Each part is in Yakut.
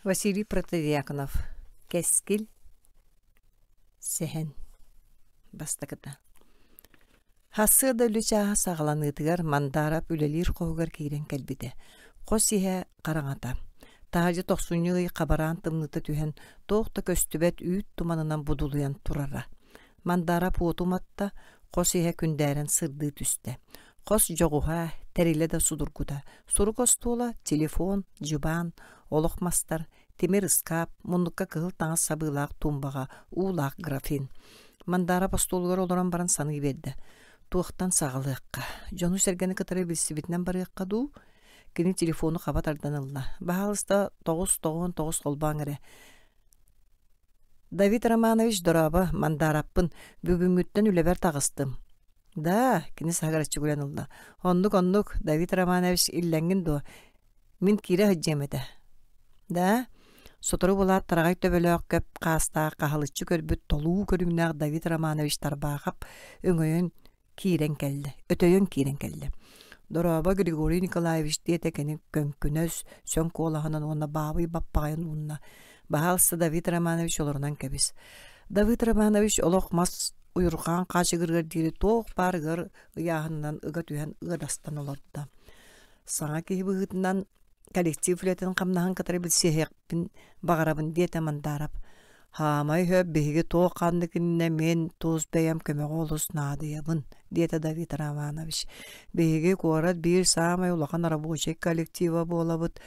Василий Протодьяконов Кэскил Сэһэн Бастакыта Сарсыарда үлэ чааһа саҕаланыытыгар Мандаарап үлэлиир хоһугар киирэн кэлбитэ. Хос иһэ хараҥата. Таһырдьа тохсунньу ый хабараан тымныыта түһэн, туох да көстүбэт үүт туманынан будулуйан турара. Мандаарап уоту уматта, хос иһэ күндээрэн сырдыы түстэ. Хос дьоҕуһа, тэрилэ да судургута. Сурук остуола, телефон, дьыбаан, олох мастар, тимир ыскаап, муннукка кыһыл таҥас сабыылаах туумбаҕа уулаах графин. Мандаарап остуолугар олорон баран саныы биэрдэ. Туохтан саҕалыахха? Дьону-сэргэни кытары билсибитинэн барыахха дуу? Кини телефону хаба тардан ылла. Баһаалыста 999 холбооҥ эрэ. Давид Романович, дорообо, Мандаараппын. Бүгүҥҥүттэн үлэбэр таҕыстым. Да, кини саһыгыраччы күлэн ылла. Оннук, оннук, Давид Романович, иллэҥҥин дуо? Мин киирэ сылдьыам этэ. Да, сотору буолаат тараҕай төбөлөөх көп хаастаах хаһылыччы көрбүт толуу көрүҥнээх Давид Романович Тарбаахап өҥөйөн киирэн кэллэ, өтөйөн киирэн кэллэ. Дорообо, Григорий Николаевич диэтэ кини көҥкүнэс, сөҥ куолаһынан уонна баабый баппаҕайын уунна. Баһаалыста Давид Романович олорунан кэбис. Давид Романович олох мас уйурҕаан хаачыгырыар диэри туох баар ыар ыйааһынынан ыга түһэн ыадастан олордо. Саҥа киһи быһыытынан коллектив үлэтин-хамнаһын кытары билсиһиэхпин баҕарабын диэтэ Мандаарап. Хаамай сөп биһиги туох ханнык иннинэ мин тус бэйэм көмөҕө олус наадыйабын, диэтэ Давид Романович. Биһиги куорат биир саамай улахан рабочай коллектива буолабыт.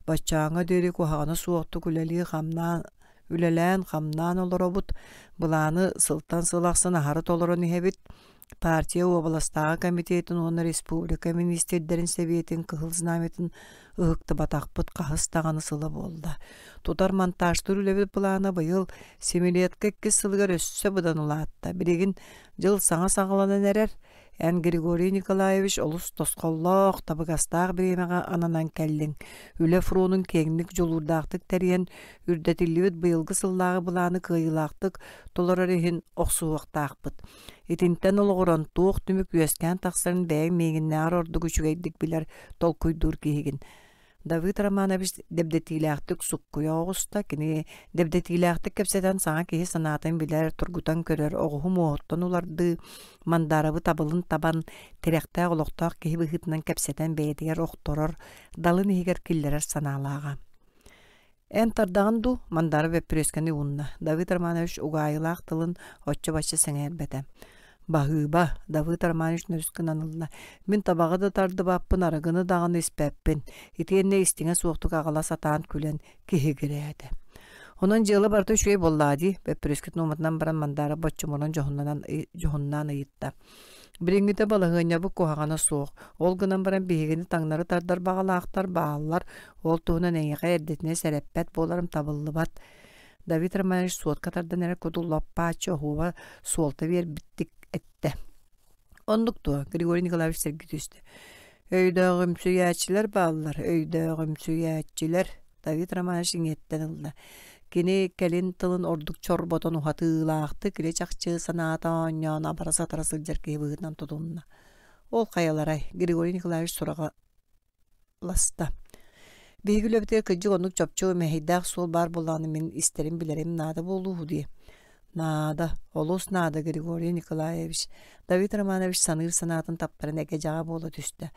Баччааҥҥа диэри куһаҕана суохтук үлэлии-хамнаан үлэлээн-хамнаан олоробут, былааны сылтан сыл ахсын аһары толорон иһэбит. Партия уобаластааҕы комитетын уонна республика министрдэрин сэбиэтин кыһыл знамятын ыһыктыбатахпыт хаһыс даҕаны сыла буолла. Тутар монтажтыыр үлэбит былаана быйыл семилетка иккис сылыгар өссө быдан улаатта. Билигин дьыл саҥа саҕаланан эрэр. Эн Григорий Николаевич олус тосхоллоох, табыгастаах бириэмэҕэ ананан кэллиҥ. Үлэ фронун киэҥник дьулуурдаахтык тэрийэн, үрдэтиллибит быйылгы сыллааҕы былааны кыайыылаахтык толорор иһин охсуһуохтаахпыт. Итинтэн олоҕуран туох түмүк үөскээн тахсарын бэйэҥ миигиннээҕэр ордук үчүгэйдик билэр, толкуйдуур киһигин. Давыд Романович дэбдэтиилээхтик суккуйа оҕуста, кини дэбдэтиилээхтик кэпсэтэн саҥа киһи санаатын билэр, тургутан көрөр, оҕуһу муоһуттан улардыы, Мандаарабы табылын табан, тирэхтээх олохтоох киһи быһыытынан кэпсэтэн бэйэтигэр охторор, далын иһигэр киллэрэр санаалааҕа. Эн тардаҕын дуу? Мандаров бөппүрүөскэни уунна. Давыд Романович угаайылаах тылын оччо-бачча сэҥээрбэтэ. Баһыыба, Давыд Романович нөрүс гынан ылла. Мин табаҕы да тардыбаппын, арыгыны даҕаны испэппин. Итиэннэ истиҥэ суохтук аҕала сатаан күлэн киһигирээтэ. Онон дьыала барыта үчүгэй буоллаҕа дии, бөппүрүөскэтин ууматынан баран Мандаров боччумуран дьоһуннанан дьоһуннаан ыйытта. Билиҥҥитэ балаһыанньабыт куһаҕана суох. Ол гынан баран биһигини таҥнары тардар баҕалаахтар бааллар. Ол туһунан эйиэхэ эрдэтинэ сэрэппэт буоларым табыллыбат. Давид Романович суотка тардан эрэр курдук лоп-бааччы оһуоба суолта биэрбиттик эттэ. Оннук дуо? Григорий Николаевич сэргии түстэ. Өйдөөҕүмсүйээччилэр бааллар, өйдөөҕүмсүйээччилэр, Давид Романович иҥиэттэн ылла. Кини кэлин тылын ордук чорботон уһатыылаахтык илэ-чахчы санаата оонньоон абара-сатара сылдьар киһи быһыытынан тутунна. Ол хайаларай, Григорий Николаевич сураҕа ласта. Биһиги үлэбитигэр кырдьык оннук чопчу мэһэйдээх суол баар буоллаҕына мин истэрим-билэрим наада буолууһу дии. Наада, олус наада, Григорий Николаевич, Давид Романович саныыр санаатын таптаран эгэ-дьаҕа буола түстэ.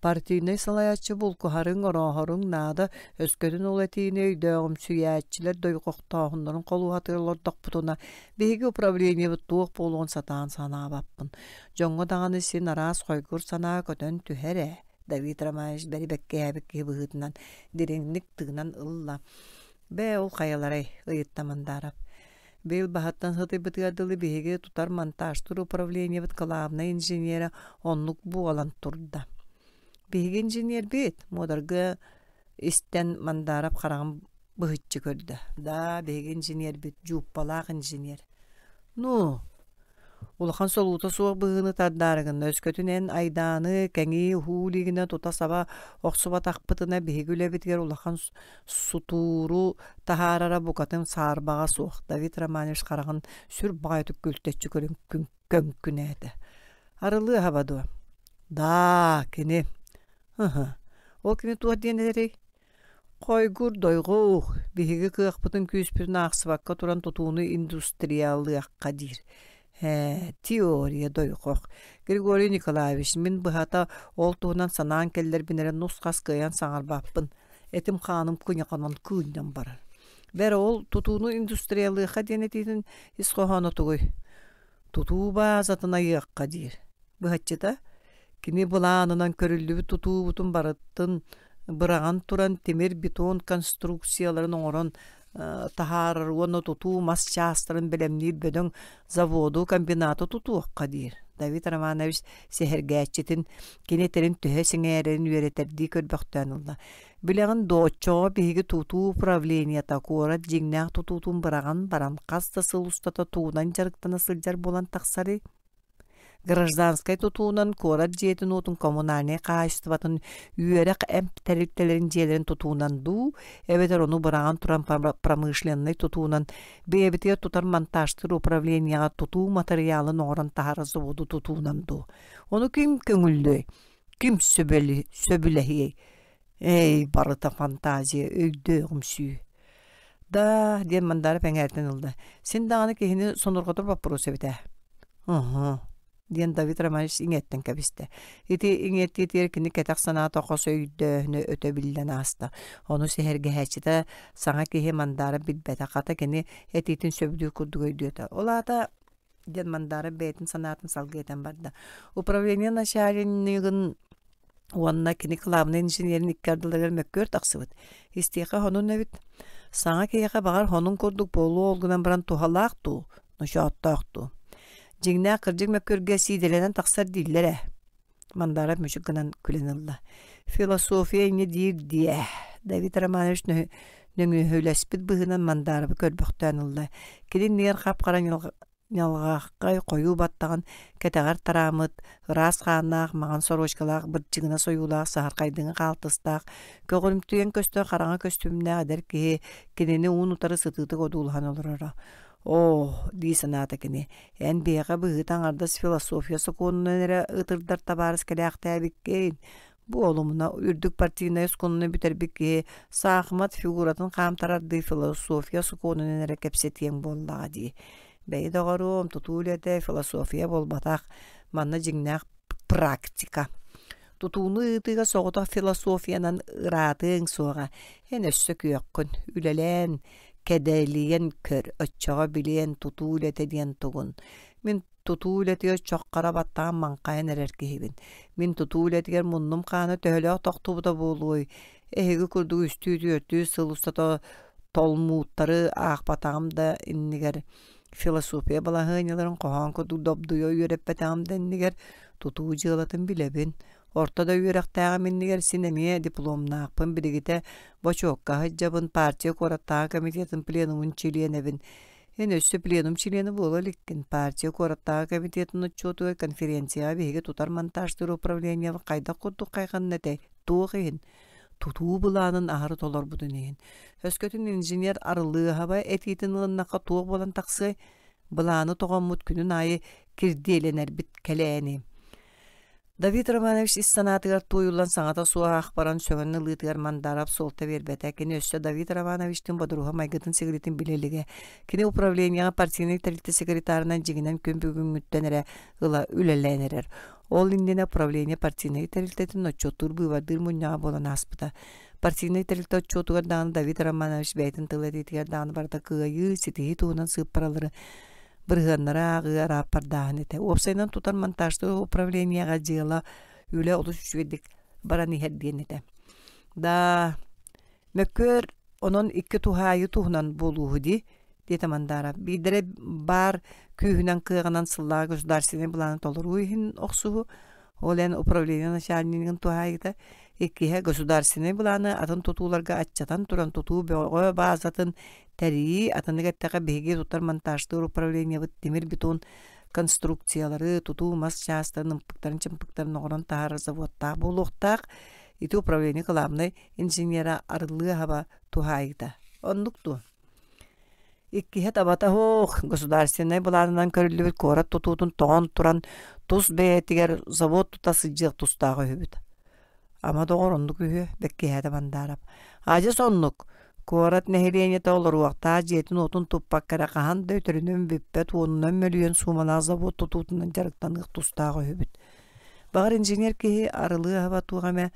Партийнай салайааччы булкуһарыҥ, орооһоруҥ наада, өскөтүн ол этиини өйдөөҕүмсүйээччилэр дойҕохтооһуннарын холуоһатыгар олордохпутуна, биһиги управлениебыт туох буолуон сатаан санаабаппын. Дьоҥҥо даҕаны син араас хойгур санаа көтөн түһэр ээ. Давид Романович бэри-бэккиһээбит киһи быһыытынан дириҥник тыынан ылла. Бээ, ол хайаларай? ыйытта Мандаарап. Быйыл баһыттан сытыйбытыгар дылы биһиги тутар монтажтыыр управлениебыт кылаабынай инженерэ оннук буолан турда. Биһиги инженербит, муодаргы истэн Мандаарап хараҕын быһыччы көрдө. Да, биһиги инженербит, дьууппалаах инженер. Ну, Улахан солуута суох быһыыны тардаары гынна, өскөтүн эн айдааны кэҥии уһуу илигинэ тута саба охсубатахпытына биһиги үлэбитигэр улахан сутууру таһаарара букатын саарбаҕа суох, Давид Романович хараҕын сүр баҕайытык күлтэччи көрөн көҥкүнээтэ. Арылыа аһаба дуо? Даа, кини. Ыһы. Ол кини туох диэн этэрий? Хойгур дойҕу, биһиги кыахпытын-күүспүтүн аахсыбакка туран тутууну индустриалыахха диир. Ээ, теория дойҕох. Григорий Николаевич, мин быһата ол туһунан санаан кэллэрбин эрэ нус-хас кыайан саҥарбаппын. Этим-хааным кыньаханан кыынньан барар. Бэр ол тутууну индустриалыахха диэн этиитин ис хоһооно тугуй? Тутуу баазатын айыахха диир. Быһаччыта, кини былаанынан көрүллүбүт тутуубутун барытын быраҕан туран тимир бетон конструкцияларын оҥорон таһаарар уонна тутуу мас чаастарын бэлэмниир бөдөҥ заводу, комбинаты тутуохха диир. Давид Романович сэһэргээччитин кини этэрин төһө сэҥээрэрин үөрэтэрдии көрбөхтөөн ылла. Билэҕин дуо, оччоҕо биһиги тутуу управлениета куорат дьиҥнээх тутуутун быраҕан баран хас да сыл устата тугунан дьарыктана сылдьар буолан тахсарый? Гражданскай тутуунан куорат дьиэтин-уотун коммунальнай хаһаайыстыбатын үөрэх эмп тэрилтэлэрин дьиэлэрин тутуунан дуу, эбэтэр ону быраҕан туран промышленнай тутуунан бэйэбитигэр тутар монтажтыыр управлениеҕа тутуу матырыйаалын оҥорон таһаарар заводу тутуунан дуу? Ону ким көҥүллүөй? Ким сөбүлэһиэй? Эй, барыта фантазия, өйдөөҕүмсүү. Да, диэн Мандаров эҥээртэн ылла. Син даҕаны киһини сонурҕатар боппуруос эбит ээ. Уһу, диэн Давид Романович иҥиэттэн кэбистэ. Ити иҥиэттиитигэр кини кэтэх санаата хос өйдөөһүнэ өтө биллэн ааста. Ону сэһэргэһээччитэ саҥа киһи Мандаров билбэтэ, хата кини этиитин сөбүлүүр курдук өйдүөтэ. Ол аата диэн Мандаров бэйэтин санаатын салгыы этэн барда. Управление начальнигын уонна кини кылаабынай инженерин икки ардыларыгар мөккүөр тахсыбыт. Истиэхэ хонун эбит. Саҥа киһиэхэ баҕар хонун курдук буолуо ол гынан баран туһалаах дуу, ночооттоох дуу. Дьиҥнээх кырдьык мөккүөргэ сиидэлэнэн тахсар дииллэр ээ. Мандаров мүчүк гынан күлэн ылла. Философия инньэ диир диэ. Давид Романович нөҥүөһүлэспит быһыынан Мандаровы көрбөхтөөн ылла. Кини иннигэр хап-хара ньалҕааххай хойуу баттаҕын кэтэҕэр тарааммыт, ыраас хааннаах маҥан сорочкалаах бырдьыгына сойуулаах саһархайдыҥы хаалтыстаах, көҕүрүмтүйэн көстөр хараҥа көстүүмнээх эдэр киһи кинини уун-утары сытыытык одуулаһан олороро. «Оо, дии санаата кини, эн биһиэхэ быһыыта аҥардас философия сокуонунан эрэ ытырдар табаарыс кэлээхтээбиккин. Буолумуна, үрдүк партийнай оскуоланы бүтэрбит киһи саахымат фигуратын хаамтарардыы философия сокуонунан эрэ кэпсэтиэҥ буоллаҕа дии. Бэйи доҕоруом, тутуу үлэтэ философия буолбатах, манна дьиҥнээх практика. Тутууну ыытыыга соҕотох философиянан ыраатыаҥ суоҕа. Эн өссө күөххүн, үлэлээн, кэдэлийэн көр, оччоҕо билиэн тутуу үлэтэ диэн тугун. Мин тутуу үлэтигэр чох хара баттаҕын маҥхайан эрэр киһибин. Мин тутуу үлэтигэр муннум хаана төһөлөөх тохтубута буолуой? Эһиги курдук үстүү-түөртүү сыл устата толмууттары аахпатаҕым да иннигэр философия балаһыанньаларын хоһоон курдук добдуйа үөрэппэтэҕим да иннигэр тутуу дьыалатын билэбин. Орто да үөрэхтээҕим иннигэр син эмиэ дипломнаахпын, билигитэ бочуокка сылдьабын, партия куораттааҕы комитетын пленумун чилиэнэбин. Эн өссө пленум чилиэнэ буола иликкин. Партия куораттааҕы комитетын отчуотугар конференцияҕа биһиги тутар монтажтыыр управлениебыт хайдах курдук хайҕанна этэй? Туох иһин? Тутуу былаанын аһары толорбутун иһин. Өскөтүн инженер Арылыаһаба этиитин ылыннахха туох буолан тахсыай? Былааны тоҕоммут күнүн аайы кирдиэлэнэрбит кэлээни. Давид Романович ис санаатыгар туойуллан саҥата суох аах баран сөҥөн ылыытыгар Мандаров суолта биэрбэтэ. Кини өссө Давид Романовичтыын бодоруһа майгытын-сигилитин билэ илигэ. Кини управлениеҕа партийнай тэрилтэ секретарынан дьиҥинэн күн бүгүҥҥүттэн эрэ ыла үлэлээн эрэр. Ол иннинэ управление партийнай тэрилтэтин отчуоттуур быыбардыыр мунньаҕа буолан ааспыта. Партийнай тэрилтэ отчуотугар даҕаны Давид Романович бэйэтин тыл этиитигэр даҕаны барыта кыайыы, ситиһии туһунан сыыппаралары бырыһыаннары ааҕыы арааппардааһын этэ. Уопсайынан тутар монтажтыыр управлениеҕа дьыала үлэ олус үчүгэйдик баран иһэр диэн этэ. Да, мөккүөр онон икки туһаайыы туһунан буолууһу дии, диэтэ Мандаров. Биирдэрэ баар күүһүнэн кыаҕынан сыллааҕы государственнай былааны толоруу иһин охсуһу, ол эн управление начальнигын туһаайыыта, иккиһэ государственнай былааны атын тутууларга аччатан туран тутуу бөҕө баазатын тэрийии, атыннык эттэххэ биһиги тутар монтажтыыр управлениебыт тимир-бетон конструкциялары, тутуу мас чаастарын ымпыктарын-чымпыктарын оҥорон таһаарар заводтаах буолуохтаах. Ити управление кылаабынай инженера Арыллыы Аһаба туһаайыыта. Оннук дуо? Иккиһэ табата суох, государственнай былаанынан көрүллүбүт куорат тутуутун тоҕон туран тус бэйэтигэр завод тута сылдьыах тустаах үһүбүт. Ама доҕор оннук үһү, бэккиһээтэ Мандаарап. Адьас оннук. Куорат нэһилиэнньэтэ олоруохтаах дьиэтин-уотун туппакка эрэ хаһан да өтөрүнэн бүппэт уонунан мөлүйүөн суумалаах завод тутуутунан дьарыктаныах тустаах үһүбүт. Баҕар инженер киһи арылыы аһаба туох эмэ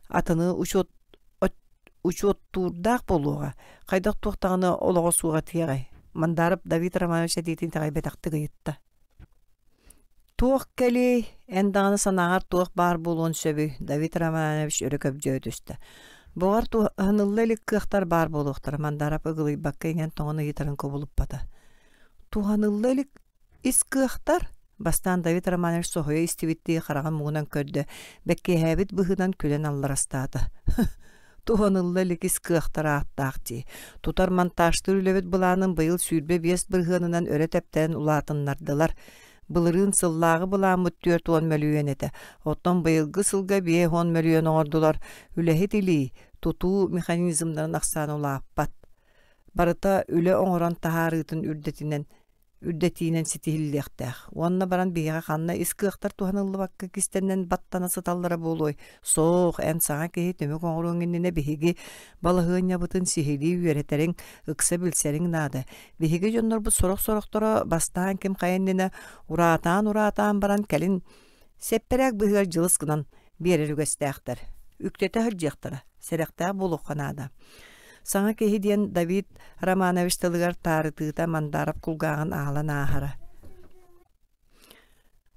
атыны учуот учуоттуурдаах буолуоҕа, хайдах туох даҕаны олоҕо суоҕа этиэҕэй? Мандаров Давид Романович этиитин итэҕэйбэтэхтик ыйытта. Туох кэлиэй, эн даҕаны санааҕар туох баар буолуон сөбүй? Давид Романович өрө көбдьөйө түстэ. Баҕар туһанылла илик кыахтар баар буолуохтара, Мандаров ыгылыйбакка иҥэн-тоҥон ыйытарын кубулуппата. Туһанылла илик Ис кыахтар? Бастаан Давид Романович соһуйа истибиттии хараҕын муҥунан көрдө, бэккиһээбит быһыынан күлэн алларастаата. Туһанылла илик ис кыахтар ааттаах дии. Тутар монтажтыыр үлэбит былаанын быйыл 25 бырыһыанынан өрө тэптэрэн улаатыннардылар. Былырыын сыллааҕы былааммыт 40 мөлүйүөн этэ. Оттон быйылгы сылга 50 мөлүйүөн оҥордулар. Үлэһит илии, тутуу механизмнарын ахсаана улааппат. Барыта үлэ оҥорон таһаарыытын үрдэтинэн үрдэтиинэн ситиһиллиэхтээх. Уонна баран биһиэхэ ханна ис кыахтар туһаныллыбакка кистэнэн баттана сыталлара буолуой? Суох, эн саҥа киһи түмүк оҥоруоҥ иннинэ биһиги балаһыанньабытын сиһилии үөрэтэриҥ, ыкса билсэриҥ наада. Биһиги дьоннорбут сорох-сорохторо бастаан ким хайа иннинэ ураатаан-ураатаан баран кэлин сэппэрээк быһыгар дьылыс гынан биэрэр үгэстээхтэр. Үктэтэ сылдьыахтара, сэрэхтээх буолуохха наада. Саҥа киһи диэн Давид Романович тылыгар таарытыыта Мандаров кулгааҕын аалан ааһара.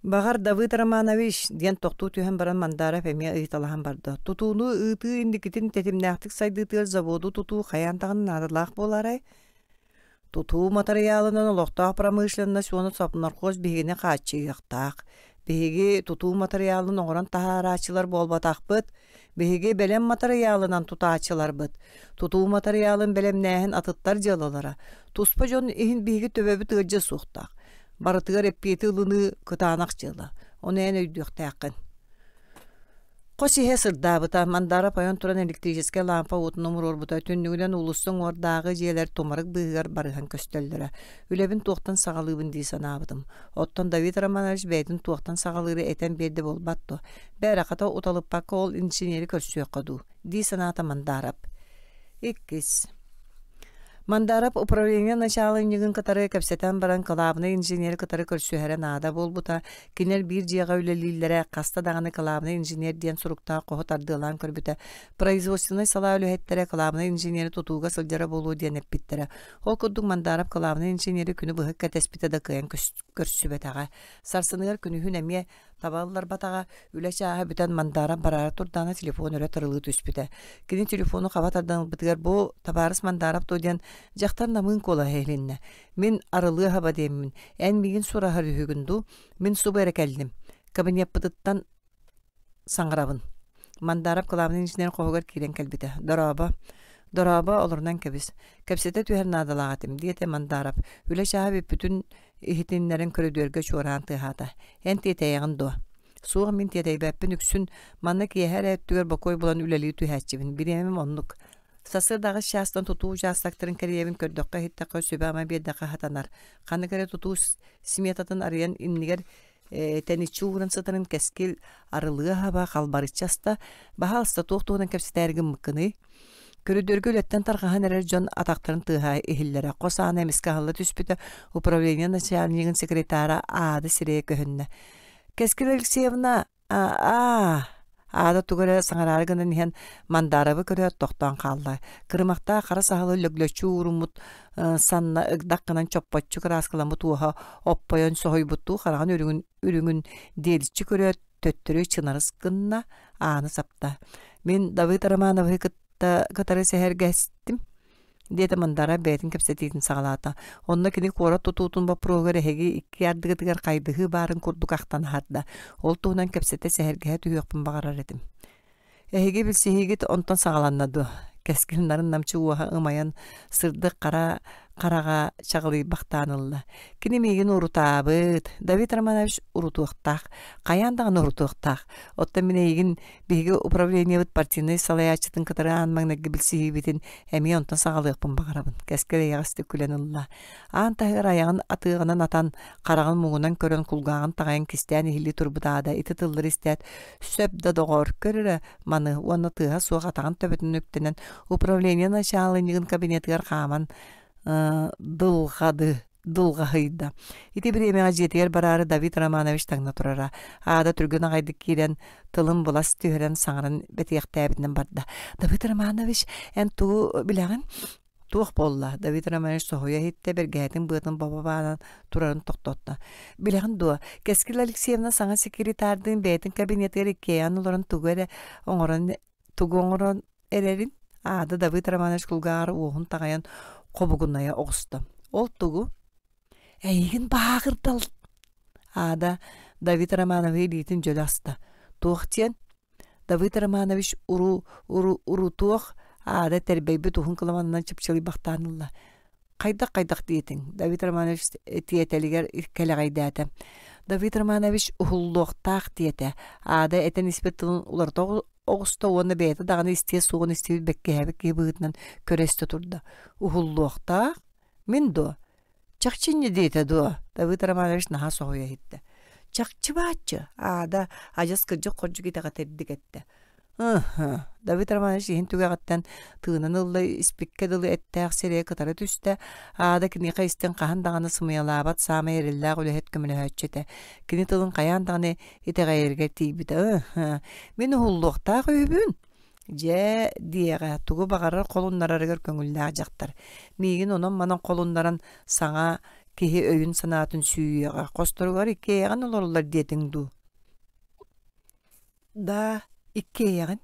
Баҕар, Давыд Романович, диэн тохтуу түһэн баран Мандаров эмиэ ыйыталаһан барда. Тутууну ыытыы инникитин тэтимнээхтик сайдыытыгар заводу тутуу хайаан даҕаны наадалаах буолаарай? Тутуу матырыйаалынан олохтоох промышленность уонна совнархоз биһигини хааччыйыахтаах. Биһиги тутуу матырыйаалын оҥорон таһаарааччылар буолбатахпыт. Биһиги бэлэм матырыйаалынан тутааччыларбыт. Тутуу матырыйаалын бэлэмнээһин атыттар дьыалалара. Туспа дьон иһин биһиги төбөбүт ыалдьыа суохтаах. Барытыгар эппиэти ылыныы кытаанах дьыала. Ону эн өйдүөхтээххин. Хос иһэ сырдаабыта, Мандаров ойон туран электрическэй лаампа уотун умуруорбута, түннүгүнэн уулусса уҥуордааҕы дьиэлэр тумарык быыһыгар барыһан көстөллөрө. Үлэбин туохтан саҕалыыбын дии санаабытым. Оттон Давид Романович бэйэтин туохтан саҕалыыры этэн биэрдэ буолбат дуо? Бээрэ, хата уталыппакка ол инженери көрсүөххэ дуу, дии санаата Мандаров. Иккис. Мандаров управление начаалынньыгын кытары кэпсэтэн баран кылаабынай инженери кытары көрсүһэрэ наада буолбута. Кинилэр биир дьиэҕэ үлэлииллэрэ, хаста даҕаны кылаабынай инженер диэн суруктаах хоһу тардыалаан көрбүтэ. Производственнай салаа үлэһиттэрэ кылаабынай инженери тутууга сылдьара буолуо диэн эппиттэрэ. Ол курдук Мандаров кылаабынай инженери күнү быһа кэтэспитэ да кыайан көрсүбэтэҕэ. Сарсыныгар күнүһүн эмиэ Таба ылларбатаҕа, үлэ чааһа бүтэн Мандаров бараары турдаҕына телефон өрө тырылыы түспүтэ. Кини телефону хаба тардан ылбытыгар бу табаарыс Мандаров дуо диэн дьахтар намыын куолаһа иһилиннэ. Мин арылыа хаба диэммин, эн миигин сураһар үһүгүн дуу? Мин субу эрэ кэллим. Кабинеппытыттан саҥарабын. Мандаров кылаабынай инженер хоһугар киирэн кэлбитэ. Дорообо. Дорообо, олорунан кэбис. Кэпсэтэ түһэр наадалаах этим, диэтэ Мандаров. Үлэ чааһа бүппүтүн иһитиннэрэн көрүдүөргэ чуораан тыаһаата. Эн тиэтэйэҕин дуо? Суох, мин тиэтэйбэппин үксүн манна киэһэ эрэ өттүгэр бокуой булан үлэлии түһээччибин. Бириэмэм оннук. Сарсыарда аҕыс чаастан тутуу учаастактарын кэрийэбин көрдөххө-иһиттэххэ сүбэ-ама биэрдэххэ сатанар. Ханнык эрэ тутуу сметатын арыйан иннигэр тэниччи ууран сытарын кэскил арылыа хаба халбарыччы аста, баһаалыста туох туһунан кэпсэтээри гыммыккыный? Көрүдүөргэ үлэттэн тарҕаһан эрэр дьон атахтарын тыаһа иһиллэрэ. Хос аана эмискэ аһылла түспүтэ, управление начальнигын секретара Аада сирэйэ көһүннэ. Кэскил Алексеевна, аа Аада тугу эрэ саҥараары гынан иһэн Мандарабы көрөөт тохтоон хаалла. Кырымахтаах хара саһылы лөглөччү ууруммут санна ыгдах гынан чоппоччу кырааскаламмыт уоһа оппойон соһуйбуттуу хараҕын үрүҥүн үрүҥүн диэличчи көрөөт төттөрү чынарыс гынна, ааны сапта. Мин Давыд Романовиһы кытта кытары сэһэргэстим диэтэ Мандара бэйэтин кэпсэтиитин саҕалаата. Онно кини куорат тутуутун боппуруоһугар эһиги икки ардыгытыгар хайдыһыы баарын курдук ахтан аһарда. Ол туһунан кэпсэтэ сэһэргэһэ түһүөхпүн баҕарар этим. Эһиги билсиһиигит онтон саҕаланна дуо? Кэскил нарын намчы уоһа ымайан, сырдык хара хараҕа чаҕылыйбахтаан ылла. Кини миигин урутаабыт. Давид Романович урутуохтаах. Хайаан даҕаны урутуохтаах. Оттон мин эйигин биһиги управлениебыт партийнай салайааччытын кытары аан маҥнайгы билсиһиибитин эмиэ онтон саҕалыахпын баҕарабын. Кэскил эйэҕэстик күлэн ылла. Аан таһыгар айаҕын атыаҕынан атан, хараҕын муҥунан көрөн кулгааҕын таҕайан кистээн иһиллии турбут Аада ити тыллары истээт, «Сөп да доҕоор, көр эрэ маны» уонна тыаһа суох атаҕын төбөтүн үктэнэн управление начаалынньыгын кабинетыгар хааман дылҕады дылҕаһыйда. Ити бириэмэҕэ дьиэтигэр бараары Давид Романович таҥна турара. Аада түргэн аҕайдык киирэн, тылын былас түһэрэн саҥаран бэтиэхтээбитинэн барда. «Давид Романович, эн тугу билэҕин?» Туох буолла? Давид Романович соһуйа иһиттэ, бэргэһэтин быатын бобо баанан турарын тохтотто. Билэҕин дуо, Кэскил Алексеевна саҥа секретардыын бэйэтин кабинетыгар иккиэйэҕин олорон тугу эрэ оҥорон тугу оҥорон эрэрин Аада Давид Романович кулгааҕар уоһун таҕайан хобугунайа оҕуста. Ол тугу? Эйигин бааҕырдал Аада Давид Романович илиитин дьөлө аста. Туох диэн? Давид Романович уру, уру, урутуох аада тэрбэйбит уһун кыламанынан чыпчылыйбахтаан ылла. Хайдах-хайдах диэтиҥ? Давид Романович тиэтэлигэр кэлэҕэйдээтэ. Давид Романович уһуллуохтаах диэтэ. Аада этэн испит тылын уларыта оҕуста уонна бэйэтэ даҕаны истиэ суоҕун истибит бэккиһээбит киһи быһыытынан көрө истэ турда. Уһуллуохтаах? Мин дуо? Чахчы инньэ диэтэ дуо? Давыд Романович наһаа соһуйа иһиттэ. Чахчы бааччы, Аада адьас кырдьык-хордьук итэҕэтэрдик эттэ. Ыһы, Давид Романович иһин түгэҕиттэн тыынан ылла испиккэ дылы эттээх сирэйэ кытара түстэ. Аада киниэхэ истэн хаһан даҕаны сымыйалаабат саамай эрэллээх үлэһит көмөлөһөөччү этэ. Кини тылын хайаан даҕаны итэҕэйэригэр тиийбитэ. Ыһы, мин уһуллуохтаах үһүбүн. Дьэ, диэҕэ, тугу баҕарар холуннарарыгар көҥүллээх дьахтар. Миигин онон-манан холуннаран саҥа киһи өйүн-санаатын сүүйүөҕэ, хосторугар иккиэйэҕин олороллор диэтиҥ дуу? Даа, иккиэйэҕин.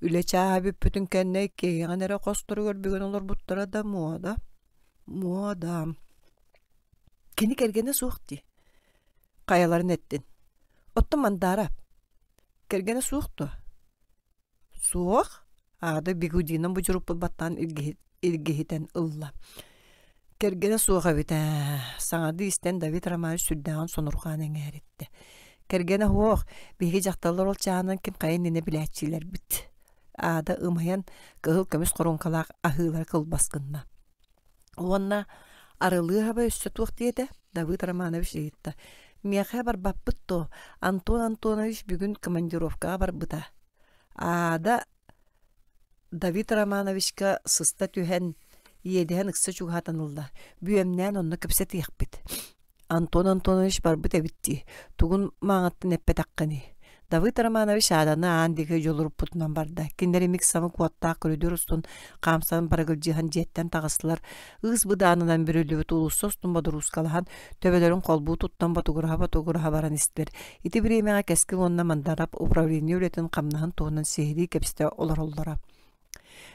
Үлэ чааһа бүппүтүн кэннэ иккиэйэҕин эрэ хосторугар бүгэн олорбуттара да муода. Муода. Кини кэргэнэ суох дии. Хайаларын эттин. Оттон Мандара Кэргэнэ суох дуо? Суох, Аада бигудинан будьуруппут баттаан илгиһитэн ылла. Кэргэнэ суох эбит ээ, саҥардыы истэн Давид Романович сүрдээҕин сонурҕаан эҥээриттэ. Кэргэнэ суох, биһиги дьахталлар ол чааһынан ким хайа иннинэ билээччилэрбит. Аада ымайан кыһыл көмүс хоруоҥкалаах аһыылара кылбас гынна. Уонна арылыы хаба өссө туох диэтэ? Давыд Романович ыйытта. Миэхэ барбаппыт дуо? Антон Антонович бүгүн командировкаҕа барбыта. Аада Давид Романовичка сыста түһэн, иэдэһэн ыкса чугаһатан ылла. Бүөмнээн онно кэпсэтиэхпит. Антон Антонович барбыт эбит дии, тугун мааҕыттан эппэтэххиний? Давыд Романович Ааданы аан диэки дьулуруппутунан барда. Кинилэр имик-самык уоттаах көрүдүөр устун хаамсан барыгылдьыһан дьиэттэн таҕыстылар. Ыыс быдаанынан бүрүллүбүт уулусса устун бодуруускалаһан, төбөлөрүн холбуу туттан ботугураһа-ботугураһа баран истилэр. Ити бириэмэҕэ Кэскил уонна Мандарап управление үлэтин хамнаһын туһунан сиһилии кэпсэтэ олороллоро.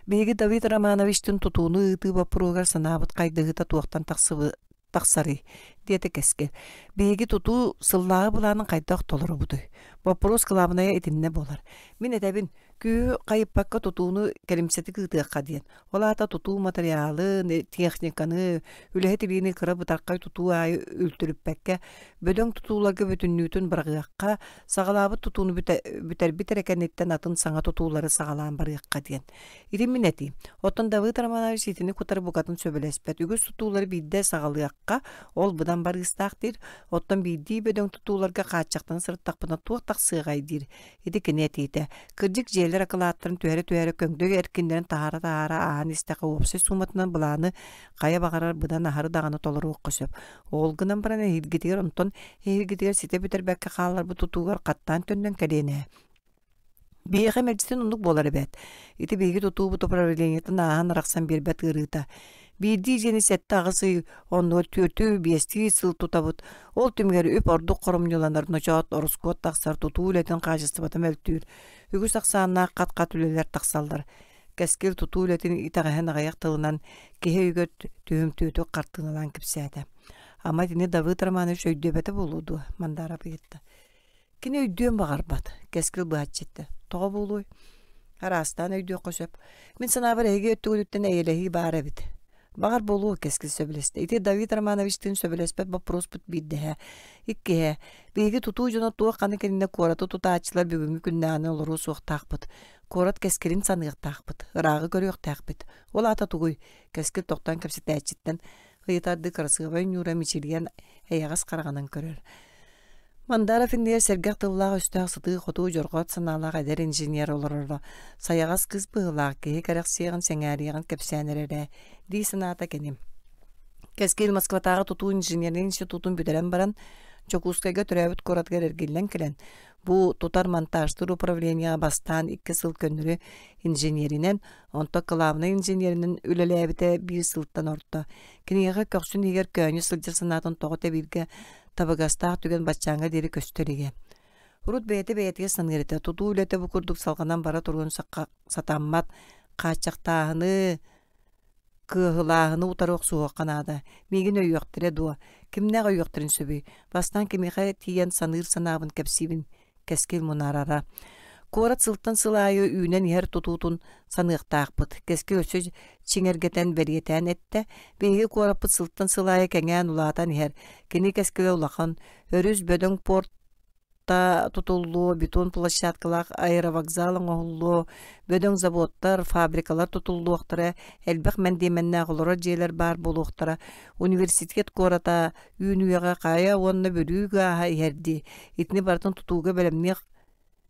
Биһиги Давид Романовичтыын тутууну ыытыы боппуруоһугар санаабыт хайдыһыыта туохтан тахсарый? диэтэ Кэскил. Биһиги тутуу сыллааҕы былаанын хайдах толоробутуй? Боппуруос кылаабынайа итиннэ буолар. Мин этэбин, күүһү хайыппакка тутууну кэлимсэтик ыытыахха диэн. Ол аата тутуу матырыйаалын, техниканы, үлэһит илиини кыра бытархай тутуу аайы үлтүрүппэккэ, бөдөҥ тутууларга бүтүннүүтүн быраҕыахха, саҕалаабыт тутууну бүтэрбит эрэ кэнниттэн атын саҥа тутуулары саҕалаан барыахха диэн. Ити мин этиим. Оттон Давыд Романович итини кытары букатын сөбүлэспэт. Үгүс тутуулары биирдэ саҕалыахха, ол быдан барыыстаах диир. Оттон биирдии бөдөҥ тутууларга хааччахтана сырыттахпына туох тахсыаҕай диир. Ити кини этиитэ. Кырдьык дьиэлэр акылааттарын түһэрэ-түһэрэ көҥдөй эркиннэрин таһаара-таһаара ааһан истэххэ уопсай сууматынан былааны хайа баҕарар быдан аһары даҕаны толоруохха сөп. Ол гынан баран эһиилгитигэр онтон эһиилгитигэр ситэ бүтэрбэккэ хаалларбыт тутуугар хаттаан төннөн кэлиэн ээ. Биһиэхэ мэлдьитин оннук буолар эбээт. Ити биһиги тутуубут управлениетын ааһан арахсан биэрбэт ыарыыта. Биирдии дьиэни сэттэ-аҕыс ый, оннугар түөртүү-биэстии сыл тутабыт. Ол түмүгэр үп ордук хоромньуланар, ночоот, ороскуот тахсар, тутуу үлэтин хаачыстыбата мөлтүүр. Үгүс ахсааннаах хат-хат үлэлэр тахсаллар. Кэскил тутуу үлэтин итэҕэһин аҕыйах тылынан киһи өйүгэр түһүмтүөтүк хартыыналаан кэпсээтэ. Ама итини Давыд Романович өйдүөбэтэ буолуо дуо? Мандаров ыйытта. Кини өйдүөн баҕарбат, Кэскил быһаччы эттэ. Тоҕо буолуой? Араастаан өйдүөххэ сөп. Мин санаабар эһиги өттүгүтүттэн эйэлэһии баар эбит. Баҕар буолуо кэскил сөбүлэстэ. Ити Давид Романовичтыын сөбүлэспэт боппуруоспут биирдэһэ. Иккиһэ, биһиги тутуу дьоно туох ханнык иннинэ куораты тутааччылар бүгүҥҥү күннээҕинэн олоруо суохтаахпыт. Куорат кэскилин саныахтаахпыт, ырааҕы көрүөхтээхпит. Ол аата тугуй? Кэскил тохтоон кэпсэтээччиттэн ыйытардыы кырасыабай Ньуура мичилийэн эйэҕэс хараҕынан көрөр. Мандаров иннигэр сэргэх тыллаах-өстөөх сытыы-хотуу дьорҕоот санаалаах эдэр инженер олороро, сайаҕас кыыс быһыылаах киһи кэрэхсиэҕин, сэҥээриэҕин кэпсээн эрэрэ дии санаата кини. Кэскил Москватааҕы тутуу инженерин институтун бүтэрэн баран, Дьокуускайга төрөөбүт куоратыгар эргиллэн кэлэн, бу тутар-монтажтыыр управлениеҕа бастаан 2 сыл көннөрү инженеринэн, онтон кылаабынай инженеринэн үлэлээбитэ биир сылтан орто. Кинигэҕэ көхсүн иһигэр көөнньө сылдьар санаатын тоҕо тэбииргэ табыгастаах түгэн баччааҥҥа диэри көстөр игэ. Урут бэйэтэ бэйэтигэр саныыр этэ, тутуу үлэтэ бу курдук салҕанан бара туруон сатаммат, хааччахтааһыны, кыаһылааһыны утары охсуһуохха наада. Миигин өйүөхтэрэ дуо? Кимнээх өйүөхтэрин сөбүй? Бастаан кимиэхэ тиийэн саныыр санаабын кэпсиибин Кэскил мунаарара. Куорат сылтан сыл аайы үүнэн иһэр тутуутун саныахтаахпыт. Кэскил өссө чиҥэргэтэн бэлиэтээн эттэ. Биһиги куораппыт сылтан сыл аайы кэҥээн улаатан иһэр. Кини кэскилэ улахан. Өрүс бөдөҥ порт тутуллуо, бетон площадкалаах аэровокзал оҥоһуллуо, бөдөҥ заводтар, фабрикалар тутуллуохтара, элбэх мэндиэмэннээх олорор дьиэлэр баар буолуохтара, университет куората үүнүөҕэ хайа уонна Бүлүү гааһа иһэрдии, итини барытын тутууга бэлэмниэх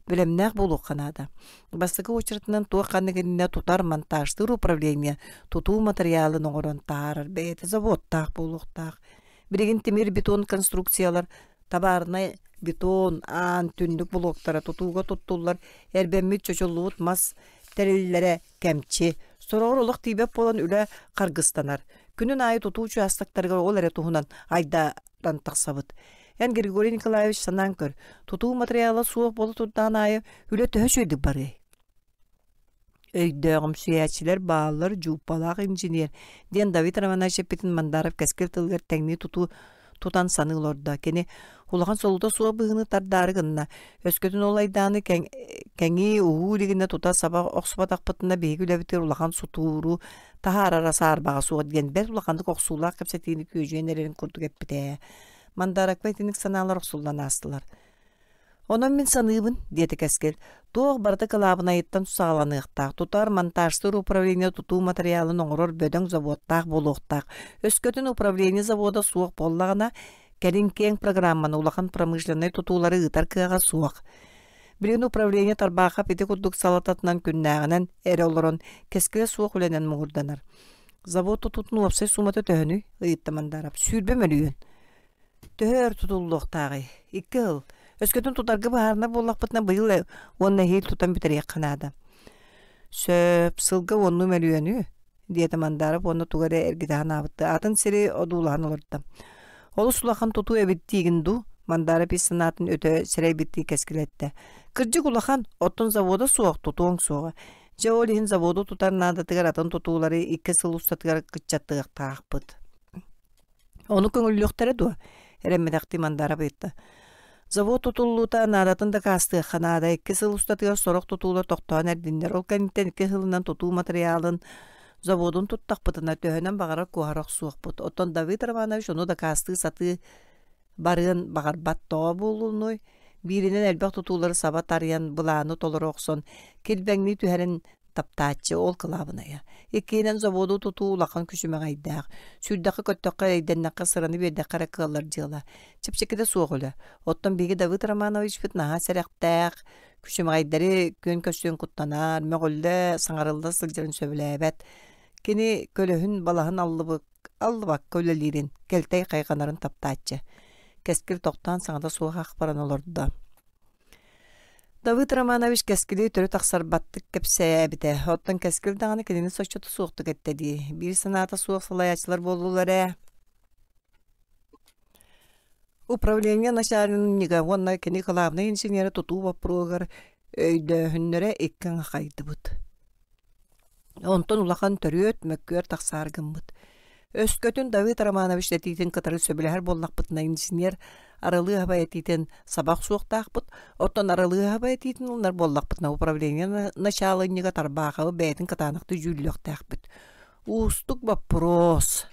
бэлэмнээх буолуохха наада. Бастакы уочаратынан туох ханнык иннинэ тутар монтажтыыр управление тутуу матырыйаалын оҥорон таһаарар бэйэтэ заводтаах буолуохтаах. Билигин тимир бетон конструкциялар табаарынай бетон, аан, түннүк блоктара тутууга туттуллар эрбэммит чочуллубут мас тэриллэрэ кэмчи, сороҕор олох тиийбэт буолан үлэ харгыстанар. Күнүн аайы тутуу учаастактарыгар ол эрэ туһунан айдаран тахсабыт. Эн Григорий Николаевич санаан көр, тутуу матырыйаала суох буола турдаҕын аайы үлэ төһө үчүгэйдик барыай? Өйдөөҕүмсүйээччилэр бааллар дьууппалаах инженер, диэн Давид Романович эппитин Мандаров кэскил тылыгар тэҥнии тутуу тутан саныы олордо. Кини улахан солуута суох быһыыны тардаары гынна. Өскөтүн ол айдааны кэҥии, уһуу илигинэ тута саба охсубатахпытына биһиги үлэбитигэр улахан сутууру таһаарара саарбаҕа суох диэн бэрт улаханнык охсуулаах кэпсэтиини күөдьүйэн эрэрин курдук эппитэ. Мандаракка итинник санаалар охсуллан аастылар. Онон мин саныыбын, диэтэ Кэскил, туох барыта кылаабынайыттан саҕаланыахтаах, тутар, монтажтыыр управление тутуу матырыйаалын оҥорор бөдөҥ заводтаах буолуохтаах. Өскөтүн управление завода суох буоллаҕына, кэлин киэҥ программаны улахан промышленнай тутуулары ыытар кыаҕа суох. Билигин управление Тарбаахап ити курдук салататынан күннээҕинэн эрэ олорон, кэскилэ суох үлэнэн муҥурданар. Завод тутуутун уопсай суумата төһөнүй? ыйытта Мандаров. 20 мөлүйүөн. Төһө өр тутуллуохтааҕый? 2 сыл. Өскөтүн тутарга быһаарынар буоллахпытына быйыл уонна эһиил тутан бүтэриэххэ наада. Сөп, сылга уоннуу мөлүйүөнү, диэтэ Мандаров уонна тугу эрэ эргитэ санаабыттыы атын сири одуулаһан олордо. Олус улахан тутуу эбит диигин дуу? Мандаров ис санаатын өтө сэрэйбиттии кэскилэттэ. Кырдьык улахан, оттон завода суох, тутуоҥ суоҕа. Дьэ ол иһин заводу тутар наадатыгар атын тутуулары 2 сыл устатыгар кыччатыахтаахпыт. Ону көҥүллүөхтэрэ дуо? эрэммэтэхтии Мандаров ыйытта. Завод тутуллуута наадатын дакаастыахха наада. 2 сыл устатыгар сорох тутуулар тохтоон эрдиннэр. Ол кэнниттэн 2 сылынан тутуу матырыйаалын заводун туттахпытына төһөнөн баҕарар куоһара охсуохпут. Оттон Давид Романович ону дакаастыы сатыы барыан баҕарбат тоҕо буолуонуй? Бииринэн элбэх тутуулары саба тарыйан былааны толоро охсон килбэҥнии түһэрин таптааччы ол кылаабынайа. Иккиһинэн заводу тутуу улахан күчүмэҕэйдээх. Сүүрдэххэ-көттөххө, эрэйдэннэххэ, сыраны биэрдэххэ эрэ кыаллар дьыала. Чэпчэкитэ суох үлэ. Оттон биһиги Давыд Романовичпыт наһаа сэрэхтээх, күчүмэҕэйдэри күөн көрсүөн куттанар, мөҕүллэ, саҥарылла сылдьарын сөбүлээбэт. Кини көлөһүн балаһын аллыбыт аллыбакка үлэлиирин, кэлтэй хайҕанарын таптааччы. Кэскил тохтоон саҥата суох ах баран олордо. Давыд Романович Кэскили төрүт ахсарбаттык кэпсээбитэ. Оттон Кэскил даҕаны кинини соччото суохтук эттэ дии. Биир санаата суох салайааччылар буоллулар ээ. Управление начальнига уонна кини кылаабынай инженерэ тутуу боппуруоһугар өйдөөһүннэрэ икки аҥы хайдыбыт. Онтон улахан төрүөт, мөккүөр тахсаары гыммыт. Өскөтүн Давид Романович этиитин кытары сөбүлэһэр буоллахпытына инженер Арылыаһаба этиитин саба охсуохтаахпыт, оттон Арылыаһаба этиитин ылынар буоллахпытына управление начаалынньыга Тарбаахабы бэйэтин кытаанахтык дьүүллүөхтээхпит. Уустук боппуруос.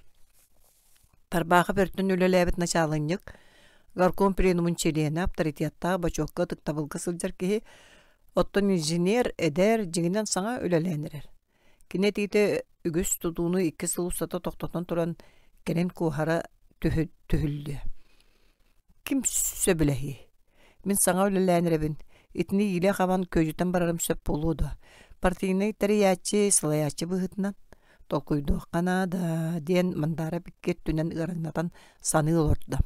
Тарбаахап өртүн үлэлээбит начаалынньык, горком пленумун чилиэнэ, авторитеттаах бочуокка ытыктабылга сылдьар киһи, оттон инженер эдэр, дьиҥинэн саҥа үлэлээн эрэр. Кини этиитэ үгүс тутууну икки сыл устата тохтотон туран кэлин куоһара түһүллүө. Ким сөбүлэһиэй? Мин саҥа үлэлээн эрэбин, итини иилэ хабан күөдьүтэн барарым сөп буолуо дуо? Партийнай тэрийээччи, салайааччы быһыытынан толкуйдуохха наада диэн Мандаров икки өттүнэн ыараҥнатан саныы олордо.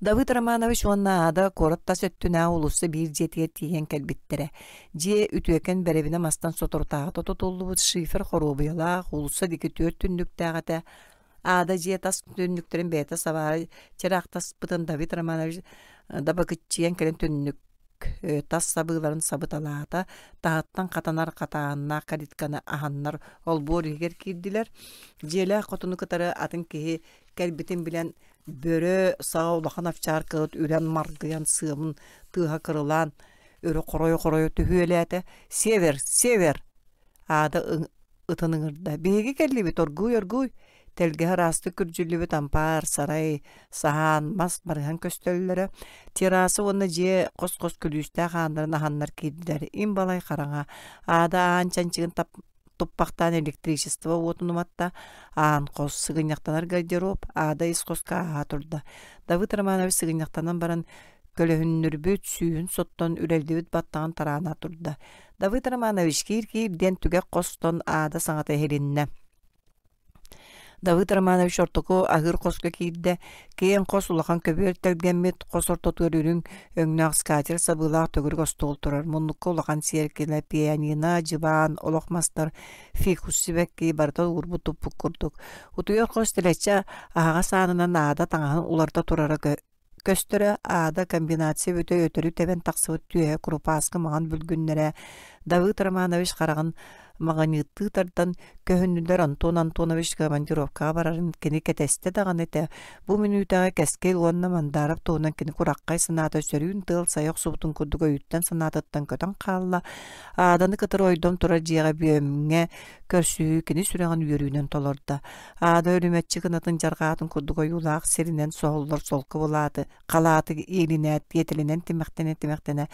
Давыд Романович уонна Ада куорат тас өттүнээҕи уулусса биир дьиэтигэр тиийэн кэлбиттэрэ. Дьиэ үтүөкэн бэрэбинэ мастан соторутааҕыта тутуллубут шифер хоруобуйалаах уулусса диэки түөрт түннүктээх этэ. Аада дьиэ тас түннүктэрин бэйэтэ сабаары чыраахтаспытын Давид Романович дабакыччыйан кэлэн түннүк тас сабыыларын сабыталаата, таһыттан хатанар хатааһыннаах калитканы аһаннар олбуор иһигэр киирдилэр. Дьиэлээх хотуну кытары атын киһи кэлбитин билэн бөрө саҕа улахан овчаркабыт үрэн маргыйан сыабын тыаһа кырылаан өрө хоройо-хоройо түһүөлээтэ «Север! Север!» Аада ытын ыҥырда «Биһиги кэллибит оргууй-оргууй!» Тэлгэһэ ыраастык күрдьүллүбүт ампаар, сарай, саһаан, мас барыһан көстөллөрө. Терраса уонна дьиэ хос-хос күлүүстээх ааннарын аһаннар киирдилэр. Им балай хараҥа. Аада аан чанчыгын тап туппахтаан электричество уотун уматта, аан хос, сыгынньахтанар гардероб, аада ис хоско ааһа турда. Давыд Романович сыгынньахтанан баран көлөһүннүрбүт, сүүһүн соттон, үрэллибит баттаҕын тараана турда. Давыд Романович киир-киир диэн түгэх хостон аада саҥата иһилиннэ. Давыд Романович ортоку аһыыр хоско киирдэ, киэҥ хос улахан көбүөр тэлгэммит, хос ортотугар үрүҥ өҥнөөх скатерть сабыылаах төгүрүк остуол турар, муннукка улахан сиэркилэ, пианино, дьыбаан, олох мастар, фикус сибэкки барыта уурбут-туппут курдук. Утуйар хос тэлэччи аһаҕас аанынан аада таҥаһын уларыта турара Көстөрө аада комбинация бүтэ өтөрү тэбэн тахсыбыт түөһэ курупааскы маҥан бүлгүннэрэ Давыд Романович хараҕын маҕыньыыттыы тардан көһүннүлэр Антон Антонович командировкаҕа барарын кини кэтэстэ даҕаны этэ бу мүнүүтэҕэ Кэскил уонна Мандаров туһунан кини кураххай санаата сөрүүн тыал сайа охсубутун курдук өйүттэн санаатыттан көтөн хаалла Ааданы кытары ойдом турар дьиэҕэ бүөмҥэ көрсүһүү кини сүрэҕин үөрүүнэн толордо Аада үрүмэччи кынатын дьарҕаатын курдук ойуулаах сиринэн соһуллар солко былааты, халааты иилинээт тиэтэлинэн тимэхтэнэ-тимэхтэнэ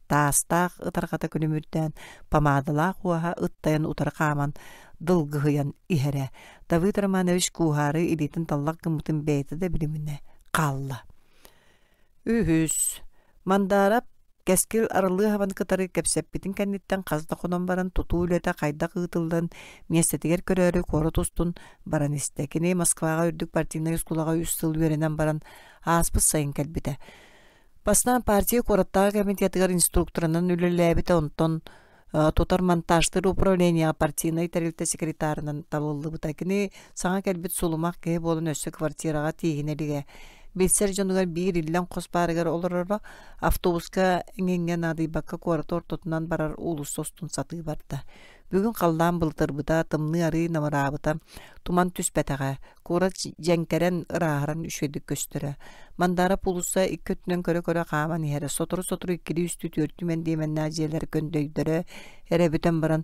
таастаах ытарҕата күлүмүрдээн, помадалаах уоһа ыттайан утары хааман дылгыһыйан иһэрэ. Давыд Романович кууһаары илиитин таллах гыммытын бэйэтэ да билиминэ хаалла. Үһүс. Мандаарап Кэскил Арылыаһабын кытары кэпсэппитин кэнниттэн хас да хонон баран тутуу үлэтэ хайдах ыытыллан миэстэтигэр көрөөрү куорат устун баран истэ. Кини Москваҕа үрдүк партийнай оскуолаҕа үс сыл үөрэнэн баран ааспыт сайын кэлбитэ. Бастаан партия куораттааҕы комитетыгар инструкторынан үлэлээбитэ, онтон тутар монтажтыыр управлениеҕа партийнай тэрилтэ секретарынан талыллыбыта. Кини саҥа кэлбит сулумах киһи буолан өссө квартираҕа тииһинэ илигэ. Билсэр дьонугар биир иллэҥ хос баарыгар олороро, автобуска эҥиҥҥэ наадыйбакка куораты ортотунан барар уулусса устун сатыы барда. Бүгүн халлаан былытырбыта, тымныы арыы намыраабыта, туман түспэтэҕэ. Куорат дьэҥкэрэн, ырааһыран үчүгэйдик көстөрө. Мандара уулусса икки өттүнэн көрө-көрө хааман иһэрэ. Сотору-сотору иккилии үстүү түөртүү мэндиэмэннээх дьиэлэр көндөйдөрө эрэ бүтэн баран,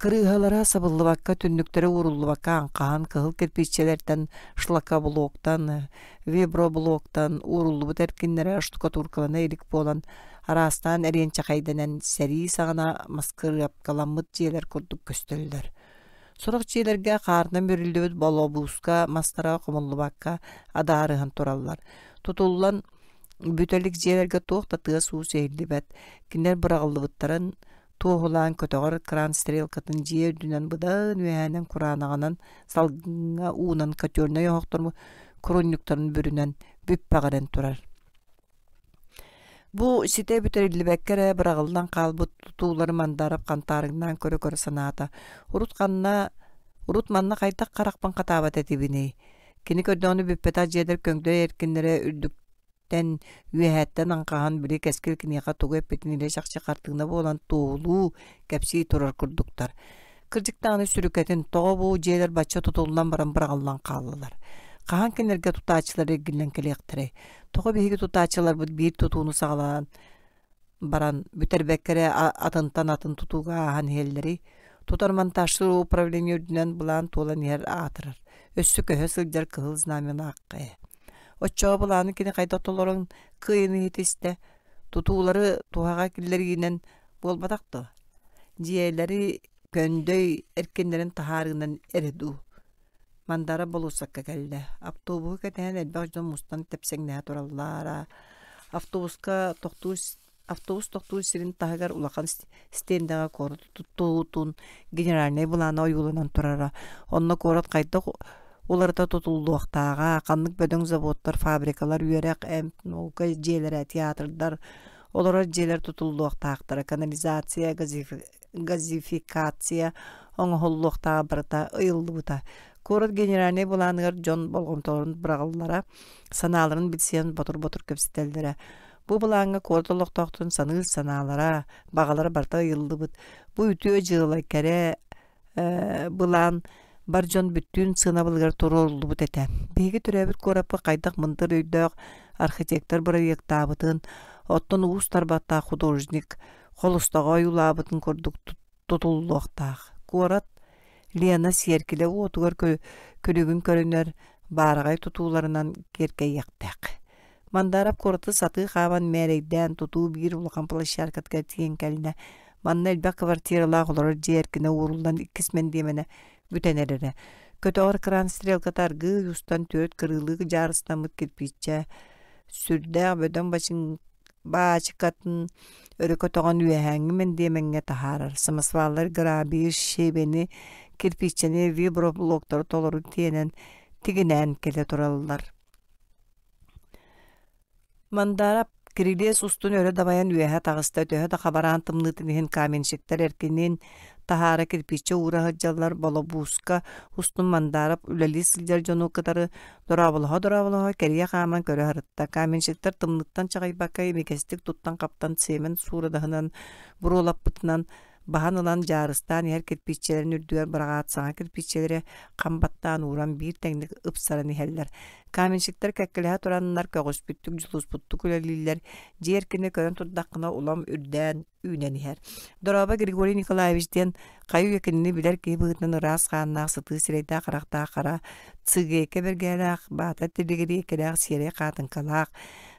кырыыһалара сабыллыбакка, түннүктэрэ ууруллубакка аҥхаһан, кыһыл кирпииччэлэртэн, шлакоблоктан, виброблоктан ууруллубут эркиннэрэ штукатуркалана илик буолан, араастаан эриэнчэхэйдэнэн сэрии саҕана маскырыапкаламмыт дьиэлэр курдук көстөллөр. Сорох дьиэлэргэ хаарынан бүрүллүбүт болобууска мастара хомуллубакка адаарыһан тураллар. Тутуллан бүтэ илик дьиэлэргэ туох да тыас-уус иһиллибэт. Кинилэр быраҕыллыбыттарын туоһулаан көтөҕөр кран стрелкатын дьиэ үрдүнэн быдан үөһээнэн кураанаҕынан салгыҥҥа уунан котельнай оһохторун курунньуктарын бүрүнэн бүппэҕирэн турар. Бу ситэ бүтэриллибэккэ эрэ быраҕыллан хаалбыт тутуулары Мандаров хантаарыҥнаан көрө-көрө санаата: «Урут ханна, урут манна хайдах харахпын хатаабат этибиний? Кини көрдөҕүнэ бүппэтэх дьиэлэр көҥдөй эркиннэрэ үрдүктэн, үөһээттэн аҥхаһан били кэскил киниэхэ тугу эппитин илэ-чахчы хартыына буолан туоһулуу, кэпсии турар курдуктар. Кырдьык даҕаны сүрүкэтин, тоҕо бу дьиэлэр бачча тутуллан баран быраҕыллан хааллылар? Хаһан кинилэргэ тутааччылар эргиллэн кэлиэхтэрэй? Тоҕо биһиги тутааччыларбыт биир тутууну саҕалаан баран бүтэрбэккэ эрэ атынтан атын тутууга ааһан иһэллэрий? Тутар монтажтыыр управление үрдүнэн былаан туолан иһэр аатырар. Өссө көһө сылдьар кыһыл знамялаахха ээ. Оччоҕо былааны кини хайдах толорон кыайан иһитистэ? Тутуулары туһаҕа киллэриинэн буолбатах дуо? Дьиэлэри көндөй эркиннэрин таһаарыынан эрэ дуу? Мандара болуоссакка кэллэ. Автобуһу кэтэһэн элбэх дьон мустан тэпсэҥнэһэ тураллара. Автобуска тохтуур автобус тохтуур сирин таһыгар улахан стендэҕэ куорат тутуутун генеральнай былаана ойууланан турара. Онно куорат хайдах уларыта тутуллуохтааҕа, ханнык бөдөҥ заводтар, фабрикалар, үөрэх, эмп, наука дьиэлэрэ, театрдар, олорор дьиэлэр тутуллуохтаахтара, канализация, газификация оҥоһуллуохтааҕа барыта ыйыллыбыта. Куорат генеральнай былааныгар дьон болҕомтолорун быраҕаллара, санааларын билсиһэн ботур-ботур кэпсэтэллэрэ. Бу былааҥҥа куорат олохтоохторун саныыр санаалара, баҕалара барыта ыйыллыбыт. Бу үтүө дьыала кэрэ былаан бар дьон бүттүүн сыанабылыгар туруоруллубут этэ. Биһиги төрөөбүт куораппыт хайдах мындыр өйдөөх архитектор бырайыактаабытын, оттон уус тарбаттаах художник холустаҕа ойуулаабытын курдук тутуллуохтаах. Куорат Лена сиэркилэ уотугар күлүгүн көрүнэр баараҕай тутууларынан киэркэйиэхтээх. Мандаров куораты сатыы хааман мээрэйдээн тутуу биир улахан площадкатыгар тиийэн кэллэ. Манна элбэх квартиралаах олорор дьиэ эркинэ ууруллан иккис мэндиэмэнэ бүтэн эрэрэ. Көтөҕөр кран стрелката аргыый устан түөрт кырыылыы дьаарыстаммыт кирпииччэ сүрдээх бөдөҥ баачыкатын өрө көтөҕөн үөһээҥҥи мэндиэмэҥҥэ таһаарар. Самосваллар грабии, щебени, кирпииччэни, виброблоктары толору тиэнэн тигинээн кэлэ тураллар. Мандарап кирилиэс устун өрө дабайан үөһэ таҕыста, төһө да хабараан тымныытын иһин каменщиктар эркинин таһаара кирпииччэ уура сылдьаллар, болобууска устун Мандарап үлэлии сылдьар дьону кытары дорооболоһо-дорооболоһо кэрийэ хааман көрө сырытта. Каменщиктар тымныыттан чаҕыйбакка имигэстик туттан-хаптан цемент суурадаһынан буруолаппытынан баһан ылан дьаарыстаан иһэр кирпииччэлэрин үрдүгэр быраҕаат саҥа кирпииччэлэри хам баттаан ууран биир тэҥник ыпсаран иһэллэр. Каменщиктар кэккэлэһэ тураннар көҕүспүттүк, дьулуспуттук үлэлииллэр, дьиэ эркинэ көрөн турдаххына улам үрдээн үүнэн иһэр. Дорообо Григорий Николаевич диэн хайы-үйэ кинини билэр киһи быһыытынан ыраас хааннаах, сытыы сирэйдээх-харахтаах хара цыгыайка бэргэһэлээх, баата тилигириэйкэлээх сиэрэй хаатыҥкалаах,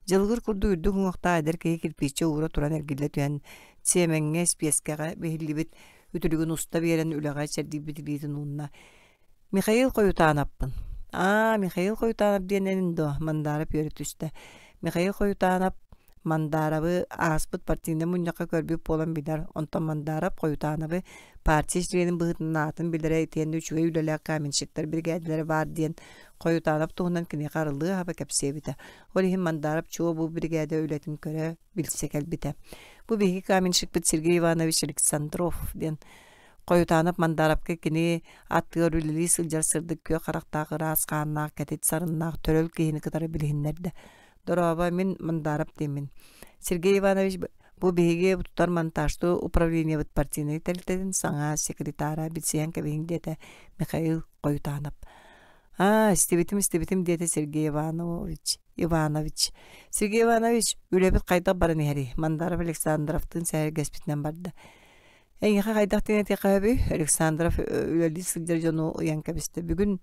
дьылыгыр курдук үрдүк уҥуохтаах эдэр киһи кирпииччэ уура туран эргиллэ түһэн сиэмэҥҥэ, испиэскэҕэ биһиллибит үтүлүгүн уста биэрэн үлэҕэ чэрдийбит илиитин уунна. Михаил Хойутаанаппын. Аа, Михаил Хойутаанап диэн эн дуо? Мандаров үөрэ түстэ. Михаил Хойутаанап Мандаровы ааспыт партийнай мунньахха көрбүт буолан билэр, онтон Мандаров Хойутаановы партия чилиэнин быһыытынан аатын билэрэ итиэннэ үчүгэй үлэлээх каменщиктар биригээдэлэрэ баар диэн Хойутаанап туһунан киниэхэ арыллыы аһаба кэпсиэбитэ. Ол иһин Мандаров чуо бу биригээдэ үлэтин көрө, билсэ кэлбитэ. Бу биһиги каменщикпыт Сергей Иванович Александров диэн Хойутаанап Мандаровка кини аттыгар үлэлии сылдьар сырдык күөх харахтаах ыраас хааннаах кэтит сарыннаах төрөл киһини кытары билиһиннэрдэ. Дорообо, мин Мандаров диэммин. Сергей Иванович бу биһиги тутар монтажтуу управлениебыт партийнай тэрилтэтин саҥа секретара билсиһэн кэбиһиҥ диэтэ Михаил Хойутаанап. Аа, истибитим, истибитим диэтэ Сергей Иванович. Иванович. Сергей Иванович, үлэбит хайдах баран иһэрий? Мандаров Александровтыын сэһэргэспитинэн барда. Эйиэхэ хайдах диэн этиэххэ сөбүй? Александров үлэлии сылдьар дьону ыйан кэбистэ. Бүгүн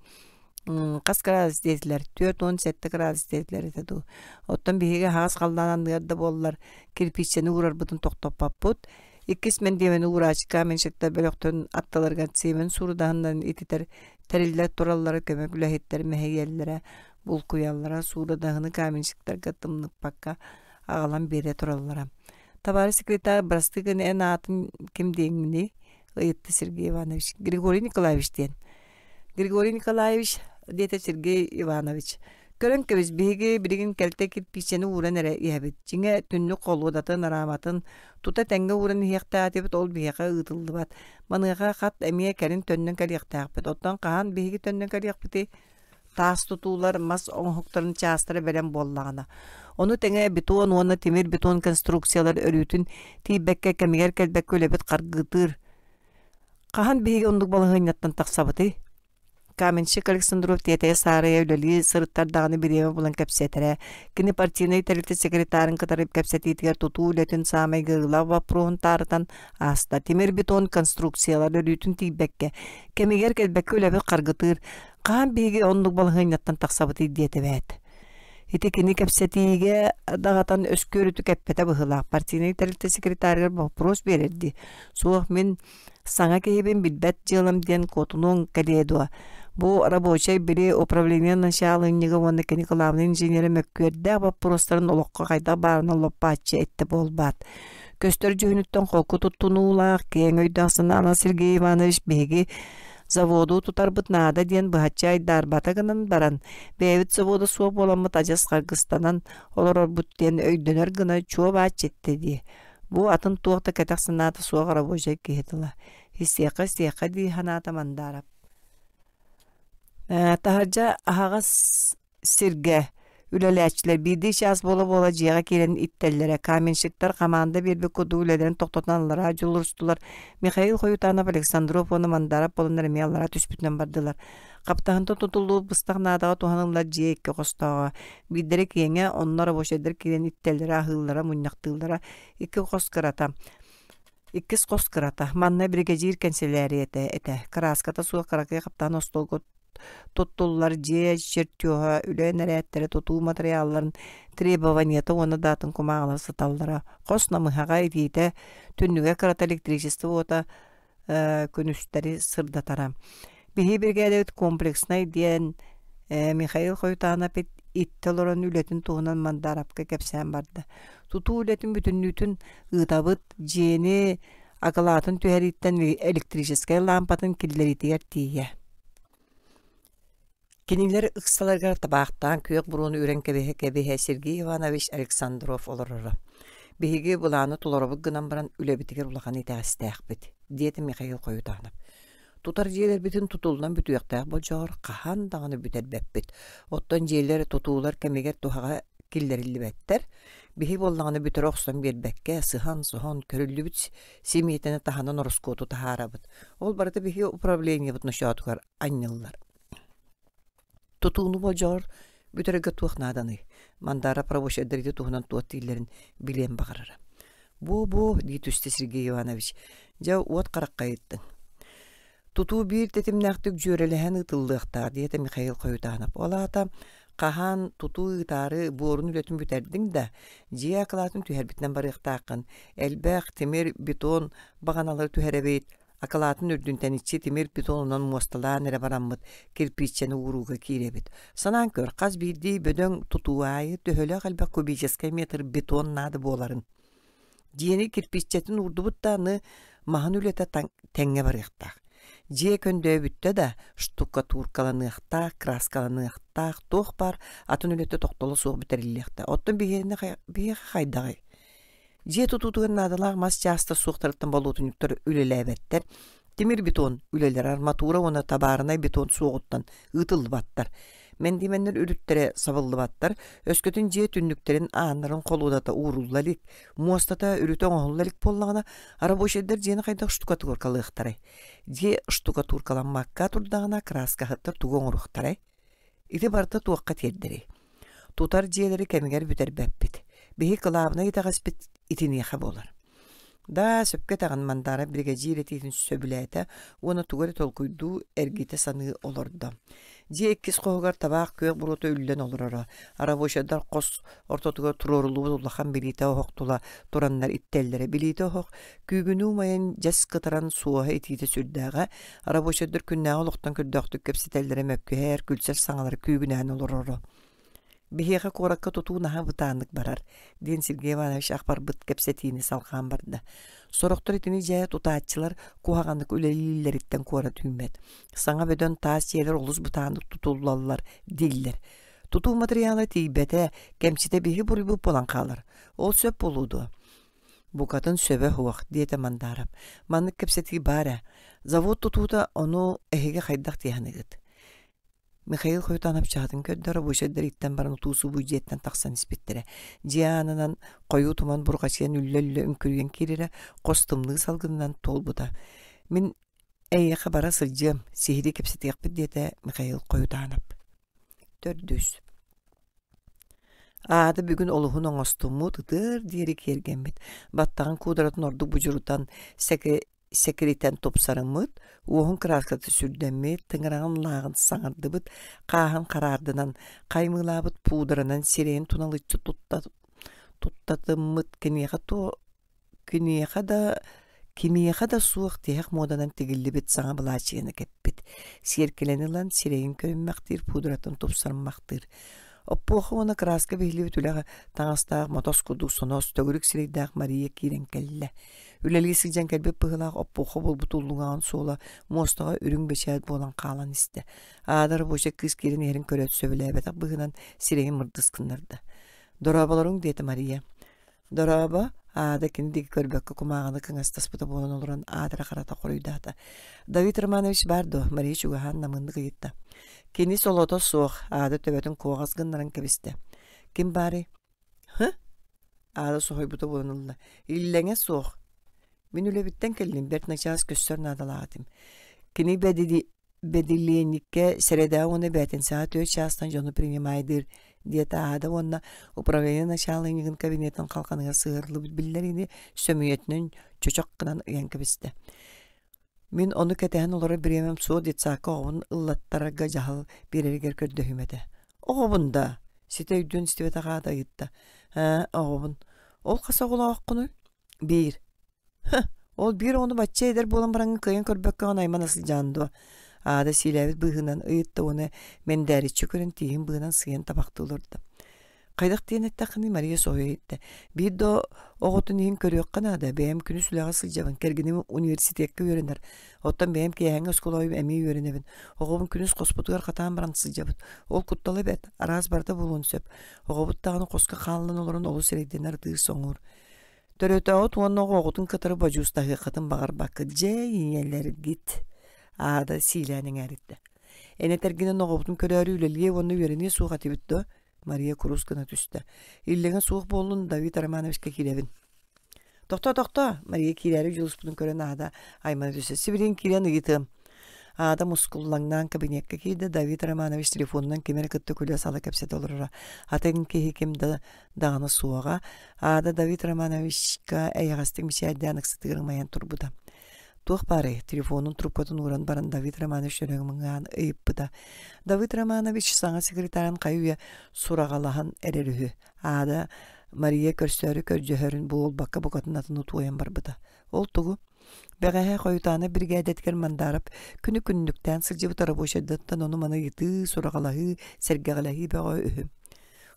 хас кыраадыс диэтилэр? 47 кыраадыс диэтилэр этэ дуу. Оттон биһиги аһаҕас халлаан анныгар да буоллар, кирпииччэни уурарбытын тохтоппоппут. Иккис мэндиэмэни уурааччы каменщиктар бөлөхтөрүн аттыларыгар цемент суурадаһыннарын ититэр тэриллэр тураллара көмө үлэһиттэр мэһийэллэрэ, булкуйаллара, суурадаһыны каменщиктарга тымныппакка аҕалан биэрэ тураллара. Товарищ секретарь, бырастыы гын эн аатын ким диэҥҥиний? ыйытта Сергей Иванович. Григорий Николаевич диэн. Григорий Николаевич, диэтэ Сергей Иванович. Көрөн кэбис, биһиги билигин кэлтэ кирпииччэни ууран эрэ иһэбит. Дьиҥэ, түннүк холуодатын, арааматын тута тэҥҥэ ууран иһиэхтээх этибит, ол биһиэхэ ыытыллыбат. Маныаха хат эмиэ кэлин төннөн кэлиэхтээхпит. Оттон хаһан биһиги төннөн кэлиэхпитий? Таас тутуулар мас оҥоһуктарын чаастара бэлэм буоллаҕына. Ону тэҥэ бетон уонна тимир бетон конструкциялар өрүүтүн тиийбэккэ кэмигэр кэлбэккэ үлэбит харгытыыр. Хаһан биһиги оннук балаһыанньаттан тахсабытый? Каменщик Александров тиэтэйэ-саарайа үлэлии сырыттар даҕаны бириэмэ булан кэпсэтэрэ. Кини партийнай тэрилтэ секретарын кытары кэпсэтиитигэр тутуу үлэтин саамай ыарыылаах боппуруоһун таарытан ааста. Тимир-бетон конструкциялар өрүүтүн тиийбэккэ, кэмигэр кэлбэккэ үлэбит харгытыыр. Хаһан биһиги оннук балаһыанньаттан тахсабытый диэтэ эбээт. Ити кини кэпсэтиигэ даҕатан өскүөрүтүк эппэтэ быһыылаах. Партийнай тэрилтэ секретарыгар боппуруос биэрэрдии. Суох, мин саҥа киһибин билбэт дьыалам диэн куотунуоҥ кэлиэ дуо? Бу рабочай били управление начаалынньыга уонна кини кылаабынай инженерэ мөккүөрдээх боппуруостарын олоххо хайдах баарынан лоппааччы эттэ буолбаат. Көстөр дьүһүнүттэн холку туттунуулаах, киэҥ өйдөөх санаалаах Сергей Иванович биһиги заводу тутарбыт наада диэн быһаччы айдаарбата гынан баран, бэйэбит завода суох буоламмыт адьас харгыстанан олорорбут диэн өйдөнөр гына чуо-бааччы эттэ дии. Бу атын туох да кэтэх санаата суох рабочай киһи тыла. Истиэххэ-истиэххэ дии санаата Мандаарап. Таһырдьа аһаҕас сиргэ үлэлээччилэр биирдии чаас буола-буола дьиэҕэ киирэн иттэллэрэ. Каменщиктар хамаанда биэрбит курдук үлэлэрин тохтотон аллараа дьулурустулар. Михаил Хоютанов, Александров уонна Мандаров буоланнар эмиэ аллараа түспүтүнэн бардылар. Хаптаһынтан тутуллубут быстах наадаҕа туһаныллар дьиэ икки хостооҕо. Биирдэрэ киэҥэ, онно рабочайдар киирэн иттэллэрэ, аһыыллара, мунньахтыыллара. Икки хос кырата. Иккис хос кырата. Манна биригэдьиир кэнсэлээрийэтэ этэ. Кырааската суох кыракый хаптаһын остуолга туттуллар дьиэ чертеһа, үлэ нэрээттэрэ, тутуу матырыйаалларын требованиета уонна да атын кумааҕылар сыталлара. Хос намыһаҕа итиитэ, түннүгэ кырата электричество уота күнүстэри сырдатара. Биһи биригээдэбит комплекснай диэн Михаил Хойутаанап иттэ олорон үлэтин туһунан Мандаарапка кэпсээн барда. Тутуу үлэтин бүтүннүүтүн ыытабыт, дьиэни акылаатын түһэрииттэн электрическэй лаампатын киллэриитигэр тиийэ. Кинилэр ыксаларыгар табаахтаан күөх буруону үрэн кэбиһэ-кэбиһэ Сергей Иванович Александров олороро. Биһиги былааны толоробут гынан баран үлэбитигэр улахан итэҕэстээхпит, диэтэ Михаил Хойутанов. Тутар дьиэлэрбитин тутуллан бүтүөхтээх болдьоҕор хаһан даҕаны бүтэрбэппит. Оттон дьиэлэр тутуулар кэмигэр туһаҕа киллэриллибэттэр. Биһи буоллаҕына бүтэрэ охсон биэрбэккэ, сыһан-соһон, көрүллүбүт симиэтэни таһынан ороскуоту таһаарабыт. Ол барыта биһиги управлениебыт ночоотугар анньыллар. Тутууну болдьоҕор бүтэрэргэ туох нааданый? Мандара рабочайдар туһунан туох дииллэрин билиэн баҕарара. «Буо-буо» дии түстэ Сергей Иванович. «Дьэ, уот харахха ыйыттыҥ. Тутуу биир тэтимнээхтик дьүөрэлэһэн ыытыллыахтаах», диэтэ Михаил Хойутанов. Ол аата хаһан тутуу ыытаары буорун үлэтин бүтэрдиҥ да, дьиэ акылаатын түһэрбитинэн барыахтааххын. Элбэх тимир, бетон баҕаналары түһэрэбит, Акылаатын үрдүн тэниччи тимир бетонунан муосталаан эрэ бараммыт кирпииччэни уурууга киирэбит. Санаан көр, хас биирдии бөдөҥ тутуу аайы төһөлөөх элбэх кубическай метр бетон наада буоларын. Дьиэни кирпииччэтин уурдубут да аны маһын үлэтэ тэҥҥэ барыахтаах. Дьиэ көндөйбүттэ да штукатуркаланыахтаах, краскаланыахтаах, туох баар атын үлэтэ тохтоло суох бүтэриллиэхтээх. Оттон биһиэхэ хайдаҕый? Дьиэ тутуутугар наадалаах мас чаастар суохтарыттан болуотунньуктар үлэлээбэттэр, тимир бетон үлэлэр арматура уонна табаарынай бетон суоҕуттан ыытыллыбаттар. Мэндиэмэннэр үрүттэрэ сабыллыбаттар, өскөтүн дьиэ түннүктэрин ааннарын холуодата уурулла илик, муостата үрүтэ оҥоһулла илик буоллаҕына, рабочайдар дьиэни хайдах штукатуркалыахтарай? Дьиэ штукатуркаламмакка турдаҕына, кырааскаһыттар тугу оҥоруохтарай? Ити барыта туохха тиэрдэрий? Тутар дьиэлэри кэмигэр бүтэрбэппит. Биһи кылаабынай итэҕэспит итиниэхэ буолар. Даа, сөпкө этэҕин, Мандара биригэдьиир этиитин сөбүлээтэ уонна тугу эрэ толкуйдуу, эргитэ саныы олордо. Дьиэ иккис хоһугар табаах күөх буруота үллэн олороро. Рабочайдар хос ортотугар туруоруллубут улахан билиитэ оһох тула тураннар иттэллэрэ. Билиитэ оһох күүгүнүү умайан дьэс кытаран суоһа итиитэ сүрдээҕэ. Рабочайдар күннээҕи олохтон көрдөөхтүк кэпсэтэллэрэ мөккүһэр, күлсэр саҥалара күүгүнээн олороро. Биһиэхэ куоракка тутуу наһаа бытааннык барар, диэн Сергей Иванович ах барбыт кэпсэтиини салҕаан барда. Сорохтор итини дьэ тутааччылар куһаҕаннык үлэлииллэриттэн куорат үүммэт. Саҥа бөдөҥ таас дьиэлэр олус бытааннык тутуллаллар дииллэр. Тутуу матырыйаала тиийбэтэ, кэмчитэ биһи буруйбут буолан хаалар. Ол сөп буолуо дуо? Букатын сөбө суох, диэтэ Мандаров. Маннык кэпсэтии баар ээ. Завод тутуута ону эһиги хайдах тиэханыгыт? Михаил Хойутанов чаһытын көрдө, рабочайдар иттэн баран утуу-субуу дьиэттэн тахсан испиттэрэ. Дьиэ аанынан хойуу туман бурҕачыйан үллэ-үллэ үҥкүрүйэн киирэрэ, хос тымныы салгынынан туолбута. Мин Эйиэхэ бара сылдьыам, сиһилии кэпсэтиэхпит диэтэ Михаил Хойутаанап. Төрдүс. Аата бүгүн олуһун оҥостуммут, ытыар диэри киэргэммит, баттаҕын куударатын ордук будьурутан, сэкиритэн тупсарыммыт, уоһун кырааската сүрдэммит, тыҥыраҕын лааҕын саҥардыбыт, хааһын хараардынан, хаймыылаабыт пуударанан сирэйин туналыччы туттатыммыт киниэхэ Киниэхэ да кимиэхэ да суох тиһэх муоданан тигиллибит саҥа былаачыйаны кэппит, сиэркилэни ылан сирэйин көрүммэхтиир, пудратын тупсарыммахтыыр. Оппуоха уонна кырааска биһилибит үлэҕэ таҥастаах мотос курдук сонос, төгүрүк сирэйдээх Мария киирэн кэллэ. Үлэлии сылдьан кэлбит быһыылаах оппуоха буолбут уллуҥаҕын суола муостаҕа үрүҥ бэчээт буолан хаалан истэ. Аада рабочай кыыс киирэн иһэрин көрөөт сөбүлээбэтэх быһыынан сирэйин мырдыс гыннарда. «Дорооболоруҥ» диэтэ Мария. Дорообо, Аада кини диэки көрбөккө кумааҕыны кыҥастаспыта буолан олорон аатыра харата хоруйдаата. Давид Романович баар дуо? Мария чугаһаан намыыннык ыйытта. Кини солото суох, Аада төбөтүн куоҕас гыннаран кэбистэ. Ким баарый? Һы? Аада соһуйбута буолан ылла. Иллэҥэ суох. Мин үлэбиттэн кэллим, бэрт начаас көстөр наадалаах этим. Кини бэдиди Бэдилиэнньиккэ сэрэдэҕэ уонна бээтинсэҕэ түөрт чаастан дьону принимайдыыр диэтэ Аада уонна управление начаалынньыгын кабинетын халҕаныгар сыһыарыллыбыт биллэриини сөмүйэтинэн чөчөх гынан ыйан кэбистэ. Мин ону кэтэһэн олорор бириэмэм суох детсадка оҕобун ыллаттарарга дьаһал биэрэригэр көрдөһүүм этэ. Оҕобун да? Ситэ өйдүөн истибэтэх Аада ыйытта. Ээ, оҕобун. Ол хас оҕолооххунуй? Биир. Һы, ол биир оҕону бачча эдэр буолан бараҥҥын кыайан көрбөккөҕүн аймана сылдьаҕын дуо? Аада сиилээбит быыһынан ыйытта уонна мэндээриччи көрөн тииһин быанан сыыйан табахтыы олордо. Хайдах диэн эттэххиний Мария соһуйа иһиттэ. Биир да оҕотун иһин көрүөххэ наада, бэйэм күнүс үлэҕэ сылдьабын, кэргэним университекка үөрэнэр, оттон бэйэм киэһээҥҥи оскуолаҕа эмиэ үөрэнэбин. Оҕобун күнүс хоспутугар хатаан баран сылдьабыт. Ол куттала эбээт, араас барыта буолуон сөп. Оҕобут даҕаны хоско хааллан олорон олус эрэйдэнэр, ытыыр-соҥуур. Төрөтөҕүт уонна оҕоҕутун кытары бодьуустаһыаххытын баҕарбаккыт дьэ ийэлэргит Аада сиилээн эҥээриттэ. Эн этэргинэн оҕобутун көрөөрү үлэлиэ уонна үөрэниэ суох этибит дуо? Мария курус гына түстэ. Иллэҥэ суох буоллун Давид Романовичка киирэбин. Тохтоо, тохтоо! Мария киирээри дьулуспутун көрөн Аада аймана түстэ. Сибилигин киирэн ыйытыам. Аада мускуллаҥнаан кабинекка киирдэ, Давид Романович телефонунан кими эрэ кытта күлэ-сала кэпсэтэ олороро. Атын киһи ким да даҕаны суоҕа. Аада Давид Романовичка эйэҕэстик мичээрдээн ыксатыгар ымайан турбута. Туох баарый, телефонун трубкатын ууран баран Давид Романович өрөҥүҥҥаан ыйыппыта. Давид Романович саҥа секретарын хайы-үйэ сураҕалаһан эрэр үһү. Аада Мария көрсөөрү көрдьөһөрүн буолбакка букатын атын утуойан барбыта. Ол тугу? Бэҕэһээ Хойутаана биригээдэтигэр Мандаарап күнү-күннүктээн сылдьыбыт рабочайдартан ону-маны ыйытыы, сураҕалаһыы, сэргэҕэлэһии бөҕө үһү.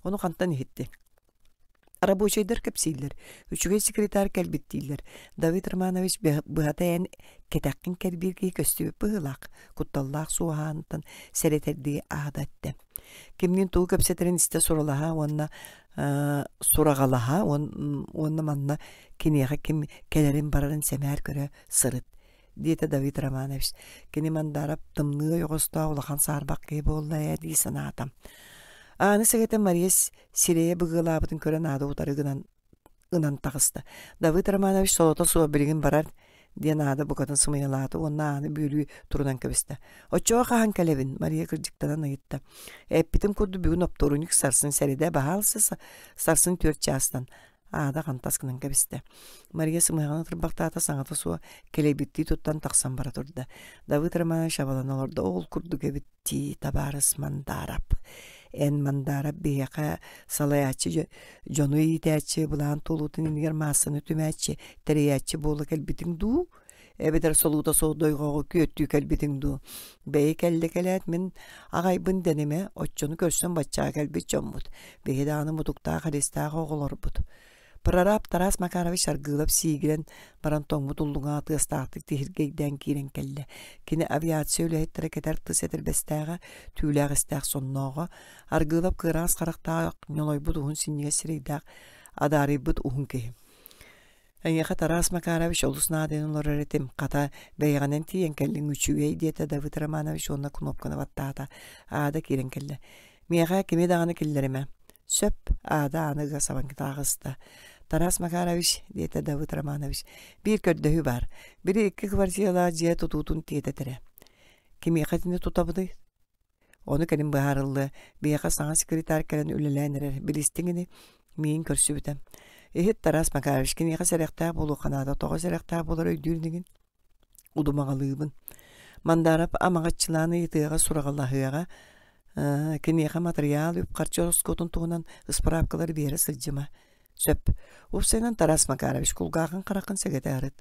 Ону хантан иһиттиҥ? Рабочайдар кэпсииллэр, үчүгэй секретарь кэлбит дииллэр. Давид Романович быһата эн кэтэххин кэрбиир киһи көстүбүт быһыылаах, кутталлаах суоһаантан сэрэтэрдии аата эттэ. Кимниин тугу кэпсэтэрин истэ суралаһа уонна сураҕалаһа уонна манна киниэхэ ким кэлэрин-барарын сэмээр көрө сырыт диэтэ Давид Романович. Кини Мандаров тымныы ойоҕостоох улахан саарбах киһи буолла ээ дии санаата. Ааны сэгэтэн Мария сирэйэ быгыалаабытын көрөн аада утары гынан ынан таҕыста. Давыд Романович солото суох билигин барар диэн аада букатын сымыйалаата уонна ааны бүөлүү турунан кэбистэ. Оччоҕо хаһан кэлэбин? Мария кырдьыктанан ыйытта. Эппитим курдук бүгүн оптуорунньук сарсын сэрэдэ баһаалыста сарсын түөрт чаастан аада хантас гынан кэбистэ. Мария сымыһаҕын ытырбахтаата саҥата суох кэлэйбиттии туттан тахсан бара турда. Давыд Романович абалана олордо. Ол курдук эбит дии, табаарыс Мандаарап. Эн Мандаарап биһиэхэ салайааччы дьону иитээччи, былаан туолуутун иннигэр маассаны түмээччи, тэрийээччи буола кэлбитиҥ дуу? Эбэтэр солуута суох дойҕоҕу күөттүү кэлбитиҥ дуу? Бэйи кэллэ кэлээт мин аҕайбын дэнимэ, оччону көрсөн баччаҕа кэлбит дьоммут. Биһи даҕаны мутуктаах эристээх оҕолорбут. Прораб Тарас Макарович Аргыылап сиигирэн баран тоҥмут уллуҥаҕа тыастаахтык тиһиргэйдээн киирэн кэллэ. Кини авиация үлэһиттэрэ кэтэр тыс этэрбэстээҕэ, түүлээх истээх соннооҕо, Аргыылап кыараҕас харахтаах, ньолойбут уһун синньигэс сирэйдээх, адаарыйбыт уһун киһи. «Эйиэхэ Тарас Макарович олус наадыйан олорор этим, хата, бэйэҕинэн тиийэн кэллиҥ үчүгэй» диэтэ Давыд Романович уонна кнопканы баттаата. Аада киирэн кэллэ. «Миэхэ кими даҕаны киллэримэ. Сөп, Аада ааны ыга сабан таҕыста. Тарас Макарович, диэтэ Давыд Романович, биир көрдөһүү баар. Били икки квартиралаах дьиэ тутуутун тиэтэтэрэ. Кимиэхэ итини тутабыный? Ону кэлин быһаарыллыа. Биһиэхэ саҥа секретарь кэлэн үлэлээн эрэр. Билистиҥ ини? Миигин көрсүбүтэ. Иһит Тарас Макарович киниэхэ сэрэхтээх буолуохха наада. Тоҕо сэрэхтээх буолар өйдүүр инигин? Удумаҕалыыбын. Мандаров амаҕаччылаан ыйытыаҕа сураҕалаһыаҕа, киниэхэ матырыйаал үп-харчы ороскуотун туһунан ыспыраапкалары биэрэ сылдьыма. Сөп. Уопсайынан Тарас Макарович кулгаахын хараххын сэгэтэ арыт.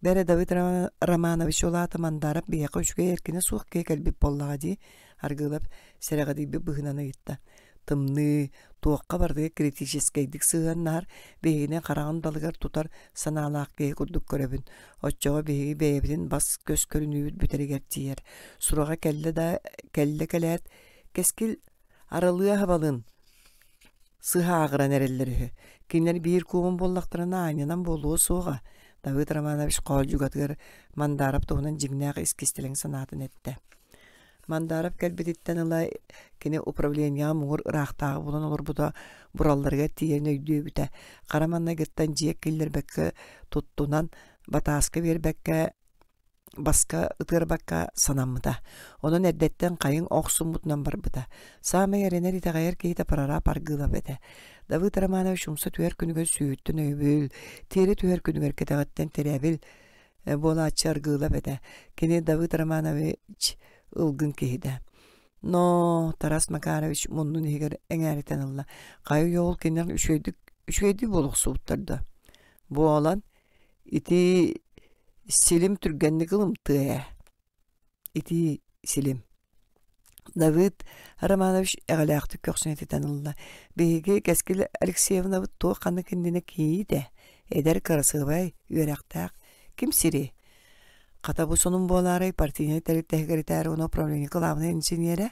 Бэрэ Давид Романович ол аата Мандаров биһиэхэ үчүгэй эркинэ суох киһи кэлбит буоллаҕа дии, Аргыылап сэрэҕэдийбит быһыынан ыйытта. Тымныы, туохха барытыгар критическэйдик сыһыаннаһар, биһигини хараҕын далыгар тутар санаалаах киһи курдук көрөбүн. Оччоҕо биһиги бэйэбитин бас-көс көрүнүүбүт бүтэригэр тиийэр. Сураҕа кэллэ да кэллэ кэлээт, Кэскил аралыа аһабалын сыһааҕыран эрэллэр үһү. Кинилэр биир куобун буоллахтарына аанньанан буолуо суоҕа, Давыд Романович хоолдьугатыгар Мандаров туһунан дьиҥнээх ис кистэлэҥ санаатын эттэ. Мандаров кэлбититтэн ыла кини управлениеҕа муҥур ыраахтааҕы булан олорбута буралларыгар тиийэн өйдүөбүтэ. Хара маҥнайгыттан дьиэ киллэрбэккэ туттунан, батааска биэрбэккэ баска ытыарбакка санаммыта. Онон эрдэттэн хайыҥ охсуммутунан барбыта. Саамай эрэнэр итэҕэйэр киһитэ прораб Аргыылап этэ. Давыд Романович умса түһэр күнүгэр сүүһүттэн өйөбүл, тиэрэ түһэр күнүгэр кэтэҕиттэн тирээбил буолааччы Аргыылап этэ. Кини Давыд Романович ылгын киһитэ. Но Тарас Макарович муннун иһигэр эҥээритэн ылла. Хайа уол кинилэр үчүгэйдик үчүгэйдик буолухсубуттар да. Буолан Ити силим түргэнник ылымтыа ээ. Ити силим. Давыд Романович эҕэлээхтик көхсүн этитэн ылла. Биһиги Кэскил Алексеевнабыт туох ханнык иннинэ кийиит ээ. Эдэр кырасыабай, үөрэхтээх. Ким сири? Хата бу сонун буолаарай партийнай тэрилтэ секретарь уонна управление главнай инженерэ?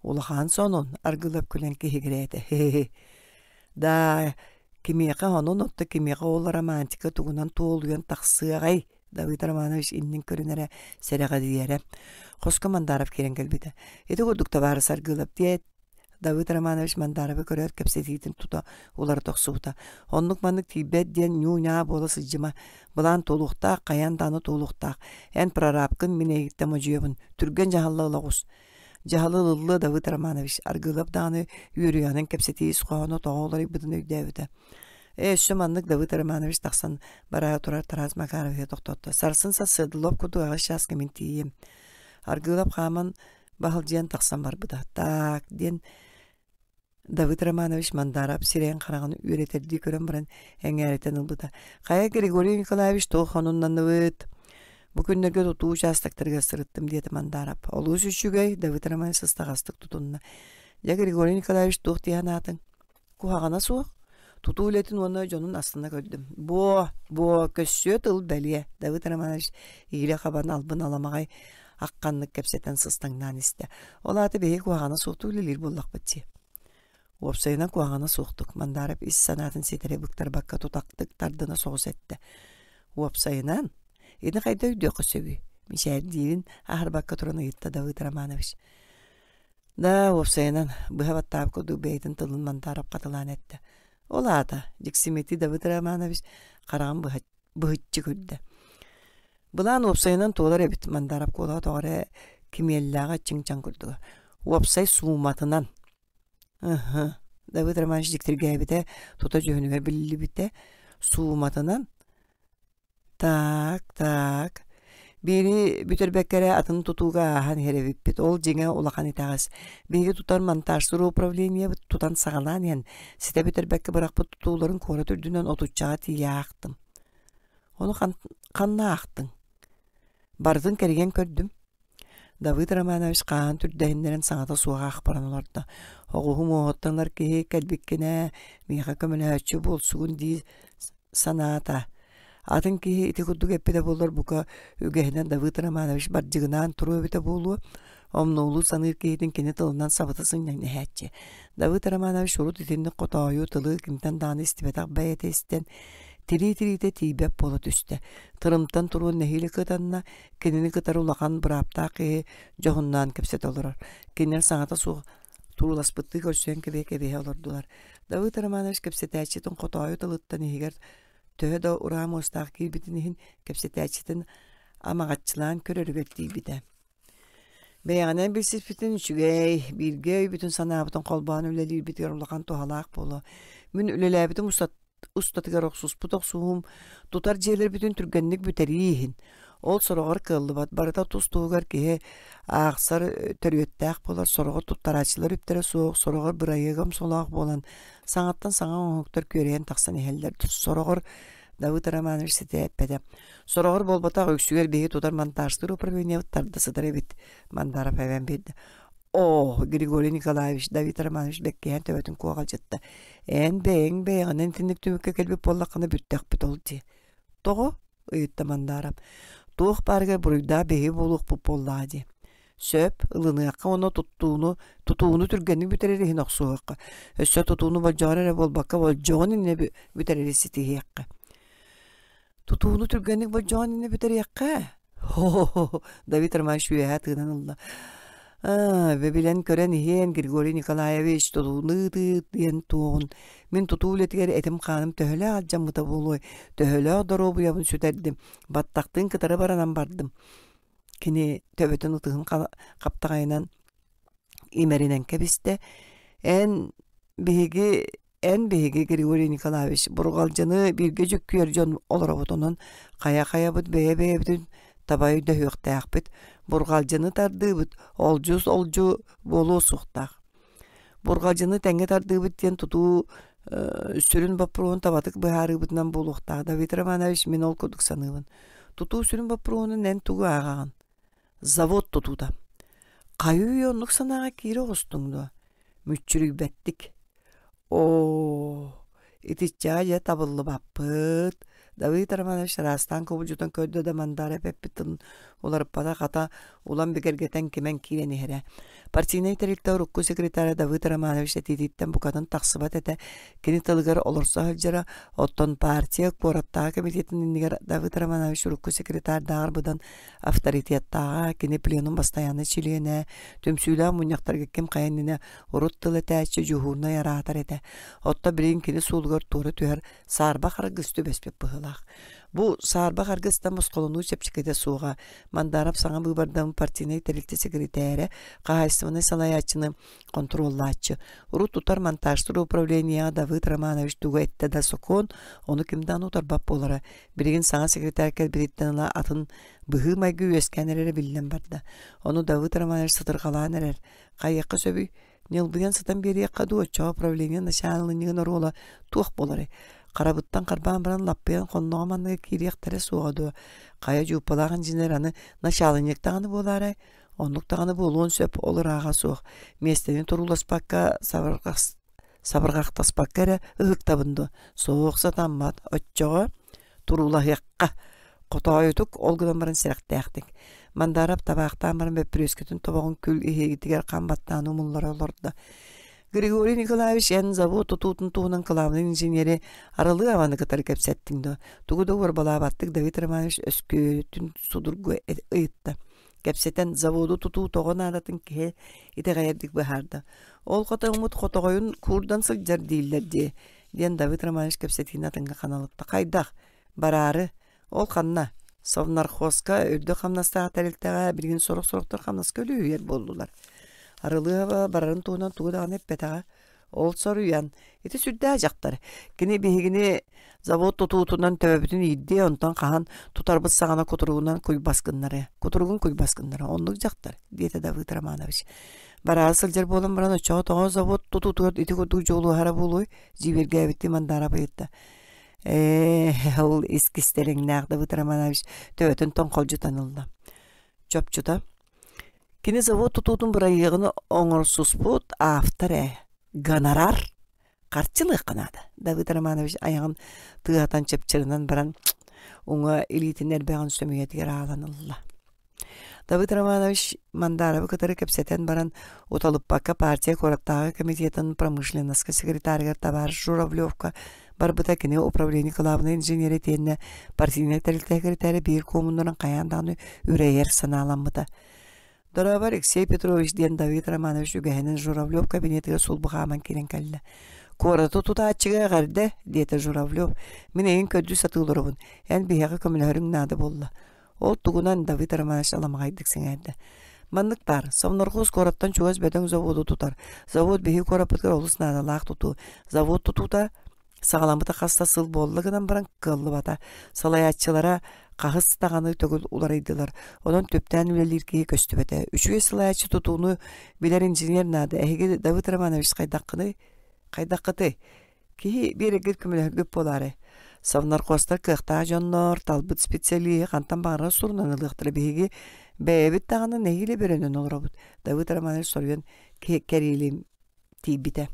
Улахан сонун, аргылап күлэн киһигирээтэ. Да, кимиэхэ онон отто кимиэхэ ол романтика тугунан туолуйан тахсыаҕай Давыд Романович иннин көрүнэрэ сэрэҕэдийэрэ. Хоско Мандаров киирэн кэлбитэ. Ити курдук табаарыс Аргыылап диэт, Давыд Романович Мандаровы көрөөт кэпсэтиитин тута уларыта охсубута. Оннук-маннык тиийбэт диэн ньуу-ньаа буола сылдьыма. Былаан туолуохтаах, хайаан даҕаны туолуохтаах. Эн прорабкын, мин эйигиттэн модьуйабын. Түргэн дьаһалла ыла оҕус. Дьаһалы ылыллыа Давыд Романович Аргыылап даҕаны үөрүйэҕинэн кэпсэтии ис хоһооно тоҕо уларыйбытын өйдөөбүтэ. Ээ, өссө маннык Давыд Романович тахсан бараары турар Тарас Макаровиһы тохтотто. Сарсын сарсыарда лоп курдук аҕыс чааска мин тиийиэм. Аргыылап хааман баһылдьыйан тахсан барбыта. Так, диэн Давыд Романович Мандаров сирэйин-хараҕын үөрэтэрдии көрөн баран эҥээритэн ылбыта. «Хайа, Григорий Николаевич, туох хонуннанныбыт? Бу күннэргэ тутуу учаастактарыгар сырыттым», диэтэ Мандаров. «Олус үчүгэй», Давыд Романович сыстаҕастык тутунна. «Дьэ, Григорий Николаевич, туох дии санаатыҥ?» «Куһаҕана суох. Тутуу үлэтин уонна дьонун астына көрдүм. Буо, буо, көссүө тыл бэлиэ», Давыд Романович иилэ хабан албын аламаҕай ахханнык кэпсэтэн сыстаҥнаан истэ. Ол аата биһиги куһаҕана суохтук үлэлиир буоллахпыт дии. Уопсайынан куһаҕана суохтук, Мандаров ис санаатын ситэри быктарбакка тутахтык тардына соҕус эттэ. Уопсайынан, ини хайда өйдүөххэ сөбүй? Мичээрдиирин аһарбакка туран ыйытта Давыд Романович. Да, уопсайынан, быһа баттаабыт курдук бэйэтин тылын Мандаров хатылаан эттэ. Ол аата, дьиксиммиттии Давыд Романович хараҕын быһа быһыччы көрдө. Былаан уопсайынан туолар эбит, Мандаров куолаҕа тоҕо эрэ кимиэллээҕэ чиҥ-чаҥ курдуга. Уопсай сууматынан. Ыһы, Давыд Романович дьиктиргээбитэ, тута дьүһүнүгэр биллибитэ. Сууматынан? Так, так. Биири бүтэрбэккэ эрэ атын тутууга ааһан иһэр эбиппит. Ол дьиҥэ улахан итэҕэс. Биһиги тутар монтажтыыр управлениебыт тутан саҕалаан иһэн, ситэ бүтэрбэккэ бырахпыт тутууларын куорат үрдүнэн отуччаҕа тиийэ аахтым. Ону ханна аахтыҥ? Барытын кэрийэн көрдүм. Давыд Романович хааһын түрдэһиннэрэн саҥата суох аахпаран олордо. Оҕуһу муоһуттан ылар киһи кэлбиккин ээ, миэхэ көмөлөһөөччү буолсугун дии санаата. Атын киһи ити курдук эппитэ буоллар, бука, үгэһинэн Давыд Романович бардьыгынаан туруо эбитэ буолуо, омнуолуу саныыр киһитин кини тылынан сабыта сынньан иһээччи. Давыд Романович урут итинник хотоойу тылы кимтэн даҕаны истибэтэх бэйэтэ истэн, тирии-тириитэ тиийбэт буола түстэ. Тырымтан туруон нэһиилэ кытанна, кинини кытары улахан бырааптаах киһи дьоһуннаан кэпсэтэ олорор. Кинилэр саҥата суох турууласпыттыы көрсөн кэбиһэ-кэбиһэ олордулар. Давыд Романович кэпсэтээччитин хотоойу тылыттан иһигэр төһө да ураа муостаах киирбитин иһин кэпсэтээччитин амаҕаччылаан көрөрүгэр тиийбитэ. Бэйэҕинэн билсиспитин үчүгэй, бииргэ өйбүтүн санаабытын холбоон үлэлиирбитигэр улахан туһалаах буолуо. Мин үлэлээбитим устатыгар охсуспут охсуһуум тутар дьиэлэрбитин түргэнник бүтэрии иһин. Ол сороҕор кыаллыбат, барыта тус-туһугар киһи аахсар төрүөттээх буолар, сороҕор туттарааччылар үптэрэ суох, сороҕор бырайыага омсолоох буолан, саҥаттан саҥа оҥоһуктар күөрэйэн тахсан иһэллэр, сороҕор Давыд Романович ситэ эппэтэ. Сороҕор буолбатах, үксүгэр биһиги тутар монтажтыыр управлениебыт тарда сытар эбит, Мандаров эбэн биэрдэ. Оо, Григорий Николаевич, Давид Романович бэккиһээн төбөтүн куоҕалдьытта. Эн бэйэҥ бэйэҕинэн итинник түмүккэ кэлбит буоллаххына бүттэхпит ол дии. Тоҕо? ыйытта Мандаров. Туох баарыгар буруйдаах биһиги буолуохпут буоллаҕа дии. Сөп, ылыныахха уонна туттууну, тутууну түргэнник бүтэрэр иһин охсуһуохха. Өссө тутууну болдьоҕор эрэ буолбакка, болдьоҕун иннинэ бүтэрэри ситиһиэххэ. Тутууну түргэнник болдьоҕун иннинэ бүтэриэххэ. Хо-хо-хо, Давид Романович үөһэ тыынан ылла. Аа, билэн көрөн иһиэн Григорий Николаевич тутууну ыытыы диэн туоҕун. Мин тутуу үлэтигэр этим-хааным төһөлөөх алдьаммыта буолуой, төһөлөөх доруобуйабын сүтэрдим, баттахтыын кытары баранан бардым. Кини төбөтүн ытыһын хаптаҕайынан имэринэн кэбистэ. Эн биһиги эн биһиги Григорий Николаевич бурҕалдьыны бииргэ дьүккүйэр дьон олоробут онон хайа-хайабыт бэйэ-бэйэбитин таба өйдөһүөхтээхпит бурҕалдьыны тардыыбыт олдьу-олдьу буолуо суохтаах бурҕалдьыны тэҥҥэ тардыыбыт диэн тутуу сүрүн боппуруоһун табатык быһаарыыбытынан буолуохтаах Давид Романович мин ол курдук саныыбын тутуу сүрүн боппуруоһунан эн тугу ааҕаҕын завод тутуута хайыы оннук санааҕа киирэ оҕустуҥ дуо мүччүрүйбэттик Оо, итиччэҕэ дьэ табыллыбаппыт. Давид Романович араастаан кубулдьутан көрдө да Мандара эппит тылын уларыппата, хата улам бигэргэтэн кимэн киирэн иһэрэ. Партийнай тэрилтэ урукку секретара Давид Романович этиититтэн букатын тахсыбат этэ, кини тылыгар олорсо сылдьара, оттон партия куораттааҕы комитетын иннигэр Давид Романович урукку секретардааҕар быдан авторитеттааҕа, кини пленум бастайааннай чилиэнэ, түмсүүлээх мунньахтарга ким хайа иннинэ Урут тыл этээччи дьуһуурунай араатар этэ, оттон билигин кини суолугар туора түһэр саарбах аргыс түбэспит быһыылаах. Бу саарбах аргыстан босхолонуу чэпчэкитэ суоҕа. Мандаров саҥа быыбардаммыт партийнай тэрилтэ сэкиритээрэ, хаһаайыстыбаннай салайааччыны хонтуруоллааччы. Урут тутар монтажтыыр управлениеҕа Давыд Романович тугу эттэ да сокуон, ону ким даҕаны утарбат буолара. Билигин саҥа секретарь кэлбититтэн ыла атын быһыы-майгы үөскээн эрэрэ биллэн барда. Ону Давыд Романович сытырҕалаан эрэр. Хайыахха сөбүй? Ньылбыйан сытан биэриэххэ дуу, оччоҕо управление начаалынньыгын оруола туох буоларый? Харабыттан харбаан баран лаппыйан хонноҕо манныга киириэхтэрэ суоҕа дуо? Хайа дьууппалаах инженер аны начаалынньык даҕаны буолаарай? Оннук даҕаны буолуон сөп, ол ырааҕа суох. Миэстэни турууласпакка, сабырҕахтаспакка эрэ ыһыктабын дуо? Суох сатаммат. Оччоҕо туруулаһыахха. Хотоойутук, ол гынан баран сэрэхтээхтик. Мандаров табаахтаан баран бөппүрүөскэтин тобоҕун күл иһиитигэр хам баттаан умуллара олордо. Григорий Николаевич, эн завод тутуутун туһунан кылаабынай инженери Арылы Аваны кытары кэпсэттиҥ дуо? Тугу да уорбалаабаттык Давид Романович өскүөтүн судургу ыйытта. Кэпсэтэн заводу тутуу тоҕо наадатын киһи итэҕэйэрдик быһаарда. Ол хотоҥмут хотоҕойун куурдан сылдьар дииллэр дии, диэн Давид Романович кэпсэтиини атыҥҥа ханалытта. Хайдах? Бараары. Ол ханна? Совнархозка үрдүк хамнастаах тэрилтэҕэ билигин сорох-сорохтор хамнаска үлүһүйэр буоллулар. Арылыаба барарын туһунан тугу даҕаны эппэтэҕэ. Ол соруйан, ити сүрдээх дьахтар. Кини биһигини завод тутуутунан төбөбүтүн иирдиэ, онтон хаһан тутарбыт саҕана кутуругунан куйбас гыннарыа. Кутуругун куйбас гыннара. Оннук дьахтар, диэтэ Давыд Романович. Бараары сылдьар буолан баран оччоҕо тоҕо завод тутуутугар ити курдук дьулуһара буолуой? Дьиибэргээбиттии Мандаров ыйытта. Ээ, ол ис кистэлэҥнээх Давыд Романович төбөтүн тоҥхолдьутан ылла. Чопчута. Кини завод тутуутун бырайыагын оҥорсуспут автор ээ. Гонорар харчылыахха наада. Давыд Романович айаҕын тыаһатан чыпчырынан баран уҥа илиитин эрбэҕин сөмүйэтигэр аалан ылла. Давыд Романович Мандаровы кытары кэпсэтэн баран, уталыппакка партия куораттааҕы комитетын промышленноска секретарыгар табаарыс Журавлевка барбыта кини управление кылаабынай инженерэ итиэннэ партийнай тэрилтэ секретарэ биир куомуннарын хайаан даҕаны үрэйэр санааламмыта. Дорообо Алексей Петрович диэн Давид Романович үгэһинэн Журавлев кабинетыгар сулбу хааман киирэн кэллэ. Куораты тутааччыга эҕэрдэ, диэтэ Журавлев. Мин эйигин көрдүү сатыы олоробун. Эн биһиэхэ көмөлөһөрүҥ наада буолла. Ол тугунан Давид Романович аламаҕайдык сэҥээрдэ. Маннык баар, Совнархоз куораттан чугас бөдөҥ заводу тутар. Завод биһиги куораппытыгар олус наадалаах тутуу. Завод тутуута саҕаламмыта хас да сыл буолла гынан баран кыаллыбата. Салайааччылара хаһыс даҕаны төгүл уларыйдылар. Онон түптээн үлэлиир киһи көстүбэтэ. Үчүгэй салайааччы тутууну билэр инженер наада. Эһиги Давид Романович хайдаххыный? Хайдаххытый? Киһи биэрэргит көмөлөһөргүт буолаарай? Совнархозтар кыахтаах дьоннор, талбыт специалиһы хантан баҕарар сурунан ылыахтара. Биһиги бэйэбит даҕаны нэһиилэ бөрөнөн олоробут. Давыд Романович соруйан кэриэлим тиийбитэ.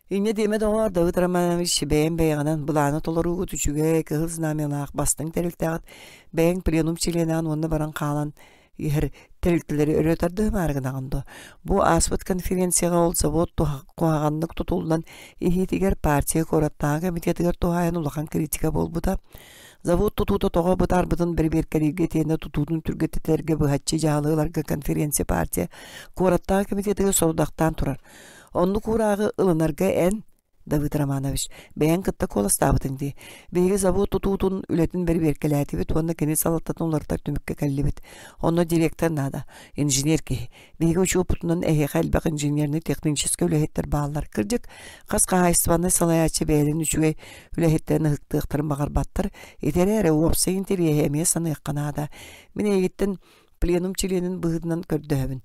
Инньэ диэмэ доҕоор, Давыд Романович бэйэм бэйэҕинэн былааны толоруугут үчүгэй, кыһыл знамялаах бастыҥ тэрилтэҕит, бэйэҥ пленум чилиэнэҕин уонна баран хаалан иһэр тэрилтэлэри өрө тардыһымаары гынаҕын дуо? Бу ааспыт конференцияҕа ол завод куһаҕаннык тутуллан иһиитигэр партия куораттааҕы комитетыгар туһаайан улахан критика буолбута. Завод тутуута тоҕо бытаарбытын бэрэбиэркэлииргэ итиэннэ тутуутун түргэтэтэргэ быһаччы дьаһалы ыларга конференция партия куораттааҕы комитетыгар сорудахтаан турар. Оннук уурааҕы ылынарга эн Давыд Романович, бэйэҥ кытта куоластаабытыҥ дии. Биһиги завод тутуутун үлэтин бэрэбиэркэлээтибит уонна кини салалтатын уларытар түмүккэ кэллибит. Онно директор наада, инженер киһи. Биһиги учуоппутунан эһиэхэ элбэх инженернэй техническэй үлэһиттэр бааллар. Кырдьык, хас хаһаайыстыбаннай салайааччы бэйэлэрин үчүгэй үлэһиттэрин ыһыктыахтарын баҕарбаттар. Ити эрээри уопсай интэриэһи эмиэ саныахха наада. Мин эйигиттэн пленум чилиэнин быһыытынан көрдөһөбүн.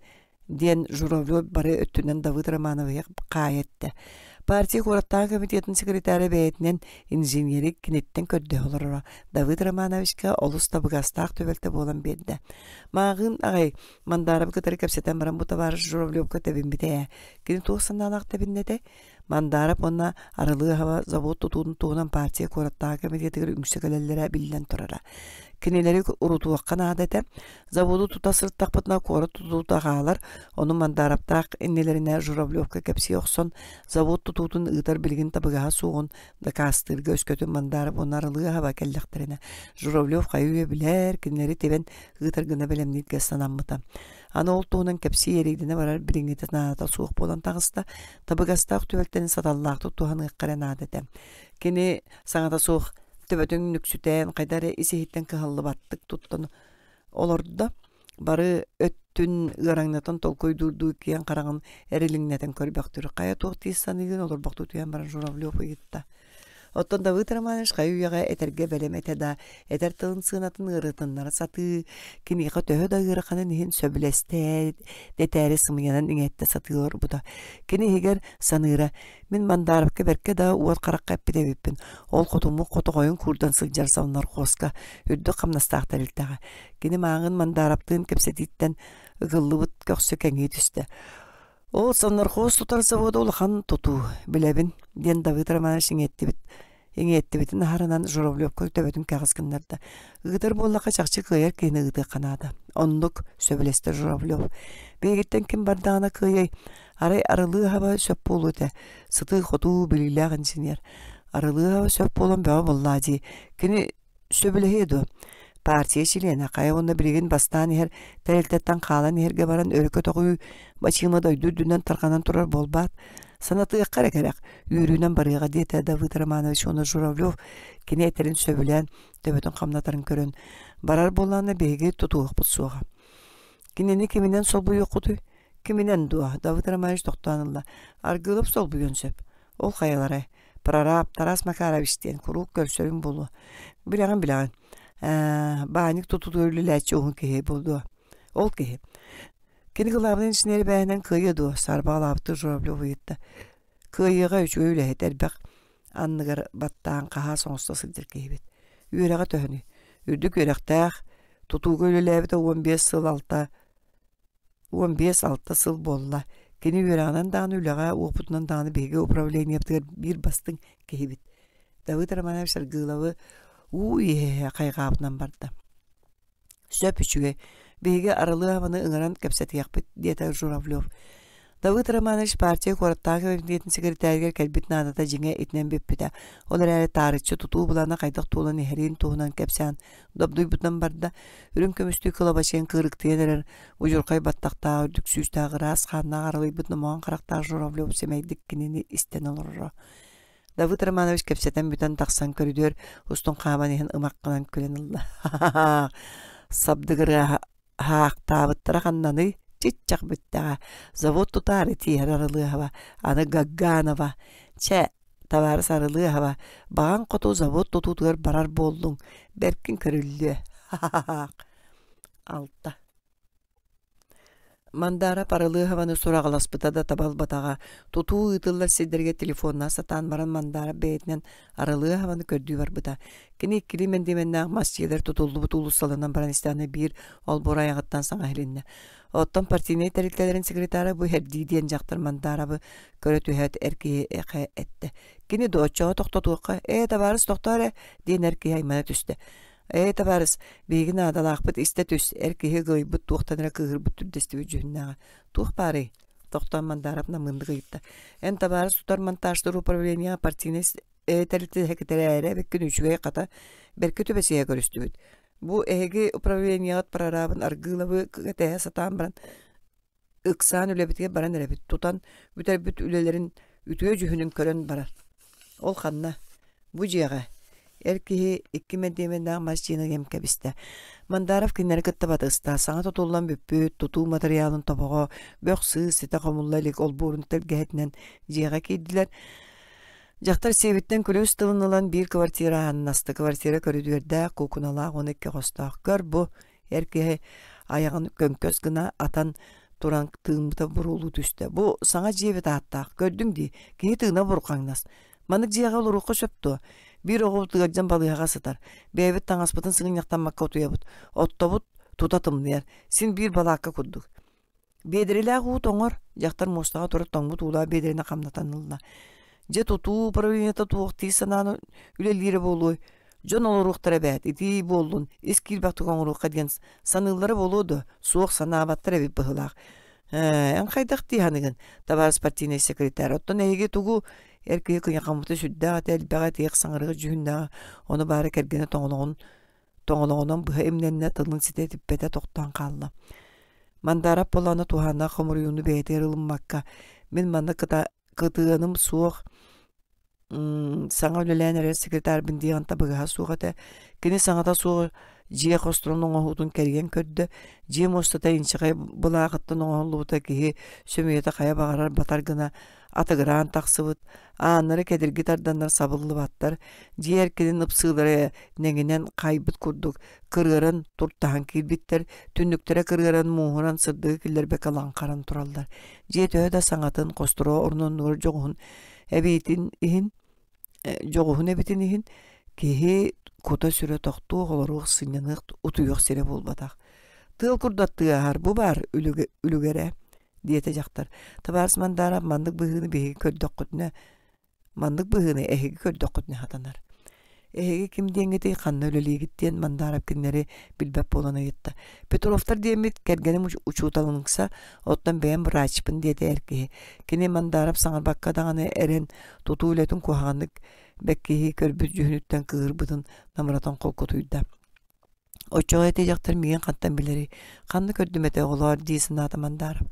диэн Журавлев бары өттүнэн Давыд Романовиһы хаайа эттэ. Партия куораттааҕы комитетын секретара бэйэтинэн инженери киниттэн көрдөһө олороро. Давыд Романовичка олус табыгастаах түбэлтэ буолан биэрдэ. Мааҕыын аҕай Мандаровы кытары кэпсэтэн баран бу табаарыс Журавлевка тэбиммитэ ээ. Кини туох санаалаах тэбиннэтэ? Мандаров уонна Арылыаһаба завод тутуутун туһунан партия куораттааҕы комитетыгар үҥсэ кэлэллэрэ биллэн турара. Кинилэри урутуохха наада этэ. Заводу тута сырыттахпытына куорат тутуута хаалар, ону Мандаровтаах иннилэринэ Журавлевка кэпсии охсон, завод тутуутун ыытар билигин табыгаһа суоҕун дакаастыырга өскөтүн Мандаров уонна Арылыаһаба кэллэхтэринэ Журавлев хайы-үйэ билэр, кинилэри тибэн ыытар гына бэлэмнииргэ санаммыта. Аны ол туһунан кэпсии эрэйдэнэ барар билиҥҥитэ наадата суох буолан таҕыста, табыгастаах түбэлтэни саталлаахтык туһаныахха эрэ наада этэ. Кини саҥата суох төбөтүн нүксүтэн, хайда эрэ ис-иһиттэн кыһаллыбаттык туттан олордо. Бары өттүн ыараҥнатан толкуйдуурдуу киэҥ хараҕын эрилиҥнэтэн көрбөхтүр. Хайа туох дии саныыгын олорбохтуу түһэн баран Журавлев ыйытта. Оттон Давыд Романович хайы-үйэҕэ этэргэ бэлэм этэ да, этэр тылын сыанатын ыарытыннара сатыы, киниэхэ төһө да ыараханын иһин сөбүлэстэ дэтээри сымыйанан иҥэттэ сатыы олорбута. Кини иһигэр саныыра, мин Мандаровка бэркэ да уот харахха эппит эбиппин, ол хотуммут хотоҕойун куурдан сылдьар совнархозка, үрдүк хамнастаах тэрилтэҕэ. Кини мааҕын Мандаровтыын кэпсэтииттэн ыгыллыбыт көхсө кэҥии түстэ. Ол совнархоз тутар завода улахан тутуу, билэбин, диэн Давыд Романович иҥиэттибит иҥиэттибитин аһарынан Журавлевка төбөтүн кэҕис гыннарда. Ыытар буоллахха чахчы кыайар киһини ыытыахха наада. Оннук, сөбүлэстэ Журавлев. Биһигиттэн ким бардаҕына кыайай, арай арылыы аһаба сөп буолуо этэ. Сытыы-хотуу билиилээх инженер. Арылыы аһаба сөп буолан бөҕө буоллаа дии. Кини Сөбүлэһиэ дуо? Партия чилиэнэ хайа уонна билигин бастаан иһэр тэрилтэттэн хаалан иһэргэ баран өрө көтөҕүү бачыыма дойду үрдүнэн тарҕанан турар буолбаат? Санатыахха эрэ кэрэх, үөрүүнэн барыаҕа диэтэ Давыд Романович уонна Журавлев кини этэрин сөбүлээн төбөтүн хамнатарын көрөн, барар буоллаҕына биһиги тутуһуохпут суоҕа. Кинини киминэн солбуйуоххутуй? Киминэн дуо? Давыд Романович тохтоон ылла. Аргыылап солбуйуон сөп. Ол хайаларай? Прораб Тарас Макарович диэн куруук көрсөрүм буолуо. Билэҕин-билэҕин. Ээ, баанньык тутутугар үлэлээччи уһун киһи буолуо. Ол киһи. Кини кылаабынай инженер бэйэнэн кыайыа дуо? Саарбаҕалаабыттыы Журавлев ыйытта. Кыайыаҕа үчүгэй үлэһит элбэх анныгар баттаан хаһаас оҥосто сылдьар киһибит. Үөрэҕэ төһөнүй? Үрдүк үөрэхтээх, тутууга үлэлээбитэ 15 сыл алта 15-6 сыл буолла. Кини үөрэҕинэн даҕаны, үлэҕэ уопутунан даҕаны биһиги управлениебытыгар биир бастыҥ киһибит. Давыд Романович Аргыылабы уу иһэ хайҕаабытынан барда. Сөп үчүгэй. Биһиги Арылыабаны ыҥыран кэпсэтиэхпит, диэтэ Журавлев. Давыд Романович партия куораттааҕы кэмитиэтин секретарыгар кэлбит наадата дьиҥэ итинэн бүппүтэ. Ол эрээри таарыччы тутуу былаана хайдах туолан иһэрин туһунан кэпсээн добдуйбутунан барда. Үрүҥ көмүстүү кылабачыйан кыырыктыйан эрэр удьурхай баттахтаах, үрдүк сүүстээх ыраас хааннаах аралыйбыт номоҕон харахтаах Журавлев сэмэйдик кинини истэн олороро. Давыд Романович кэпсэтэн бүтэн тахсан көрүдүөр устун хааман иһэн ымаххынан күлэн ылла. Сабдыгырыаһа Аһаахтаабыттара ханнаный? Чиччэх бүттэҕэ. Завод тутаары тииһэр Арылыаһаба, аны Гаганова. Чэ, табаарыс Арылыаһаба, баҕаҥ хоту завод тутуутугар барар буоллуҥ, бэркин көрүллүө. Ха-ха-ха. Алта. Мандаров Арылыаһабаны сураҕаласпыта да табылбатаҕа. Тутуу ыытыллар сирдэригэр телефоннаан сатаан баран Мандаров бэйэтинэн Арылыаһабаны көрдүү барбыта. Кини иккилии мэндиэмэннээх мас дьиэлэр тутуллубут уулуссаларынан баран истэҕинэ биир олбуор айаҕыттан саҥа иһилиннэ. Оттон партийнай тэрилтэлэрин секретара бу иһэрдии диэн дьахтар Мандарабы көрө түһээт эр киһиэхэ эттэ. Кини дуо оччоҕо тохтотуохха «Ээ, табаарыс, тохтоо эрэ» диэн эр киһи аймана түстэ. «Ээ, табаарыс, биһиги наадалаахпыт истэ түс» эр киһи ыгылыйбыт туохтан эрэ кыыһырбыт түрдэстибит дьүһүннээҕэ. «Туох баарый?» Тохтоон Мандаров намыыннык ыйытта. «Эн табаарыс тутар монтажтар управлениеҕа партийнай тэрилтэ сэкирэтээрэ эбиккин үчүгэй хата бэркэ түбэсиһэ көрүстүбүт. Бу эһиги управлениеҕыт прорабын Аргыылабы кэтэһэ сатаан баран ыксаан үлэбитигэр баран эрэбит. Тутан бүтэрбит үлэлэрин үтүө дьүһүнүн көрөн барар. Ол ханна? Бу дьиэҕэ. Эр киһи икки мэндиэмэннээх мас дьиэни ыйан кэбистэ. Мандаров кинилэри кытта батыста. Саҥа тутуллан бүппүт тутуу матырыйаалын тобоҕо, бөх-сыыс ситэ хомулла илик олбуорун тэлгэһэтинэн дьиэҕэ киирдилэр. Дьахтар сиэбиттэн күлүүс тылын ылан биир квартира ааннаста. Квартира көрүдүөрдээх, куукуналаах уонна икки хостоох. Көр бу, эр киһи айаҕын көҥкөс гына атан туран тыыммыта буруолуу түстэ. Бу саҥа дьиэбит ааттаах. Көрдүҥ дии, киһи тыына бурҕаҥнас. Маннык дьиэҕэ олоруохха сөп дуо? Биир оҕобут ыалдьан балыыһаҕа сытар. Бэйэбит таҥаспытын сыгынньахтаммакка утуйабыт. Оттобут тута тымныйар. Син биир балаакка курдук. Биэдэрэлээх уу тоҥор, дьахтар муостаҕа турар тоҥмут уулаах биэдэрэни хамнатан ылла. Дьэ тутуу управлениета туох дии санаан үлэлиирэ буолуой? Дьон олоруохтара эбээт, итии буоллун, ис киирбэхтик оҥоруохха диэн саныыллара буолуо дуо? Суох санаабаттар эбит быһыылаах. Ээ, эн хайдах дии саныгын, табаарыс партийнай секретарь? Оттон эһиги тугу эр киһи кыйахаммыта сүрдээх этэ, элбэҕи этиэх саҥарыах дьүһүннээҕэ, ону баара кэргэнэ тоҥолоҕун тоҥолоҕунан быһа имнэннэ, тылын ситэ этиппэтэ тохтоон хаалла. Мандаров буоллаҕына туһааннаах хомуруйууну бэйэтигэр ылыммакка, мин манна кыта кытыаным суох саҥа үлэлээн эрэр секретарбын диэҕин табыгаһа суох этэ. Кини саҥата суох дьиэ хосторун оҥоһуутун кэрийэн көрдө. Дьиэ муостата инчэҕэй былааҕыттан оҥоһуллубута киһи сөмүйэтэ хайа баҕарар батар гына атыгыраан тахсыбыт, ааннары кэдирги тарданнар сабыллыбаттар, дьиэ эркинин ыпсыылара нэҥинэн хайбыт курдук кырыаран туртаһан киирбиттэр, түннүктэрэ кырыаран мууһуран сырдыгы киллэрбэккэ лаҥхаран тураллар. Дьиэ төһө да саҥатын, хосторо орун-оннугар дьоҕуһун эбиитин иһин дьоҕуһун эбитин иһин киһи кута-сүрэ тохтуох, олоруох, сынньаныах, утуйуох сирэ буолбатах. Тыал курдат тыаһар, бу баар үлүгэрэ диэтэ дьахтар. Табаарыс Мандаров маннык быһыыны биһиги көрдөххүтүнэ маннык быһыыны эһиги көрдөххүтүнэ сатанар. Эһиги ким диэҥҥитий, ханна үлэлиигит диэн Мандаров кинилэри билбэт буолан ыйытта. Петровтар диэммит кэргэним учууталыҥса, оттон бэйэм врачпын диэтэ эр киһи. Кини Мандаров саҥарбакка даҕаны эрэн тутуу үлэтин куһаҕаннык бэккиһии көрбүт дьүһүнүттэн кыыһырбытын намыратан холкутуйда. Оччоҕо ити дьахтар миигин хантан билэрий? Ханна көрдүм этэ оҕолоор дии санаата Мандаров.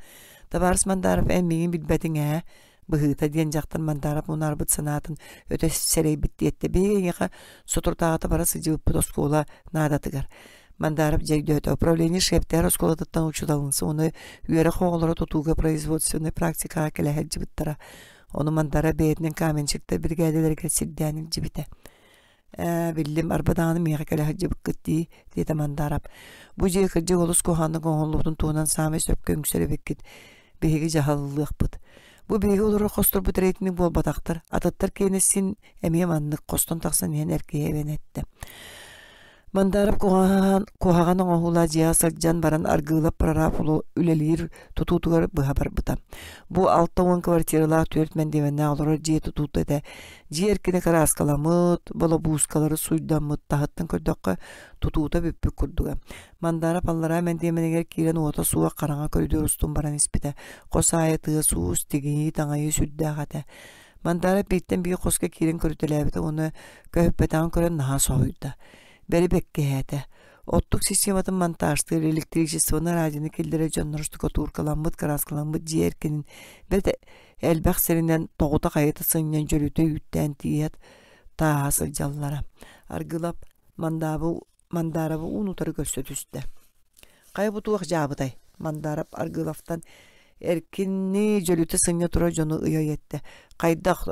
Табаарыс Мандаров эн миигин билбэтиҥ ээ, быһыыта диэн дьахтар Мандаров мунаарбыт санаатын өтө сэрэйбит диэттэ. Биһиги эйиэхэ соторутааҕыта бара сылдьыбыппыт оскуола наадатыгар. Мандаров дьэ өйдөөтө. Управление шефтээх оскуолатыттан учууталынса уонна үөрэх оҕолоро тутууга производственнай практикаҕа кэлэ сылдьыбыттара. Ону Мандара бэйэтинэн каменщиктар биригээдэлэригэр сирдээн илдьибитэ. Ээ, биллим, арба даҕаны миэхэ кэлэ сылдьыбыккыт дии, диэтэ Мандаров. Бу дьиэ кырдьык олус куһаҕаннык оҥоһуллубутун туһунан саамай сөпкө үҥсэр эбиккит. Биһиги дьаһаллыахпыт. Бу биһиги олорор хосторбут рейтинг буолбатахтар. Атыттар киэнэ син эмиэ маннык хостон тахсан иһэн эр киһи эбэн эттэ. Мандаров куһаҕан, куһаҕан оҥоһуулаах дьиэҕэ сылдьан баран Аргыылап прораб үлэлиир тутуутугар быһа барбыта. Бу 60 квартиралаах түөрт мэндиэмэннээх олорор дьиэ тутуута этэ. Дьиэ эркинэ кырааскаламмыт, болобуускалары суйдаммыт, таһыттан көрдөххө тутуута бүппүт курдуга. Мандаров аллараа мэндиэмэнигэр киирэн уота суох хараҥа көрүдүөр устун баран испитэ. Хос аайы тыас-уус, тигинии-таҥайыы сүрдээх этэ. Мандаров бииртэн биир хоско киирэн көрүтэлээбитэ уонна көһүппэтэҕин көрөн наһаа соһуйда. Бэри бэккиһээтэ. Оттук систематын монтажтыыр электричествоны радионы киллэрэр дьоннор штукатуркаламмыт, кырааскаламмыт дьиэ эркинин бэрт элбэх сиринэн тоҕута-хайыта сынньан дьөлүтэ үүттээн тииһэт тааһа сылдьаллара. Аргылап Мандаабы Мандаровы уун-утары көрсө түстэ. Хайа бу туох дьаабытай? Мандаров Аргыловтан эркинни дьөлүтэ сынньа турар дьону ыйа ыйэтте. Хайдах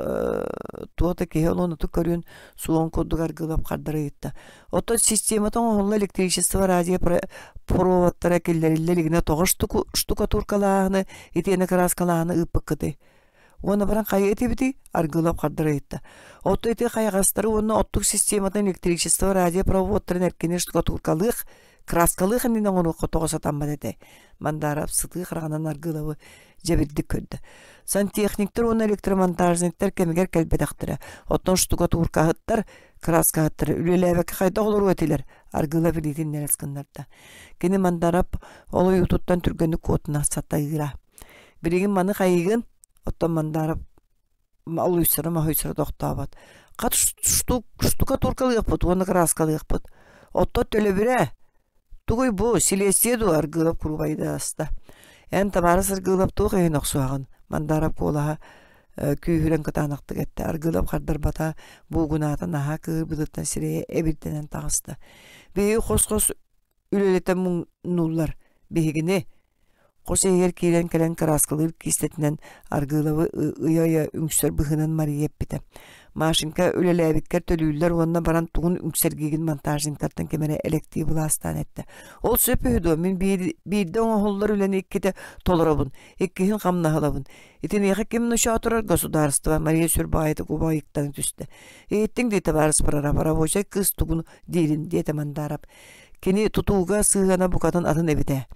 туота киһи олонуту көрүн суон курдук Аргылов хардары ыйытта. Оттон системата оҥоһулла электричество радио проводтара киллэриллэ илигинэ тоҕо штукатуркалааһыны итиэнэ кырааскалааһыны ыыппыккытый? Уонна баран хайа этибитий? Аргыылап хардары ыйытта. Оттон ити хайаҕастары уонна оттук систематын электричество радиопроводтарын эркини штукатуркалыах, краскалыах иннинэ оҥоруохха тоҕо сатаммат этэй? Мандаров сытыы хараҕынан Аргыылабы дьэбирдик көрдө. Сантехниктар уонна электромонтажниктар кэмигэр кэлбэтэхтэрэ. Оттон штукатуркаһыттар, краскаһыттар үлэлээбэккэ хайдах олоруо этилэр? Аргыылап илиитин нэлэс гыннарда. Кини Мандарап ол ойуутуттан түргэнник куотуна сатыыра. Билигин маны хайыгын, оттон Мандаров олуйсара-моһуйсара тохтообот. Хат штукатуркалыахпыт уонна кырааскалыахпыт. Оттон төлөбүрэ тугуй бу, силиэстийэ дуо Аргыылап куруубайдаста. Эн табаарыс Аргыылап туох иһин охсуһаҕын? Мандаров куолаһа күүһүрэн кытаанахтык эттэ. Аргыылап хардарбата, буугунаата наһаа кыыһырбытыттан сирэйэ эбирдэнэн таҕыста. Биһиги хос-хос үлэлэтэн муҥнууллар. Биһигини хос иһигэр киирэн кэлэн кырааскалыыр киистэтинэн Аргыылабы ыйа-ыйа үҥсэр быһыынан Мария эппитэ. Машенька үлэлээбиккэр төлүүллэр уонна баран тугун үҥсэргиигин монтажниктартан ким эрэ элэктии былаастаан эттэ. Ол сөп үһү дуо? Мин биирдэ оҥоһуллар үлэни иккитэ толоробун, иккиһин хамнаһылабын. Итиниэхэ ким ночоотурар государство Мария сүр баҕайытык убайыктана түстэ. Иһиттиҥ дии табаарыс прораб рабочай кыыс тугун диирин диэтэ Мандаров. Кини тутууга сыһыана букатын атын эбит ээ.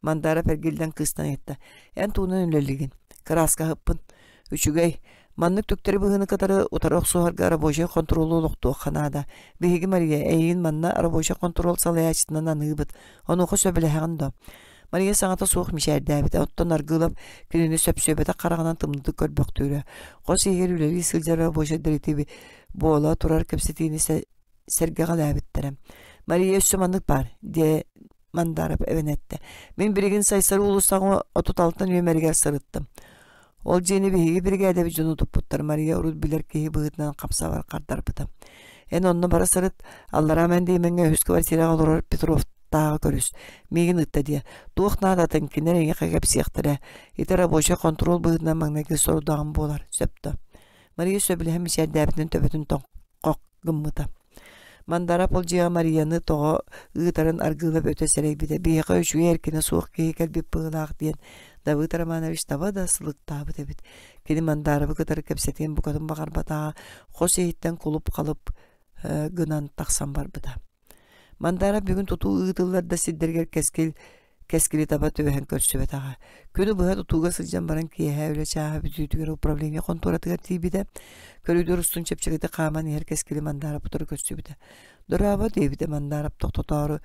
Мандаров эргиллэн кыыстан ыйытта: «Эн тугунан үлэлиигин?» «Кырааскаһыппын». «Үчүгэй. Маннык түктэри быһыыны кытары утары охсуһарга рабочай хонтуруолу олохтуохха наада. Биһиги Мария, эйигин манна рабочай хонтуруол салайааччытынан аныыбыт. Онуоха сөбүлэһэҕин дуо?» Мария саҥата суох мичээрдээбитэ, оттон Аргыылап кинини сөпсүөбэтэх хараҕынан тымныытык көрбөхтүүрэ. Хос иһигэр үлэлии сылдьар рабочайдар ити буола турар кэпсэтиини сэргэҕэлээбиттэрэ. Мария өссө маннык баар, диэ Мандаров эбэн эттэ. Мин билигин Сайсары уулуссаҕа 36 нүөмэригэр сырыттым. Ол дьиэни биһиги биригээдэбит дьону туппуттар Мария урут билэр киһи быһыытынан хапсабар хардарбыта. Эн онно бара сырыт, аллараа мэндиэмэҥҥэ үһүс квартираҕа олорор Петровтааҕы көрүс. Миигин ытта диэ. Туох наадатын кинилэр эйиэхэ кэпсиэхтэрэ. Ити рабочай хонтуруол быһыытынан маҥнайгы сорудаҕым буолар. Сөп да. Мария сөбүлэһэн мичээрдээбитинэн төбөтүн тоҥхох гыммыта. Мандарап ол дьиэҕэ Марияны тоҕо ыытарын Аргыылап өтө сэрэйбитэ. Биһиэхэ үчүгэй эркинэ суох киһи кэлбит быһыылаах диэн Давыд Романович таба да сылыктаабыт эбит. Кини Мандаровы кытары кэпсэтиэн букатын баҕарбатаҕа, хос иһиттэн кулуп-халып гынан тахсан барбыта. Мандаров бүгүн тутуу ыытыллар да сирдэригэр кэскил кэскили таба түбэһэн көрсүбэтэҕэ. Күнү быһа тутууга сылдьан баран киэһэ үлэ чааһа бүтүүтүгэр управление хонтуоратыгар тиийбитэ. Көрүдүөр устун чэпчэкитик хааман иһэр кэскили Мандаров утары көрсүбүтэ. «Дорообо» диэбитэ Мандаров тохтотоору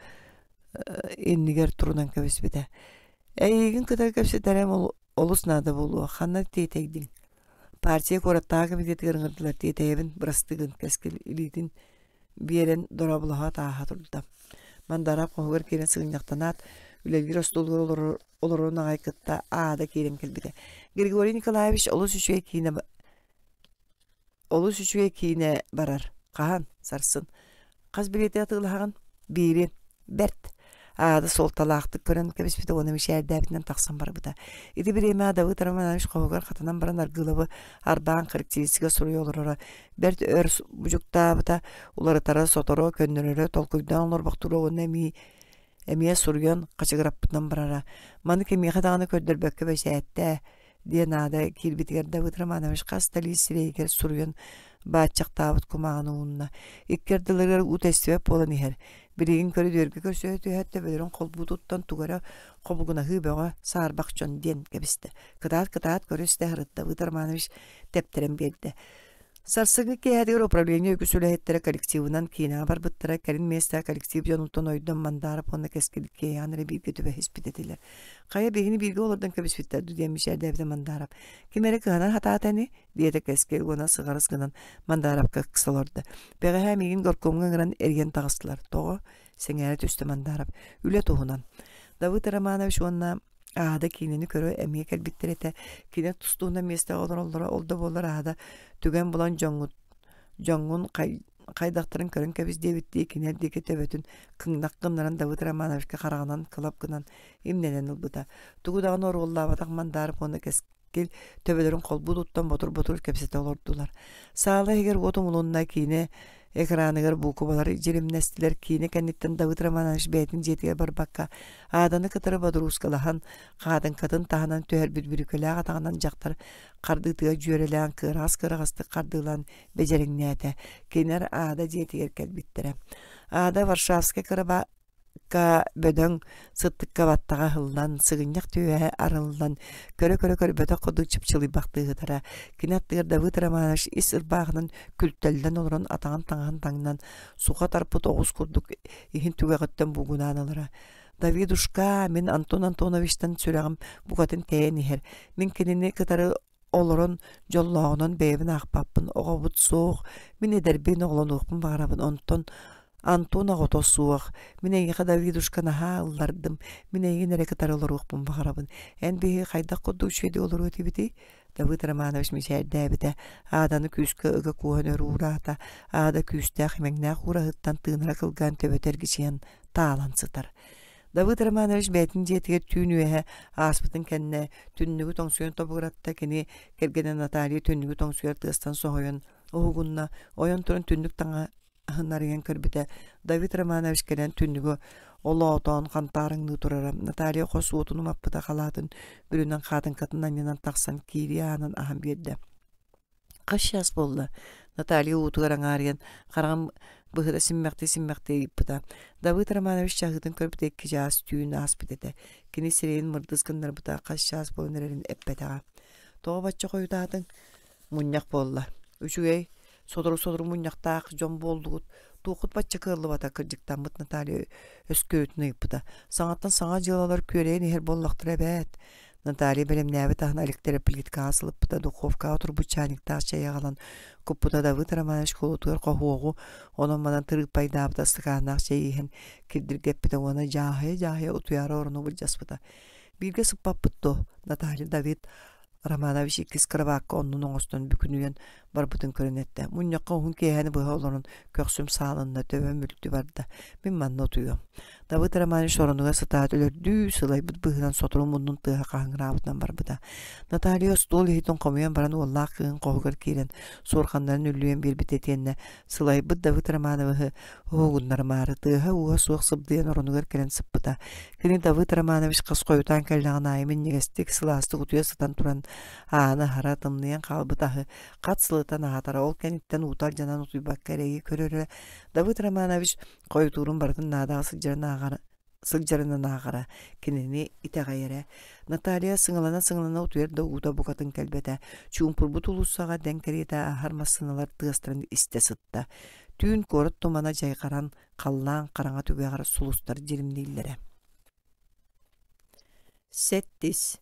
иннигэр турунан кэбиспитэ. «Эйигин кытары кэпсэтэрим олус наада буолуо, ханна тиэтэйдиҥ?» Партия куораттааҕы комитетыгар ыҥырдылар тиэтэйэбин, бырастыы гын, Кэскил илиитин биэрэн дорооболоһо тааһа турда. Мандарап хоһугар киирэн сыгынньахтанаат, үлэлиир остуолугар олорор олорорун аҕай кытта аада киирэн кэлбитэ. Григорий Николаевич олус үчүгэй киинэ олус үчүгэй киинэ барар. Хаһан? Сарсын. Хас билиэти атыылаһаҕын? Биири. Бэрт. Аада суолталаахтык көрөн кэбиспитэ уонна мичээрдээбитинэн тахсан барбыта. Ити бириэмэ Давыд Романович хоһугар хатанан баран Аргыылабы арбаан характеристика суруйа олороро. Бэрт өр будьуктаабыта, уларытара, соторо, көннөрөрө, толкуйдаан олорбохтуура уонна эмиэ эмиэ суруйан хачыгыраппытынан барара. Маны кимиэхэ даҕаны көрдөрбөккө бэчээттээ, диэн наада киирбитигэр Давыд Романович хас да лиис сирэйигэр суруйан бааччахтаабыт кумааҕыны уунна. Икки ардыларыгар уу тэстибэт буолан иһэр. Билигин көрүдүөргэ көрсүһэ түһээт төбөлөрүн холбуу туттан тугу эрэ хобугунаһыы бөҕө саарбах дьон диэн кэбистэ. Кытаат-кытаат көрө-истэ сырытта Давыд Романович тэптэрэн биэрдэ. Сарсыҥҥы киэһэтигэр управление үгүс үлэһиттэрэ коллективынан киинэҕэ барбыттара, кэлин миэстэҕэ коллектив дьонуттан ойдом Мандаров уонна Кэскил киэһэҕин эрэ бииргэ түбэһиспит этилэр. Хайа биһигини бииргэ олордон кэбиспиттэр дуу диэн мичээрдээбитэ Мандаров. Ким эрэ кыһанан сатаата ини, диэтэ Кэскил уонна сыҕарыс гынан Мандаровка ыкса олордо. Бэҕэһээ миигин горкомҥа ыҥыран эрийэн таҕыстылар. Тоҕо? сэҥээрэ түстэ Мандаров. Үлэ туһунан. Давыд Романович уонна Аада киинэни көрө эмиэ кэлбиттэр этэ. Кини тустууна миэстэҕэ олороллоро, ол да буоллар Аада түгэн булан дьоҥҥут дьоҥҥун хайдахтарын көрөн кэбис диэбиттии кинилэр диэки төбөтүн кыҥнах гыннаран Давыд Романовичка хараҕынан кылап гынан имнэнэн ылбыта. Тугу даҕаны оруоллаабатах Мандаров уонна Кэскил төбөлөрүн холбуу туттан ботур-ботур кэпсэтэ олордулар. Саала иһигэр уот умулунна, киинэ экраныгар буукубалар дьиримнэстилэр. Киинэ кэнниттэн Давыд Романович бэйэтин дьиэтигэр барбакка, Ааданы кытары бодуруускалаһан, хаатыҥкатын таһынан түһэрбит бүрүкэлээх атаҕынан дьахтар хардыытыгар дьүөрэлээн кыараҕас-кыараҕастык хардыылаан бэдьэриҥнээтэ. Кинилэр Аада дьиэтигэр кэлбиттэрэ. Аада Варшавскай кыраба бөдөҥ сыттыкка баттаҕа ыһыллан, сыгынньах түөһэ арыллан, көрө-көрө көрбөтөх курдук чыпчылыйбахтыы сытара. Кини аттыгар Давыд Романович ис ырбаахынан күлтэллэн олорон атаҕын таҥаһын таҥнан, суха тарпыт оҕус курдук иһин түгэҕиттэн буугунаан ылара. «Давидушка, мин Антон Антоновичтан сүрэҕим букатын тэйэн иһэр. Мин кинини кытары олорон дьоллооҕунан бэйэбин аахпаппын, оҕобут суох, мин эдэрбин оҕолонуохпун баҕарабын, онтон Антон оҕото суох, мин эйиэхэ Давидушка наһаа ыллардым, мин эйигин эрэ кытары олоруохпун баҕарабын, эн биһиги хайдах курдук үчүгэйдик олоруо этибитий? Давыд Романович мичээрдээбитэ, Ааданы күүскэ ыга кууһан өр уураата, Аада күүстээх имэҥнээх уураһыттан тыынара кылгаан төбөтө эргичийэн таалан сытар. Давыд Романович бэйэтин дьиэтигэр түүн үөһэ ааспытын кэннэ түннүгү тоҥсуйан тобугуратта, кини кэргэнэ Наталья түннүгү тоҥсуйар тыастан соһуйан уһугунна, ойон туран түннүк таҥаһын арыйан көрбүтэ, Давид Романович кэлэн түннүгү олоотоон хантаарыҥныы турара. Наталья хос уотун умаппыта халаатын бүрүнэн хаатыҥкатын анньынан тахсан киирии аанын аһан биэрдэ. Хас чаас буолла? Наталья уутугар аҥаарыйан, хараҕын быһыта симмэхтии-симмэхтии ыйыппыта. Давыд Романович чаһыытын көрбүтэ икки чаас түүн ааспыт этэ. Кини сирэйин мырдыс гыннарбыта хас чаас буолан эрэрин эппэтэҕэ. Тоҕо бачча хойутаатыҥ? Мунньах буолла. Үчүгэй, сотору-сотору мунньахтаах дьон буоллугут. Туоххут бачча кыаллыбата кырдьыктаммыт Наталья өскүөрүтүн ыйыппыта. Саҥаттан саҥа дьыалалар күөрэйэн иһэр буоллахтара эбээт. Наталья бэлэмнээбит аһын электроплиткаҕа сылыппыта, духовкаҕа турбут чайниктаах чэйи аҕалан куппута Давыд Романович кулутугар хоһуоҕу онон-манан тырыыппайдаабыта ыстакааннаах чэйи иһэн кирдиргэппитэ уонна дьааһыйа-дьааһыйа утуйаары орону былдьаспыта. Бииргэ сыппаппыт дуо, Наталья Давид Романович иккис кырабаакка оннун оҥостон бүкүнүйэн барбытын көрөн эттэ. Мунньахха уһун киэһэни быһа олорон көхсүм саалынна, төбөм мүлтү барда. Мин манна утуйуом. Давыд Романович оронугар сытаат өлөрдүү, сылайбыт быһыынан сотору муннун тыаһа хаһыҥыраабытынан барбыта. Наталья остуол иһитин хомуйан баран уоллаах кыыһын хоһугар киирэн суорҕаннарын үллүйэн биэрбитэ итиэннэ сылайбыт Давыд Романовиһы уһугуннарымаары тыаһа-ууһа суох сыбдыйан оронугар кэлэн сыппыта. Кини Давыд Романович хас хойутаан кэллэҕин аайы минньигэстик, сылаастык утуйа сытан туран ааны аһара тымныйан хаалбыт аһы хат сылытан аһатара, ол кэнниттэн уута алдьанан утуйбакка эрэйи көрөрө. Давыд Романович хойутуурун барытын наадаҕа сылдьарын ааҕара сылдьарынан ааҕара, кинини итэҕэйэрэ. Наталья сыҥалана-сыҥалана утуйар да уута букатын кэлбэтэ. Чуумпурбут уулуссаҕа дэҥ кэриэтэ ааһар массыыналар тыастарын истэ сытта. Түүн куорат тумана дьайҕаран, халлаан хараҥа түгэҕэр сулустар дьиримнииллэрэ. Сэттис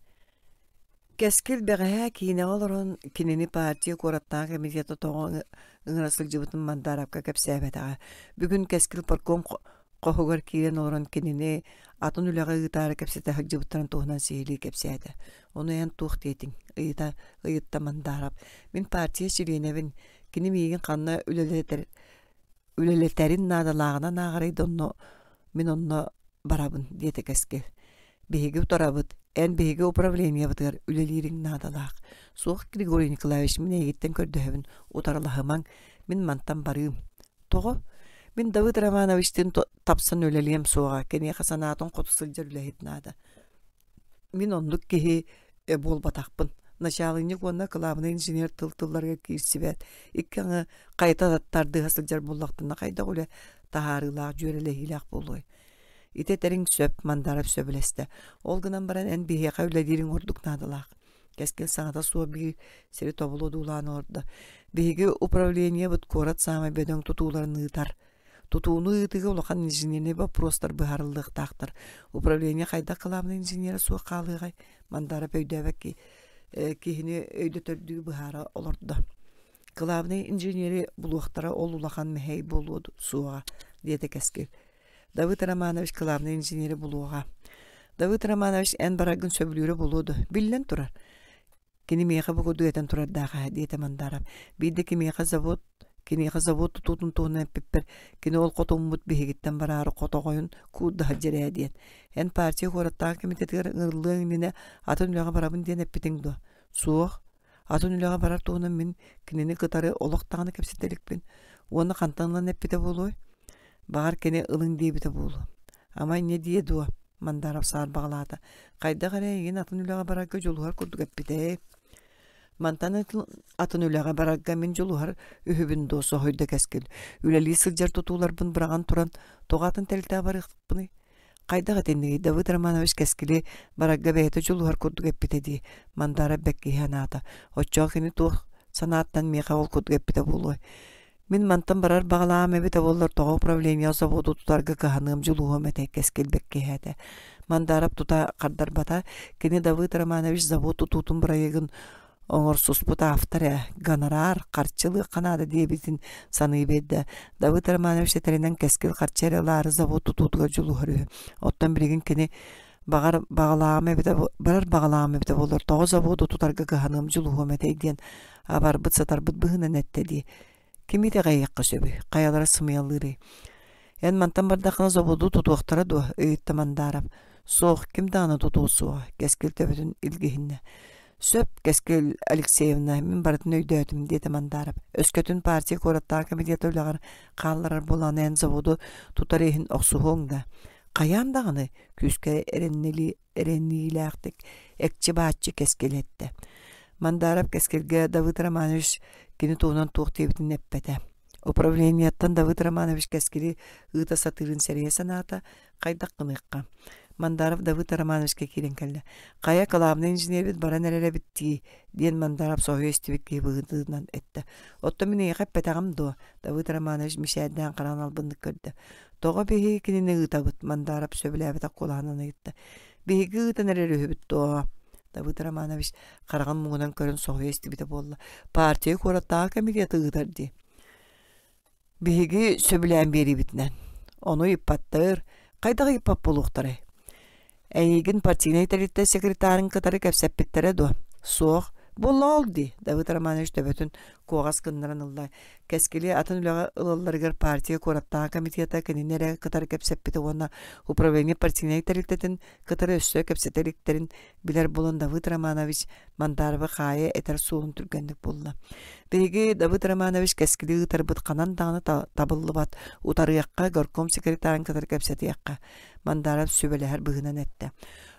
Кэскил бэҕэһээ киинэҕэ олорон кинини партия куораттааҕы комитета тоҕо ыҥыра сылдьыбытын Мандаарапка кэпсээбэтэҕэ. Бүгүн Кэскил парком хоһугар киирэн олорон кинини атын үлэҕэ ыытаары кэпсэтэ сылдьыбыттарын туһунан сиһилии кэпсээтэ. Ону эн туох диэтиҥ? ыйыта ыйытта Мандаарап. Мин партия чилиэнэбин. Кини миигин ханна үлэлэтэр үлэлэтэрин наадалааҕынан ааҕарый да онно мин онно барабын диэтэ Кэскил. Биһиги утарабыт, эн биһиги управлениебытыгар үлэлиириҥ наадалаах. Суох, Григорий Николаевич, мин эйигиттэн көрдөһөбүн, утарылаһымаҥ, мин мантан барыым. Тоҕо? Мин Давыд Романовичтыын тапсан үлэлиэм суоҕа, киниэхэ санаатын хоту сылдьар үлэһит наада. Мин оннук киһи буолбатахпын. Начаалынньык уонна кылаабынай инженер тыл-тылларыгар киирсибэт, икки аҥы хайта тардыһа сылдьар буоллахтарына хайдах үлэ таһаарыылаах, дьүөрэлэһиилээх буолуой? Ити этэриҥ сөп, Мандаров сөбүлэстэ. Ол гынан баран эн биһиэхэ үлэлиириҥ ордук наадалаах. Кэскил саҥата суох биир сири тобулу одуулаан олордо. Биһиги управлениебыт куорат саамай бөдөҥ тутууларын ыытар. Тутууну ыытыыга улахан инженернэй боппуруостар быһаарыллыахтаахтар. Управление хайдах кылаабынай инженерэ суох хаалыаҕай? Мандаров өйдөөбөт киһини өйдөтөрдүү быһаара олордо. Кылаабынай инженери булуохтара ол улахан мэһэй буолуо суоҕа, диэтэ Кэскил. Давыд Романович кылаабынай инженери булуоҕа. Давыд Романович эн бараргын сөбүлүүрэ буолуо дуо? Биллэн турар. Кини миэхэ бу курдук этэн турардаах ээ, диэтэ Мандаров. Биирдэ кимиэхэ завод киниэхэ завод тутуутун туһунан эппиппэр, кини ол хотуммут биһигиттэн бараары хотоҕойун куурда сылдьар ээ диэн. Эн партия куораттааҕы комитетыгар ыҥырыллыаҥ иннинэ атын үлэҕэ барабын диэн эппитиҥ дуо? Суох. Атын үлэҕэ барар туһунан мин кинини кытары олох даҕаны кэпсэтэ иликпин. Уонна хантан ылан эппитэ буолуой? Баҕар кини ылыҥ диэбитэ буолуо. Ама инньэ диэ дуо? Мандаров саарбаҕалаата. Хайдах эрэ эйигин атын үлэҕэ барарга дьулуһар курдук эппитэ ээ. Мантан атын үлэҕэ барарга мин дьулуһар үһүбүн дуо соһуйда Кэскил. Үлэлии сылдьар тутууларбын быраҕан туран тоҕо атын тэрилтэҕэ барыахпыный? Хайдах итиннигий Давыд Романович Кэскили барарга бэйэтэ дьулуһар курдук эппитэ дии, Мандаров бэккиһи анаата. Оччоҕо кини туох санааттан миэхэ ол курдук эппитэ буолуой? Мин мантан барар баҕалаам эбитэ буоллар тоҕо управление заводу тутарга кыһаныам дьулуһуом этэ Кэскил бэккиһээтэ. Мандаров тута хардарбата. Кини Давыд Романович завод тутуутун бырайыагын оҥорсуспут автор ээ, гонорар, харчы ылыахха наада диэбитин саныы биэрдэ. Давыд Романович этэринэн кэскил харчы эрэ ылаары завод тутуутугар дьулуһар үһү. Оттон билигин кини баҕар баҕалааҕым эбитэ барар баҕалааҕым эбитэ буоллар тоҕо заводу тутарга кыһаныам дьулуһуом этэй диэн абарбыт сатарбыт быһыынан эттэ дии. Кими итэҕэйиэххэ сөбүй? Хайалара сымыйалыырый? Эн мантан бардаххына заводу тутуохтара дуо? ыйытта Мандаров. Суох, ким даҕаны тутуо суоҕа, Кэскил төбөтүн илгиһиннэ. Сөп, Кэскил Алексеевна, мин барытын өйдөөтүм, диэтэ Мандаров. Өскөтүн партия куораттааҕы комитета үлэҕэр хаалларар буолан эн заводу тутар иһин охсуһуоҥ да. Хайаан даҕаны, күүскэ эрэниилээхтик экчи-бааччы Кэскил эттэ. Мандаров Кэскилгэ Давыд Романович кини туһунан туох диэбитин эппэтэ. Управлениеттан Давыд Романович Кэскили ыыта сатыырын сэрэйэ санаата, хайдах гыныахха. Мандаров Давыд Романовичка киирэн кэллэ. «Хайа, кылаабынай инженербит баран эрэр эбит дии», диэн Мандаров соһуйа истибит киһи быһыытынан эттэ. «Оттон мин эйиэхэ эппэтэҕим дуо?» Давыд Романович мичээрдээн хараҕын албыннык көрдө. «Тоҕо биһиги кинини ыытабыт?» Мандаров сөбүлээбэтэх куолаһынан ыйытта. «Биһиги ыытан эрэр үһүбүт дуо?» Давыд Романович хараҕын муҥунан көрөн соһуйа истибитэ буолла. «Партия куораттааҕы комитеты ыытар дии. Биһиги сөбүлээн биэриибитинэн. Ону ыйыппаттар. Хайдах ыйыппат буолуохтарай? Эйигин партийнай тэрилтэ секретарын кытары кэпсэппиттэрэ дуо? Суох. Буолла ол дии, Давыд Романович төбөтүн куоҕас гыннаран ылла. Кэскили атын үлэҕэ ылалларыгар партия куораттааҕы комитета кинини эрэ кытары кэпсэппитэ уонна управление партийнай тэрилтэтин кытары өссө кэпсэтэ иликтэрин билэр буолан Давыд Романович Мандаровы хаайа этэр суолун түргэнник булла. Биһиги Давыд Романович кэскили ыытарбыт ханан даҕаны табыллыбат, утарыахха, горком секретарын кытары кэпсэтиэххэ, Мандаров сүбэлэһэр быһыынан эттэ.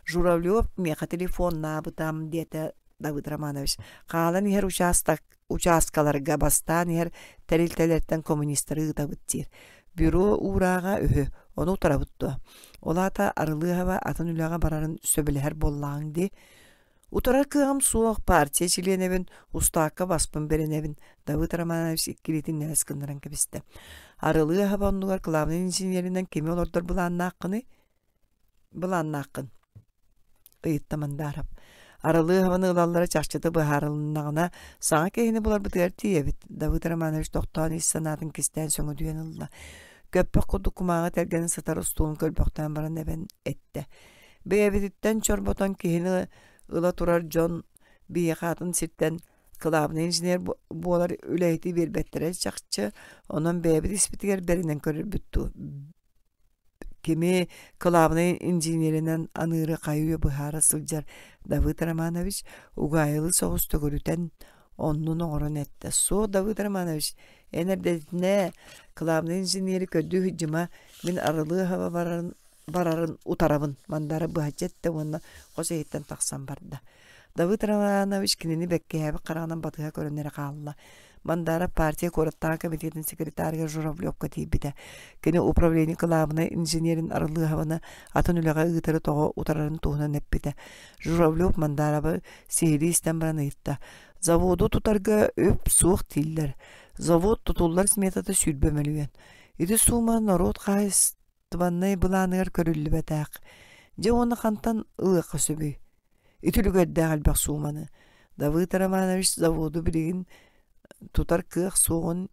Журавлев миэхэ телефоннаабытам, диэтэ Давыд Романович. Хаалан иһэр учаастак учааскаларга бастаан иһэр тэрилтэлэртэн коммунистары ыытабыт диир. Бюро уурааҕа үһү, ону утарабыт дуо? Ол аата Арылыаһаба атын үлэҕэ барарын сөбүлэһэр буоллаҕыҥ дии. Утарар кыаҕым суох, партия чилиэнэбин, устаакка баспын бэринэбин, Давыд Романович иккилиитин нэлэс гыннаран кэбистэ. Арылыаһаба оннугар кылаабынай инженеринэн кими олордор былааннааххыный? Былааннааххын? ыйытта Мандаров. Арылыаһабаны ылаллара чахчыта быһаарылыннаҕына, саҥа киһини буларбытыгар тиийэбит, Давыд Романович тохтоон ис санаатын кистээн сөҥөдүйэн ылла. Көппөх курдук кумааҕы тэргэнэ сытар устуулун көрбөхтөөн баран эбэн эттэ. Бэйэбититтэн чорботон киһини ыла турар дьон биһиэхэ атын сиртэн кылаабынай инженер буолар үлэһити биэрбэттэрэ чахчы, онон бэйэбит испитигэр бэринэн көрөрбүт дуу Кими кылаабынай инженеринэн аныыры хайыы быһаара сылдьар Давыд Романович угаайылыы соҕус төгүрүтэн оннун оҥорон эттэ: «Суох, Давыд Романович, эн эрдэтинэ кылаабынай инженери көрдүү сылдьыма, мин Арылыаһаба барарын, барарын утарабын», Мандара быһаччы эттэ уонна хос иһиттэн тахсан барда. Давыд Романович кинини бэккиһээбит хараҕынан батыһа көрөн эрэ хаалла. Мандаров партия куораттааҕы комитетын секретарыгар Журавлевка тиийбитэ. Кини управление кылаабынай инженерин Арылыыһабаны атын үлэҕэ ыытары тоҕо утарарын туһунан эппитэ. Журавлев Мандаровы сиһилии истэн баран ыйытта. Заводу тутарга үп суох дииллэр. Завод тутуллар сметата 20 мөлүйүөн. Ити суума норуот хаһаайыстыбаннай былааныгар көрүллүбэтэх. Дьэ уонна хантан ылыахха сөбүй? Ити үлүгэрдээх элбэх сууманы. Давыд Романович заводу билигин тутар кыах суоҕун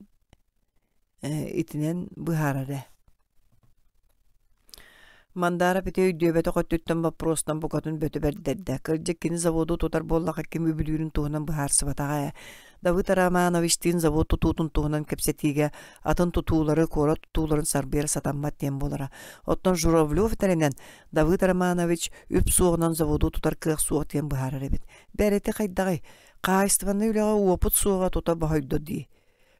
итинэн быһаарар ээ. Мандаров ити өйдүөбэтэх өттүттэн боппуруостан букатын бөтө бэрдэрдэ. Кырдьык кини заводу тутар буоллаха ким үбүлүүрүн туһунан быһаарсыбатаҕа ээ. Давыд Романовичтыын завод тутуутун туһунан кэпсэтиигэ атын тутуулары, куорат тутууларын сарбыйар сатаммат диэн буолара. Оттон Журавлев этэринэн, Давыд Романович үп суоҕунан заводу тутар кыах суох диэн быһаарар эбит. Бээрэтэ хайдаҕый? Хаһаайыстыбаннай үлэҕэ уопут суоҕа тута боһойдо дии.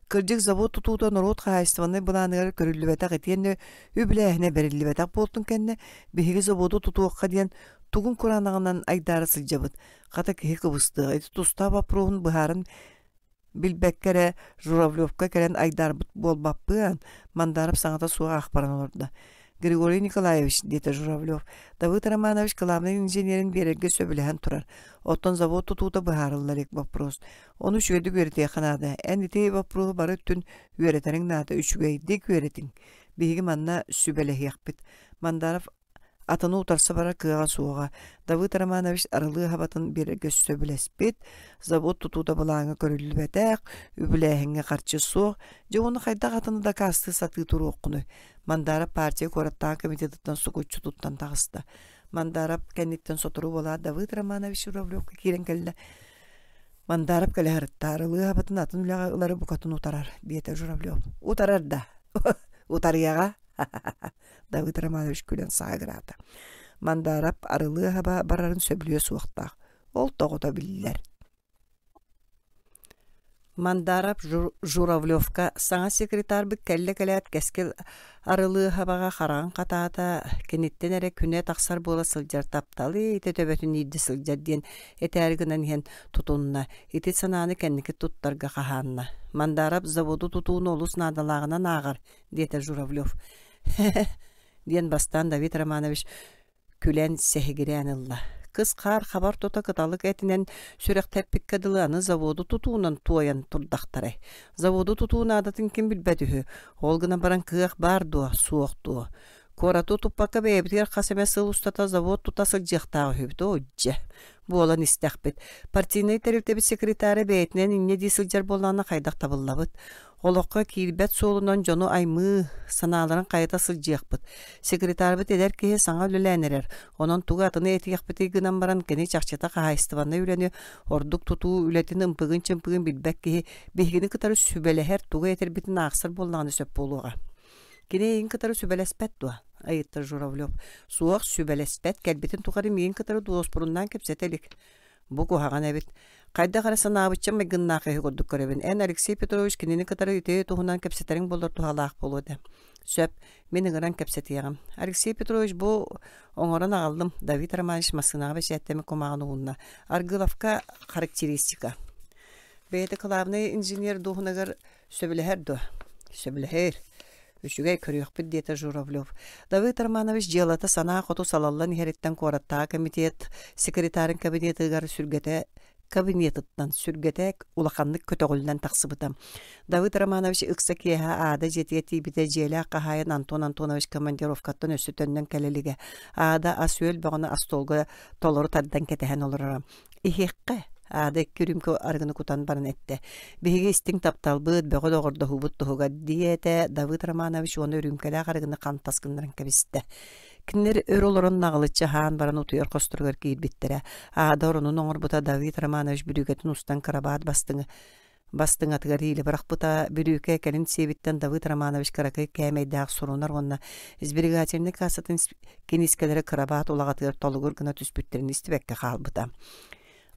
Кырдьык завод тутуута норуот хаһаайыстыбаннай былааныгар көрүллүбэтэх итиэннэ үбүлээһинэ бэриллибэтэх буолтун кэннэ биһиги заводу тутуохха диэн тугун кураанаҕынан айдаара сылдьабыт. Хата киһи кыбыстыаҕа ити тустаах боппуруоһун быһааран билбэккэ эрэ Журавлевка кэлэн айдаарбыт буолбаппыан, Мандаров саҥата суох аахпаран олордо. Григорий Николаевич, диэтэ Журавлев, Давыд Романович кылаабынай инженерин биэрэргэ сөбүлэһэн турар. Оттон завод тутуута быһаарыллар илик вопрос. Ону үчүгэйдик үөрэтиэххэ наада. Эн ити боппуруоһу бары өттүн үөрэтэриҥ наада. Үчүгэйдик үөрэтиҥ. Биһиги манна сүбэлэһиэхпит. Мандаров атыны утарса барар кыаҕа суоҕа. Давыд Романович арылыы хабатын биэрэргэ сөбүлэспит. Завод тутуута былааҥҥа көрүллүбэтэх, үбүлээһиҥҥэ харчы суох. Дьэ уонна хайдах атыны дакаастыы сатыы туруоххунуй? Мандаров партия куораттааҕы комитетыттан сукуччу туттан таҕыста. Мандаров кэнниттэн сотору буолаат Давыд Романович Журавлевка киирэн кэллэ. Мандаров кэлэ сырытта, арылыы абатын атын үлэҕэ ылары букатын утарар, диэтэ Журавлев. Утарар да? Утарыаҕа? Давыд Романович күлэн саагыраата. Мандаров арылыы аһаба барарын сөбүлүө суохтаах. Ол тоҕото биллэр. Мандаров Журавлевка саҥа секретарбыт кэллэ кэлээт Кэскил Арылыыһабаҕа хараҕын хатаата, киниттэн эрэ күнэ тахсар буола сылдьар тапталы ити төбөтүн иирдэ сылдьар диэн этээри гынан иһэн тутунна, ити санааны кэнники туттарга хаһаанна. Мандаров заводу тутууну олус наадалааҕынан ааҕар, диэтэ Журавлев. диэн бастаан Давид Романович күлэн сэһигирээн ылла. Кыс хаар хабар тута кыталык этинэн сүрэхтэппиккэ дылы аны заводу тутуунан туойан турдахтарай. Заводу тутуу наадатын ким билбэт үһү. Ол гынан баран кыах баар дуо, суох дуо? Куораты туппакка бэйэбитигэр хас эмэ сыл устата завод тута сылдьыахтаах үһүбүт оо дьэ буолан истэхпит. Партийнай тэрилтэбит секретара бэйэтинэн инньэ дии сылдьар буоллаҕына хайдах табыллабыт. Олоххо киирбэт суолунан дьону аймыы, санааларын хайата сылдьыахпыт. Секретарбыт эдэр киһи саҥа үлэлээн эрэр, онон тугу атыны этиэхпитий гынан баран кини чахчыта хаһаайыстыбаннай үлэни, ордук тутуу үлэтин ымпыгын-чымпыгын билбэт киһи биһигини кытары сүбэлэһэр, тугу этэрбитин аахсар буоллаҕына сөп буолуоҕа. Кини эйигин кытары сүбэлэспэт дуо? ыйытта Журавлев. Суох, сүбэлэспэт, кэлбитин тухары миигин кытары дуоспуруннаан кэпсэтэ илик. Бу куһаҕан эбит. Хайдах эрэ санаабычча майгыннаах киһи курдук көрөбүн. Эн Алексей Петрович кинини кытары ити туһунан кэпсэтэриҥ буоллар туһалаах буолуо этэ. Сөп, мин ыҥыран кэпсэтиэҕим. Алексей Петрович бу оҥорон аҕаллым. Давид Романович массыынаҕа бэчээттэммит кумааҕыны уунна. Аргыловка характеристика. Бэйэтэ кылаабынай инженер дуоһунагар сөбүлэһэр дуо? Сөбүлэһэр. Үчүгэй көрүөхпүт диэтэ Журавлев. Давыд Романович дьыалата санаа хоту салаллан иһэриттэн куораттааҕы комитет секретарын кабинетыгар сүргэтэ кабинетыттан сүргэтэ улаханнык көтөҕүллэн тахсыбыта. Давыд Романович ыкса киэһэ Аада дьиэтигэр тиийбитэ дьиэлээх хаһаайын Антон Антонович командировкаттан өссө төннөн кэлэ илигэ. Аада ас-үөл бөҕөнү остуолга толору тардан кэтэһэн олороро. Иһиэххэ, Аада икки үрүүмкэ арыгыны кутан баран эттэ: «Биһиги истиҥ тапталбыт, бөҕө доҕордоһуубут туһугар», диэтэ Давыд Романович уонна үрүүмкэлээх арыгыны хантас гыннаран кэбистэ. Кинилэр өр олорон наҕылыччы аһаан баран утуйар хосторугар киирбиттэрэ. Аада оронун оҥорбута Давид Романович бүрүүкэтин устан кырабаат бастыҥы бастыҥатыгар иилэ бырахпыта. Бүрүүкэ кэлин сиэбиттэн Давыд Романович кыракый кээмэйдээх сурунар уонна сберегательнай кассатын киниискэлэрэ кырабаат улаҕатыгар толугур гына түспүттэрин истибэккэ хаалбыта.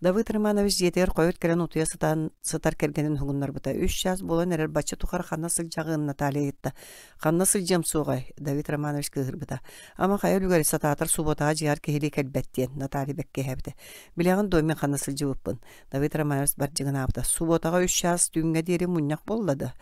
Давыд Романович дьиэтигэр хойут кэлэн утуйа сытан сытар кэргэнин уһугуннарбыта. Үс чаас буолан эрэр бачча тухары ханна сылдьаҕын Наталья ыйытта. Ханна сылдьыам суоҕай? Давид Романович кыыһырбыта. Ама хайа үлүгэри сатаатар субуотаҕа дьиэҕэр киһилии кэлбэт диэн Наталья бэккиһээбитэ. Билэҕин дуо мин ханна сылдьыбыппын? Давид Романович бардьыгынаабыта. Субуотаҕа үс чаас түүҥҥэ диэри мунньах буолла да?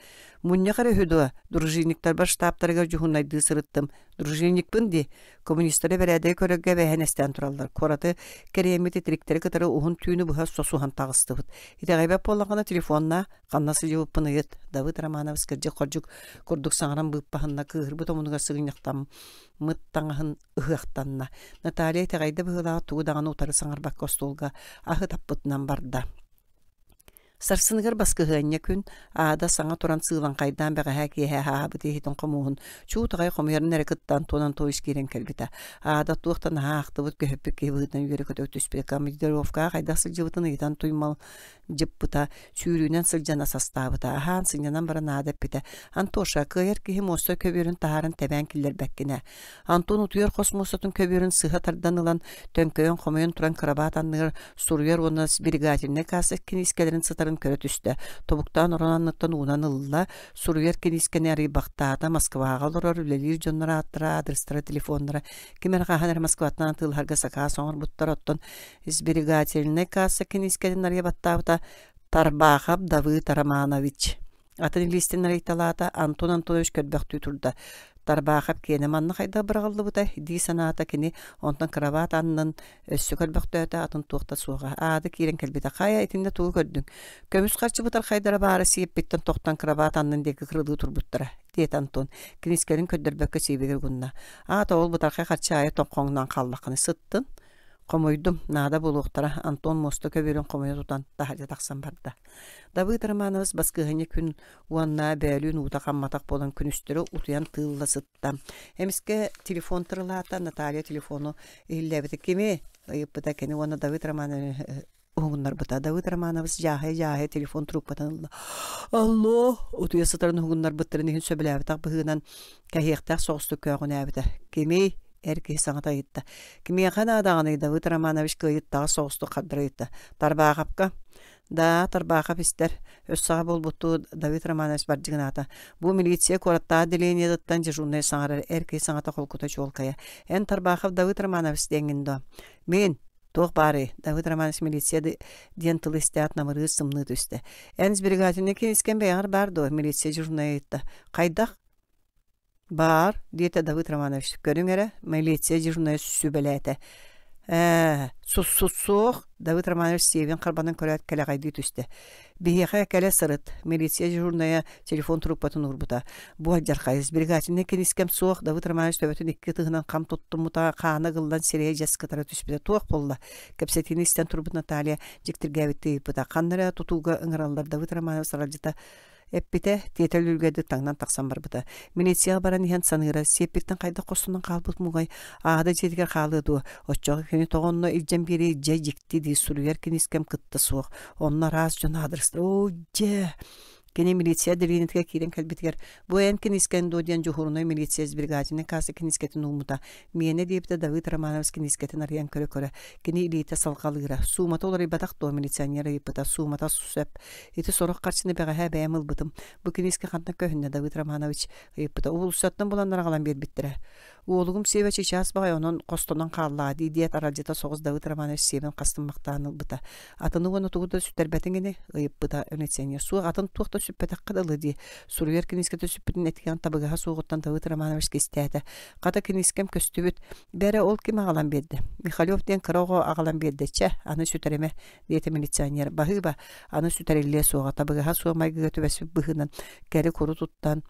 Мунньах эрэ үһү дуо? Дружинниктарбар штабтарыгар дьуһуннайдыы сырыттым. Дружинникпын дии. Коммунистары бэрээдэги көрөргө эбээһинэстээн тураллар. Куораты кэриэммит итириктэри кытары уһун түүнү быһа сосуһан таҕыстыбыт. Итэҕэйбэт буоллаҕына телефонна ханна сылдьыбыппын ыйыт. Давыд Романович кырдьык-хордьук курдук саҥаран быыппаһынна, кыыһырбыт омунугар сыгынньахтаммыт таҥаһын ыһыахтанна. Наталья итэҕэйдэ быһыылаах тугу даҕаны утары саҥарбакка остуолга аһы таппытынан барда. Сарсыныгар баскыһыанньа күн Аада саҥа туран сыылаҥхайдаан бэҕэһээ киэһэ аһаабыт иһитин хомуоһун чуут аҕай хомуйарын эрэ кытта Антон Антонович киирэн кэлбитэ. Аада туох да наһаа ахтыбыт, көһүппүт киһи быһыытынан үөрэ-көтө түспүтэ. Командировкаҕа хайдах сылдьыбытын ыйытан туймал дьыппыта, сүүрүүнэн сылдьан асастаабыта. Аһаан, сынньанан баран Аада эппитэ: «Антоша, кыайар киһи муоста көбүөрүн таһааран тэбээн киллэрбэккин ээ. Антон утуйар хос муостатын көбүөрүн сыһа тардан ылан, төҥкөйөн хомуйан туран кырабаат анныгар суруйар уонна сберегательнай касса киниискэлэрин сытарын көрө түстэ. Тобуктаан орон анныттан уунан ылла, суруйар киниискэни арыйбахтаата, Москваҕа олорор, үлэлиир дьоннор ааттара, адрестара, телефоннара, ким эрэ хаһан эрэ Москваттан атыылаһарга сакаас оҥорбуттар, оттон сберегательнай касса киниискэтин арыйа баттаабыта Тарбаахап Давыд Романович. Атын илиистэн арыйталаата, Антон Антонович көрбөхтүү турда. Тарбаахап киэнэ манна хайдах быраҕыллыбытай дии санаата кини, онтон кырабаат аннын өссө көрбөхтөөтө, атын туох да суоҕа. Аады киирэн кэлбитэ. Хайа, итиннэ тугу көрдүҥ? Көмүс харчы бытархайдара баара сиэппиттэн тохтон кырабаат аннын диэки кырылыы турбуттара, диэтэ Антон. Кинискэлин көрдөрбөккө сиэбигэр угунна. Аата ол бытархай харчы аайы тоҥхоҥноон хааллаххына сыттын. Хомуйдум, наада буолуохтара, Антон муоста көбүөрүн хомуйа тутан таһырдьа тахсан барда. Давыд Романович баскыһыанньа күн уонна бөөлүүн уута хамматах буолан күнүстэри утуйан тыылла сытта. Эмискэ телефон тырылаата, Наталья телефону иһиллээбитэ. Кими? ыйыппыта кини уонна Давыд Романович уһугуннарбыта. Давыд Романович дьааһыйа-дьааһыйа телефон трубкатын ылла. Алло! Утуйа сытарын уһугуннарбыттарын иһин сөбүлээбэтэх быһыынан кэһиэхтээх соҕустук көөҕүнээбитэ. Кимий? Эр киһи саҥата ыйытта. Кимиэхэ наадаҕыный Давыд Романович кыайыттаҕа соҕустук хардары ыйытта. Тарбаахапка. Да, Тарбаахап истэр. Өс саҕа буолбуттуу Давид Романович бардьыгынаата. Бу милиция куораттаах отделениетыттан дежурнай саҥарар эр киһи саҥата холкута чуолкайа. Эн Тарбаахов Давыд Романович диэҥҥин дуо? Мин. Туох баарый? Давыд Романович милиция диэн тылы истээт намырыыр сымныы түстэ. Эн сберегательнай кинискэн бэйэҕэр баар дуо? Милиция дежурнайа ыйытта. Хайдах? Баар, диэтэ Давыд Романович, көрүҥ эрэ, милиция дежурнайа сүбэлээтэ. Ээ, суох, Давыд Романович сиэбин харбанан көрөөт кэлэҕэйдии түстэ. Биһиэхэ кэлэ сырыт, милиция дежурнайа телефон трубкатын уурбута. Бу алдьархай, сберегательнай кинискэм суох, Давыд Романович төбөтүн икки ытыһынан хам туттуммута, хаана ыгыллан сирэйэ дьэс кытара түспүтэ. Туох буолла? Кэпсэтиини истэн турбут Наталья дьиктиргээбиттии ыйыппыта. Ханна эрэ тутууга ыҥыраллар Давыд Романович аралдьыта Эппитэ, тиэтэл үлүгэрдик таҥнан тахсан барбыта. Милицияҕа баран иһэн саныыра, сиэппиттэн хайдах хостонон хаалбыт муҥай, аада дьиэтигэр хаалыа дуо, оччоҕо кини тоҕо онно илдьэн биэриэй дьэ дьикти дии суруйар кинискэм кытта суох, онно араас дьон аадырыстар, оо дьэ Кини милиция отделениетыгар киирэн кэлбитигэр, бу эн кинискэн дуо диэн дьуһуурунай милиция сберегательнай касса кинискэтин ууммута. Миэнэ диэбитэ Давыд Романович кинискэтин арыйан көрө-көрө. Кини илиитэ салҕалыыра. Суумата уларыйбатах дуо милиционер ыйыппыта. Суумата сөп. Ити сорох харчыны бэҕэһээ бэйэм ылбытым. Бу киниискэ хантан көһүннэ, Давыд Романович ыйыппыта. Уулуссаттан буланнар аҕалан биэрбиттэрэ. Уолугум сиэбэ чычаас баҕайы онон хостонон хааллаа дии диэт аралдьыта соҕус Давыд Романович сиэбин хастыммахтаан ылбыта. Атыны уонна тугу да сүтэрбэтиҥ ини, ыйыппыта милиционер. Суох, атын туох да сүппэтэххэ дылы дии. Суруйар киниискэтэ сүппүтүн этигэн табыгаһа суоҕуттан Давыд Романович кистээтэ. Хата киниискэм көстүбүт. Бэрэ ол ким аҕалан биэрдэ? Михалев диэн кыра оҕо аҕалан биэрдэ. Чэ, аны сүтэримэ, диэтэ милиционер. Баһыыба, аны сүтэриллиэ суоҕа, табыгаһа суох майгыга түбэспит быһыынан кэри-куру туттан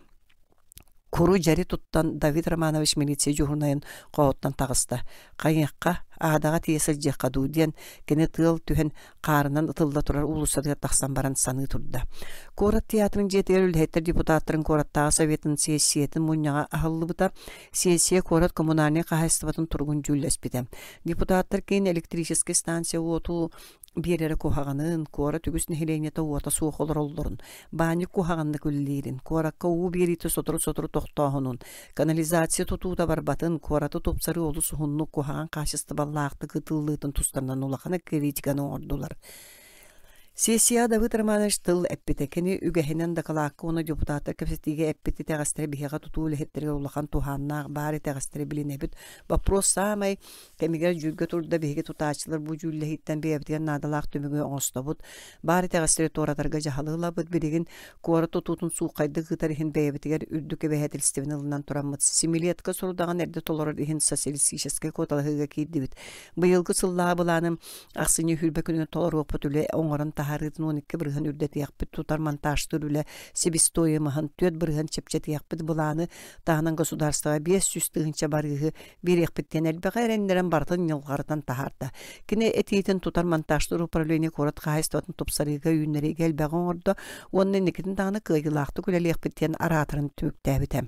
куру-дьэри туттан Давид Романович милиция дьуһунайын хоһуттан таҕыста. Хайыахха, аадаҕа тиийэ сылдьыахха дуу диэн кини тыал түһэн хаарынан ытылла турар уулуссатыгар тахсан баран саныы турда. Куорат театрын дьиэтигэр үлэһиттэр депутаттарын куораттааҕы советын сиэссийэтин мунньаҕа аһыллыбыта. Сессия куорат коммунальнай хаһаайыстыбатын туругун дьүүллэспитэ. Депутаттар киин электрическэй станция уоту биэрэрэ куһаҕанын, куорат үгүс нэһилиэнньэтэ уота суох олороллорун, баанньык куһаҕаннык үлэлиирин, куоракка уу биэриитэ сотору-сотору тохтооһунун, канализация тутуута барбатын, куораты тупсарыы олус уһуннук куһаҕан хаачыстыбалаах сыысхаллаахтык ыытыллыытын тустарынан улахан критиканы оҥордулар. Сессияҕа Давыд Романович тыл эппитэ. Кини үгэһинэн дакылаакка уонна депутаттар кэпсэтиигэ эппит итэҕэстэрэ биһиэхэ тутуу үлэһиттэригэр улахан туһааннаах баар итэҕэстэри билинэбит. Вопрос саамай кэмигэр дьүүлгэ турда биһиги тутааччылар бу дьүүллэһииттэн бэйэбитигэр наадалаах түмүгү оҥостобут. Баар итэҕэстэри туоратарга дьаһалы ылабыт. Билигин куорат тутуутун сууххайдык ыытар иһин бэйэбитигэр үрдүк эбэһээтэлистибэни ылынан тураммыт. Семилетка сорудаҕын эрдэ толорор иһин социалистическай куоталаһыыга киирдибит. Быйылгы сыллааҕы былааным Ахсынньы сүүрбэ күнүгэр толоруохпут үлэ оҥорон таһаарыытын 12% үрдэтиэхпит, тутар монтажтыыр үлэ себестоимоһын 4% чэпчэтиэхпит, былааны таһынан государствоҕа 500 тыһыынча барыыһы биэриэхпит диэн элбэҕи эрэннэрэн барытын ньылҕарытан таһаарда. Кини этиитин тутар монтажтыыр управление куорат хаһаайыстыбатын тупсарыыга, үүннэриигэ элбэҕи оҥордо уонна инникитин даҕаны кыайыылаахтык үлэлиэхпит диэн араатарын түмүктээбитэ.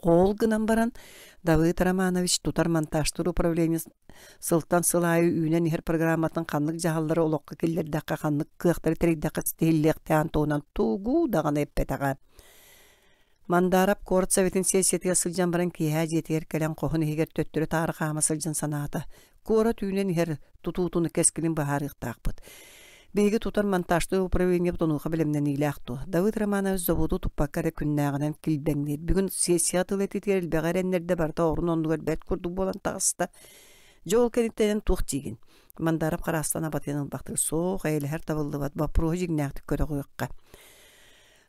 Ол гынан баран, Давыд Романович тутар монтажтыыр управление сылтан сыл аайы үүнэн иһэр программатын ханнык дьаһаллары олоххо киллэрдэххэ, ханнык кыахтары тэрийдэххэ ситиһиллиэхтээҕин туһунан тугу даҕаны эппэтэҕэ. Мандаров куорат советын сессиятыгар сылдьан баран киэһэ дьиэтигэр кэлэн хоһун иһигэр төттөрү-таары хаама сылдьан санаата. Куорат үүнэн иһэр тутуутун кэскилин быһаарыахтаахпыт. Биһиги тутар монтажтыыр управлениебыт онуоха бэлэмнэниилээх дуо? Давыд Романович заводу туппакка эрэ күннээҕинэн килбэҥниир. Бүгүн сессия тыл этитигэр элбэҕи эрэннэрдэ барыта орун оннугар бэрт курдук буолан таҕыста. Дьэ ол кэнниттэн туох диигин? Мандаров хараастан абатыйан ылбахтыыр. Суох, эйэлэһэр табыллыбат. Боппуруоһу дьиҥнээхтик көрөҕүөххэ.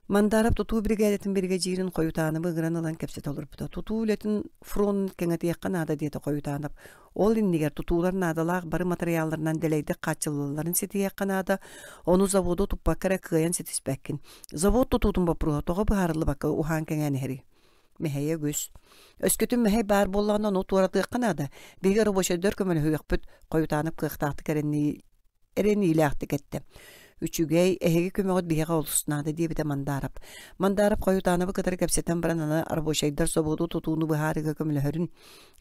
Мандаров тутуу биригээдэтин биригэдьиирин Хойутаанабы ыҥыран ылан кэпсэтэ олорбута. Тутуу үлэтин фронун кэҥэтиэххэ наада диэтэ Хойутаанап. Ол иннигэр тутуулар наадалаах бары матырыйаалларынан дэлэйдик хааччыллалларын ситиһиэххэ наада. Ону заводу туппакка эрэ кыайан ситиспэккин. Завод тутуутун боппуруоһа тоҕо быһаарыллыбакка уһаан кэҥээн иһэрий? Мэһэйэ үгүс. Өскөтүн мэһэй баар буоллаҕына, ону туоратыахха наада. Биһиги рабочайдар көмөлөһүөхпүт, Хойутаанап кыахтаахтык эрэниилээхтик эттэ. Үчүгэй, эһиги көмөҕүт биһиэхэ олус наада диэбитэ Мандаров. Мандаров Хойутаанабы кытары кэпсэтэн баран аны рабочайдар собуоту тутууну быһаарыыга көмөлөһөрүн,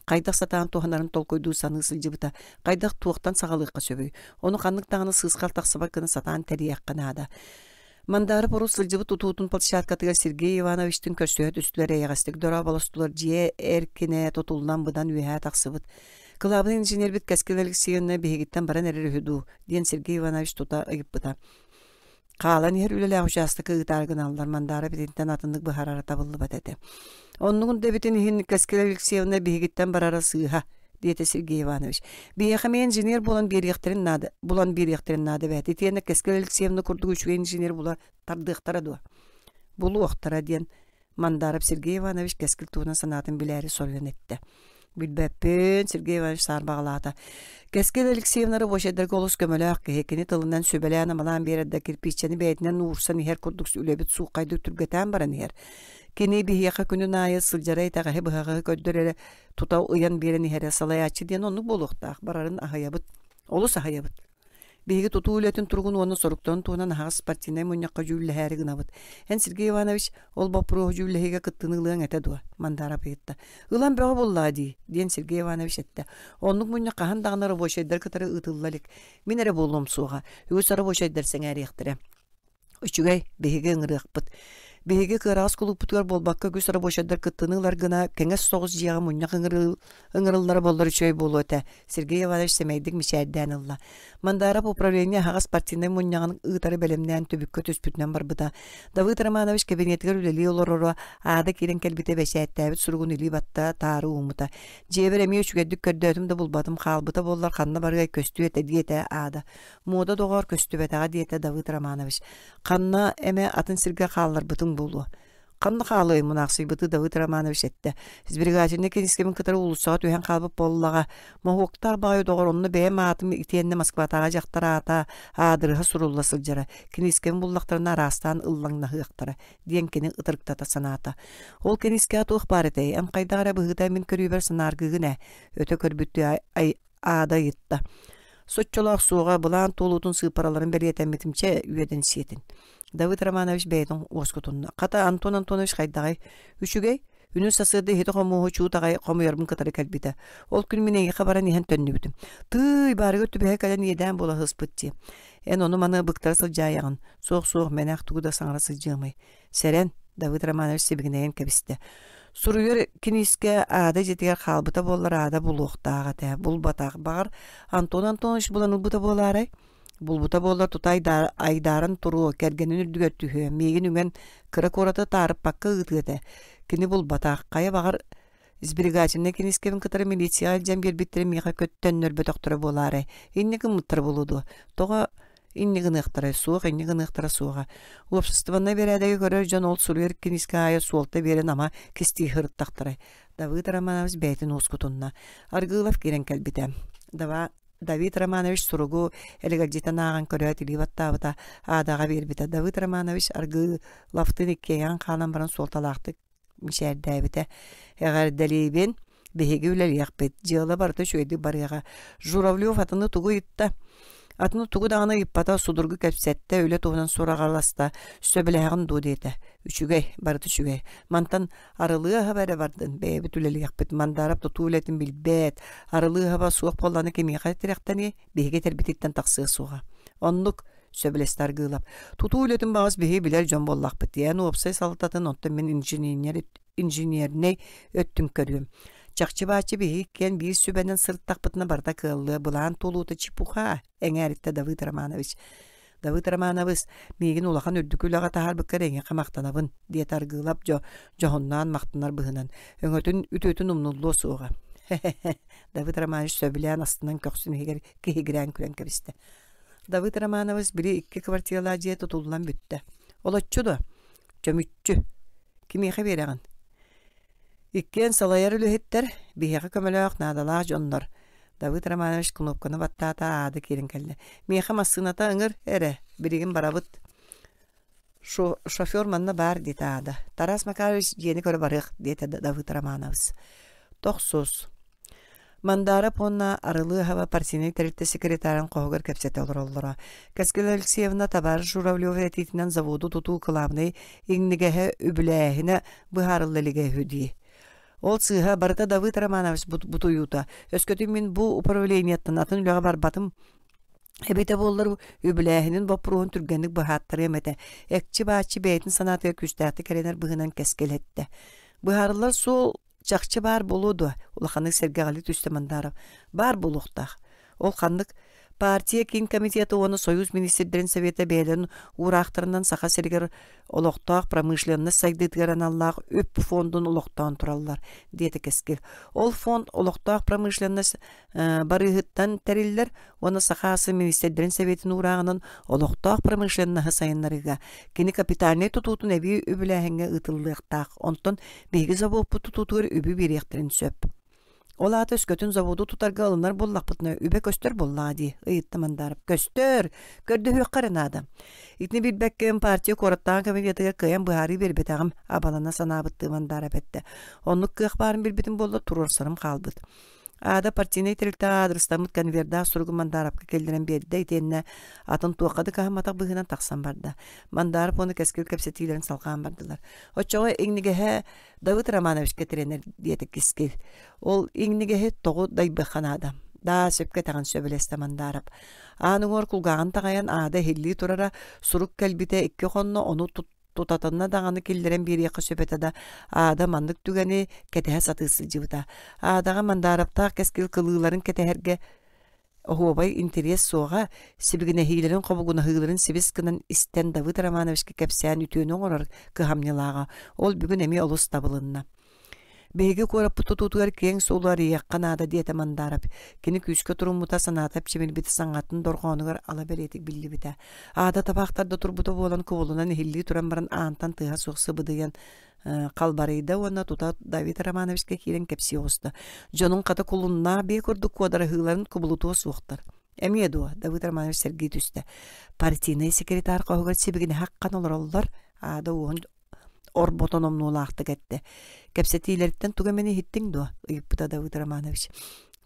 хайдах сатаан туһанарын толкуйдуу саныы сылдьыбыта, хайдах туохтан саҕалыахха сөбүй, ону ханнык даҕаны сыысхал тахсыбат гына сатаан тэрийиэххэ наада. Мандаров урут сылдьыбыт тутуутун площадкатыгар Сергей Ивановичтыын көрсүһэ түстүлэр эйэҕэстик дорооболостулар дьиэ эркинэ тутуллан быдан үөһээ тахсыбыт. Кылаабынай инженербит Кэскил Алексеевна биһигиттэн баран эрэр үһү дуу диэн Сергей Иванович тута ыйыппыта. Хаалан иһэр үлэлээх учаастакы ыытаары гыналлар Мандаров итинтэн атыннык быһаарара табыллыбат этэ. Оннугун да эбитин иһин Кэскил Алексеевна биһигиттэн барара сыыһа, диэтэ Сергей Иванович. Биһиэхэ эмиэ инженер буолан биэриэхтэрин наада, булан биэриэхтэрин наада эбээт. Итиэннэ Кэскил Алексеевна курдук үчүгэй инженер була тардыахтара дуо? Булуохтара диэн Мандаров Сергей Иванович кэскил туһунан санаатын билээри соруйан эттэ. Билбэппин, Сергей Иванович саарбаҕалаата. Кэскил Алексеевна рабочайдарга олус көмөлөөх киһи, кини тылынан сүбэлээн-амалаан биэрэр да кирпииччэни бэйэтинэн уурсан иһэр курдук үлэбит сууххайдык түргэтээн баран иһэр. Кини биһиэхэ күнүн аайы сылдьара итэҕэһи-быһаҕаһы көрдөр эрэ тута ыйан биэрэн иһэрэ салайааччы диэн оннук буолуохтаах, барарын аһыйабыт, олус аһыйабыт. Биһиги тутуу үлэтин туругун уонна соруктарын туһунан аһаҕас партийнай мунньахха дьүүллэһээри гынабыт. Эн, Сергей Иванович, ол боппуруоһу дьүүллэһиигэ кыттыыны ылыаҥ этэ дуо? Мандаров ыйытта. Ылан бөҕө буоллаҕа дии, диэн Сергей Иванович эттэ. Оннук мунньах хаһан даҕаны рабочайдар кытары ыытылла илик. Мин эрэ буолуом суоҕа. Үгүс рабочайдар сэҥээриэхтэрэ. Үчүгэй, биһиги ыҥырыахпыт. Биһиги кыараҕас кулууппутугар буолбакка үгүс рабочайдар кыттыыны ылар гына кэҥэс соҕус дьиэҕэ мунньах ыҥырыллара буоллар үчүгэй буолуо этэ, Сергей Иванович сэмэйдик мичээрдээн ылла. Мандаров управление аһаҕас партийнай мунньаҕын ыытары бэлэмнээн түбүккэ түспүтүнэн барбыта. Давыд Романович кабинетыгар үлэлии олороро, аада киирэн кэлбитэ бэчээттээбит суругун илии батта, таары ууммута. Дьиэбэр эмиэ үчүгэйдик көрдөөтүм да булбатым, хаалбыта буоллар ханна барыай көстүө этэ диэтэ Аада. Муода доҕоор көстүбэтэҕэ диэтэ Давыд Романович. Ханна эмэ атын сиргэ хаалларбытыҥ буолуо. Ханна хаалыай мунаахсыйбыты Давыд Романович эттэ. Сберегательнай кинискэбин кытары уулуссаҕа түһэн хаалбыт буоллаҕа. Моһуоктаах баҕайы доҕор онно бэйэм аатым итиэннэ Москватааҕы дьахтар аата аадырыһа сурулла сылдьара. Кинискэбин буллахтарына араастаан ыллаҥнаһыахтара, диэн кини ытырыктата санаата. Ол кинискэҕэ туох баар этэй? Эн хайдах эрэ быһыыта мин көрүүбэр санааргыыгын ээ. Өтө көрбүттүү Аада ыйытта. Соччолоох суоҕа, былаан туолуутун сыыппараларын бэлиэтэммитим чэ, үөдэн сиэтин. Давыд Романович бэйэтин уоскутунна. Хата Антон Антонович хайдаҕай? Үчүгэй. Үнүр сарсыарда иһити-хомуоһу чуут аҕай хомуйарбын кытары кэлбитэ. Ол күн мин эйиэхэ баран иһэн төннүбүтүм. Тыый, баарыгар түбэһэ кэлэн иэдээн буола сыспыт дии. Эн ону-маны быктара сылдьаайаҕын. Суох-суох, мэнээх тугу да саҥара сылдьыамай. Сэрэн, Давыд Романович сибигинэйэн кэбистэ. Суруйар киниискэ Аада дьиэтигэр хаалбыта буоллар Аада булуохтаах этэ, булбатах. Баҕар, Антон Антонович булан ылбыта буолаарай? Булбута буоллар тута айдааран туруо, кэргэнин үрдүгэр түһүө, миигин үҥэн кыра куораты таарыппакка ыытыа этэ. Кини булбатах, хайа баҕар сберегательнай киниискэбин кытары милицияҕа илдьэн биэрбиттэрин миэхэ төннөрбөтөхтөрө буолаарай? Инньэ гыммыттара буолуо дуо? Тоҕо инньэ гыныахтарай, суох инньэ гыныахтара суоҕа. Уопсастыбаннай бэрээдэги көрөр дьон ол суруйар киниискэ аайы суолта биэрэн ама кистии сырыттахтарай. Давыд Романович бэйэтин уоскутунна. Аргыылов киирэн кэлбитэ. Давид Романович суругу элэгэлдьитэн ааҕан көрөөт илии баттаабыта, аадаҕа биэрбитэ. Давыд Романович Аргыыловтыын иккиэйэҕин хаалан баран суолталаахтык мичээрдээбитэ. Эҕэрдэлиибин, биһиги үлэлиэхпит, дьыала барыта үчүгэйдик барыаҕа. Журавлев атыны тугу ыйытта? Атыны тугу даҕаны ыйыппата, судургу кэпсэттэ, үлэ туһунан сураҕаласта, сөбүлэһэҕин дуо диэтэ. Үчүгэй, барыта үчүгэй. Мантан арылыы аһаба эрэ бардын, бэйэбит үлэлиэхпит. Мандаров тутуу үлэтин билбэт, арылыы аһаба суох буоллаҕына кимиэхэ тирэхтэниэй, биһиги этэрбититтэн тахсыа суоҕа. Оннук, сөбүлэстэ Аргыылап. Тутуу үлэтин баҕас биһиги билэр дьон буоллахпыт. Эн уопсай салалтатын, оттон мин инженернэй өттүн көрүөм. Чахчы-бааччы биһиги иккиэн биир сүбэнэн сырыттахпытына барыта кыаллыа, былаан туолуута чепуха, эҥээриттэ Давыд Романович. Давыд Романович, миигин улахан үрдүкү үлэҕэ таһаарбыккар эйиэхэ махтанабын, диэтэ Аргыылап дьо дьоһуннаан махтанар быһынан. Өҥөтүн үтүөтүн умнуллуо суоҕа. Хе-хе-хе, Давыд Романович сөбүлээн астынан көхсүн иһигэр киһигирээн күлэн кэбистэ. Давыд Романович били икки квартиралаах дьиэ тутуллан бүттэ. Олоччу да? Чөмүччү. Кимиэхэ биэрэҕин? Иккиэн салайар үлэһиттэр, биһиэхэ көмөлөөх, наадалаах дьоннор. Давыд Романович кнопканы баттаата, аады киирэн кэллэ. Миэхэ массыыната ыҥыр эрэ, билигин барабыт. Шофер манна баар диэтэ Аада. Тарас Макарович дьиэни көрө барыах диэтэ Давыд Романович. Тохсус. Мандаров уонна Арылыаһаба партийнай тэрилтэ секретарын хоһугар кэпсэтэ олороллоро. Кэскил Алексеевна табаарыс Журавлев этиитинэн заводу тутуу кылаабынай иҥнигэһэ үбүлээһинэ быһаарылла илигэ үһү дии. Ол сыыһа барыта Давыд Романович бутуйуута. Өскөтүн мин бу управлениеттан атын үлэҕэ барбатым эбитэ буоллар үбүлээһинин боппуруоһун түргэнник быһааттарыам этэ. Экчи-бааччы бэйэтин санаатыгар күүстээхтик эрэнэр быһыынан кэскил эттэ. Быһаарыллар суол чахчы баар буолуо дуо? Улаханнык сэргэҕэлии түстэ Мандаров. Баар буолуохтаах. Ол ханнык Партия Киин комитета уонна Союз министрдэрин Совета бэйэлэрин уураахтарынан Саха сиригэр олохтоох промышленность сайдыытыгар аналлаах үп фондун олохтоон тураллар, диэтэ Кэскил. Ол фонд олохтоох промышленность барыыһыттан тэриллэр уонна Саха АС министрдэрин Советын уурааҕынан олохтоох промышленноһы сайыннарыыга кини капитальнай тутуутун эбии үбүлээһиҥҥэ ыытыллыахтаах. Онтон биһиги заводпут тутуутугар үбү биэриэхтэрин сөп. Ол аата өскөтүн заводу тутарга ылынар буоллахпытына үбэ көстөр буоллаҕа дии, ыйытта Мандаров. Көстөр! Көрдөһүөххэ эрэ наада. Итини билбэккэ партия куораттааҕы комитетыгар кыайан быһаарыы биэрбэтэҕим, абалана санаабыттыы Мандаров эттэ. Оннук кыах баарын билбитим буоллар туруорсарым хаалбыт. Аада партийнай тэрилтэҕэ аадырыстаммыт конвердаах суругу Мандаровка киллэрэн биэрдэ итиэннэ атын туохха да кыһамматах быһыынан тахсан барда. Мандаров уонна Кэскил кэпсэтиилэрин салҕаан бардылар. Оччоҕо иҥнигэһэ Давыд Романовичка тирэнэр диэтэ Кэскил. Ол иҥнигэһи тоҕу дайбыахха наада. Даа, сөпкө этэҕин сөбүлэстэ Мандаров. Аан уҥуор кулгааҕын таҕайан аада иһиллии турара, сурук кэлбитэ икки хонно ону тутатына даҕаны киллэрэн биэриэххэ сөп этэ да, Аада маннык түгэни кэтэһэ сатыы сылдьыбыта. Аадаҕа Мандаараптаах Кэскил кылыыларын кэтэһэргэ оһуобай интэриэс суоҕа, сибигинэһиилэрин хобугунаһыыларын сибис гынан истэн Давыд Романовичка кэпсээн үтүөнү оҥорор кыһамньылааҕа. Ол бүгүн эмиэ олус табылынна. Биһиги куораппыт тутуутугар киэҥ суолу арыйыахха наада диэтэ Мандаров. Кини күүскэ туруммута, санаата эпчимирбит саҥатын дорҕоонугар ала бэлиэтик биллибитэ. Аада табаахтарда турбута буолан кубулунан иһиллии туран баран аантан тыаһа суох сыбыдыйан халбарыйда уонна тута Давид Романовичка киирэн кэпсии оҕуста. Дьонун хата кулуннаах биэ курдук куодараһыыларын кубулутуо суохтар. Эмиэ дуо? Давид Романович сэргии түстэ. Партийнай секретарь хоһугар сибигинэһэ хаххан олороллор. Аада уоһун орботон омнуолаахтык эттэ. Кэпсэтиилэриттэн тугу эмэни иһиттиҥ дуо? ыйыппыта Давыд Романович.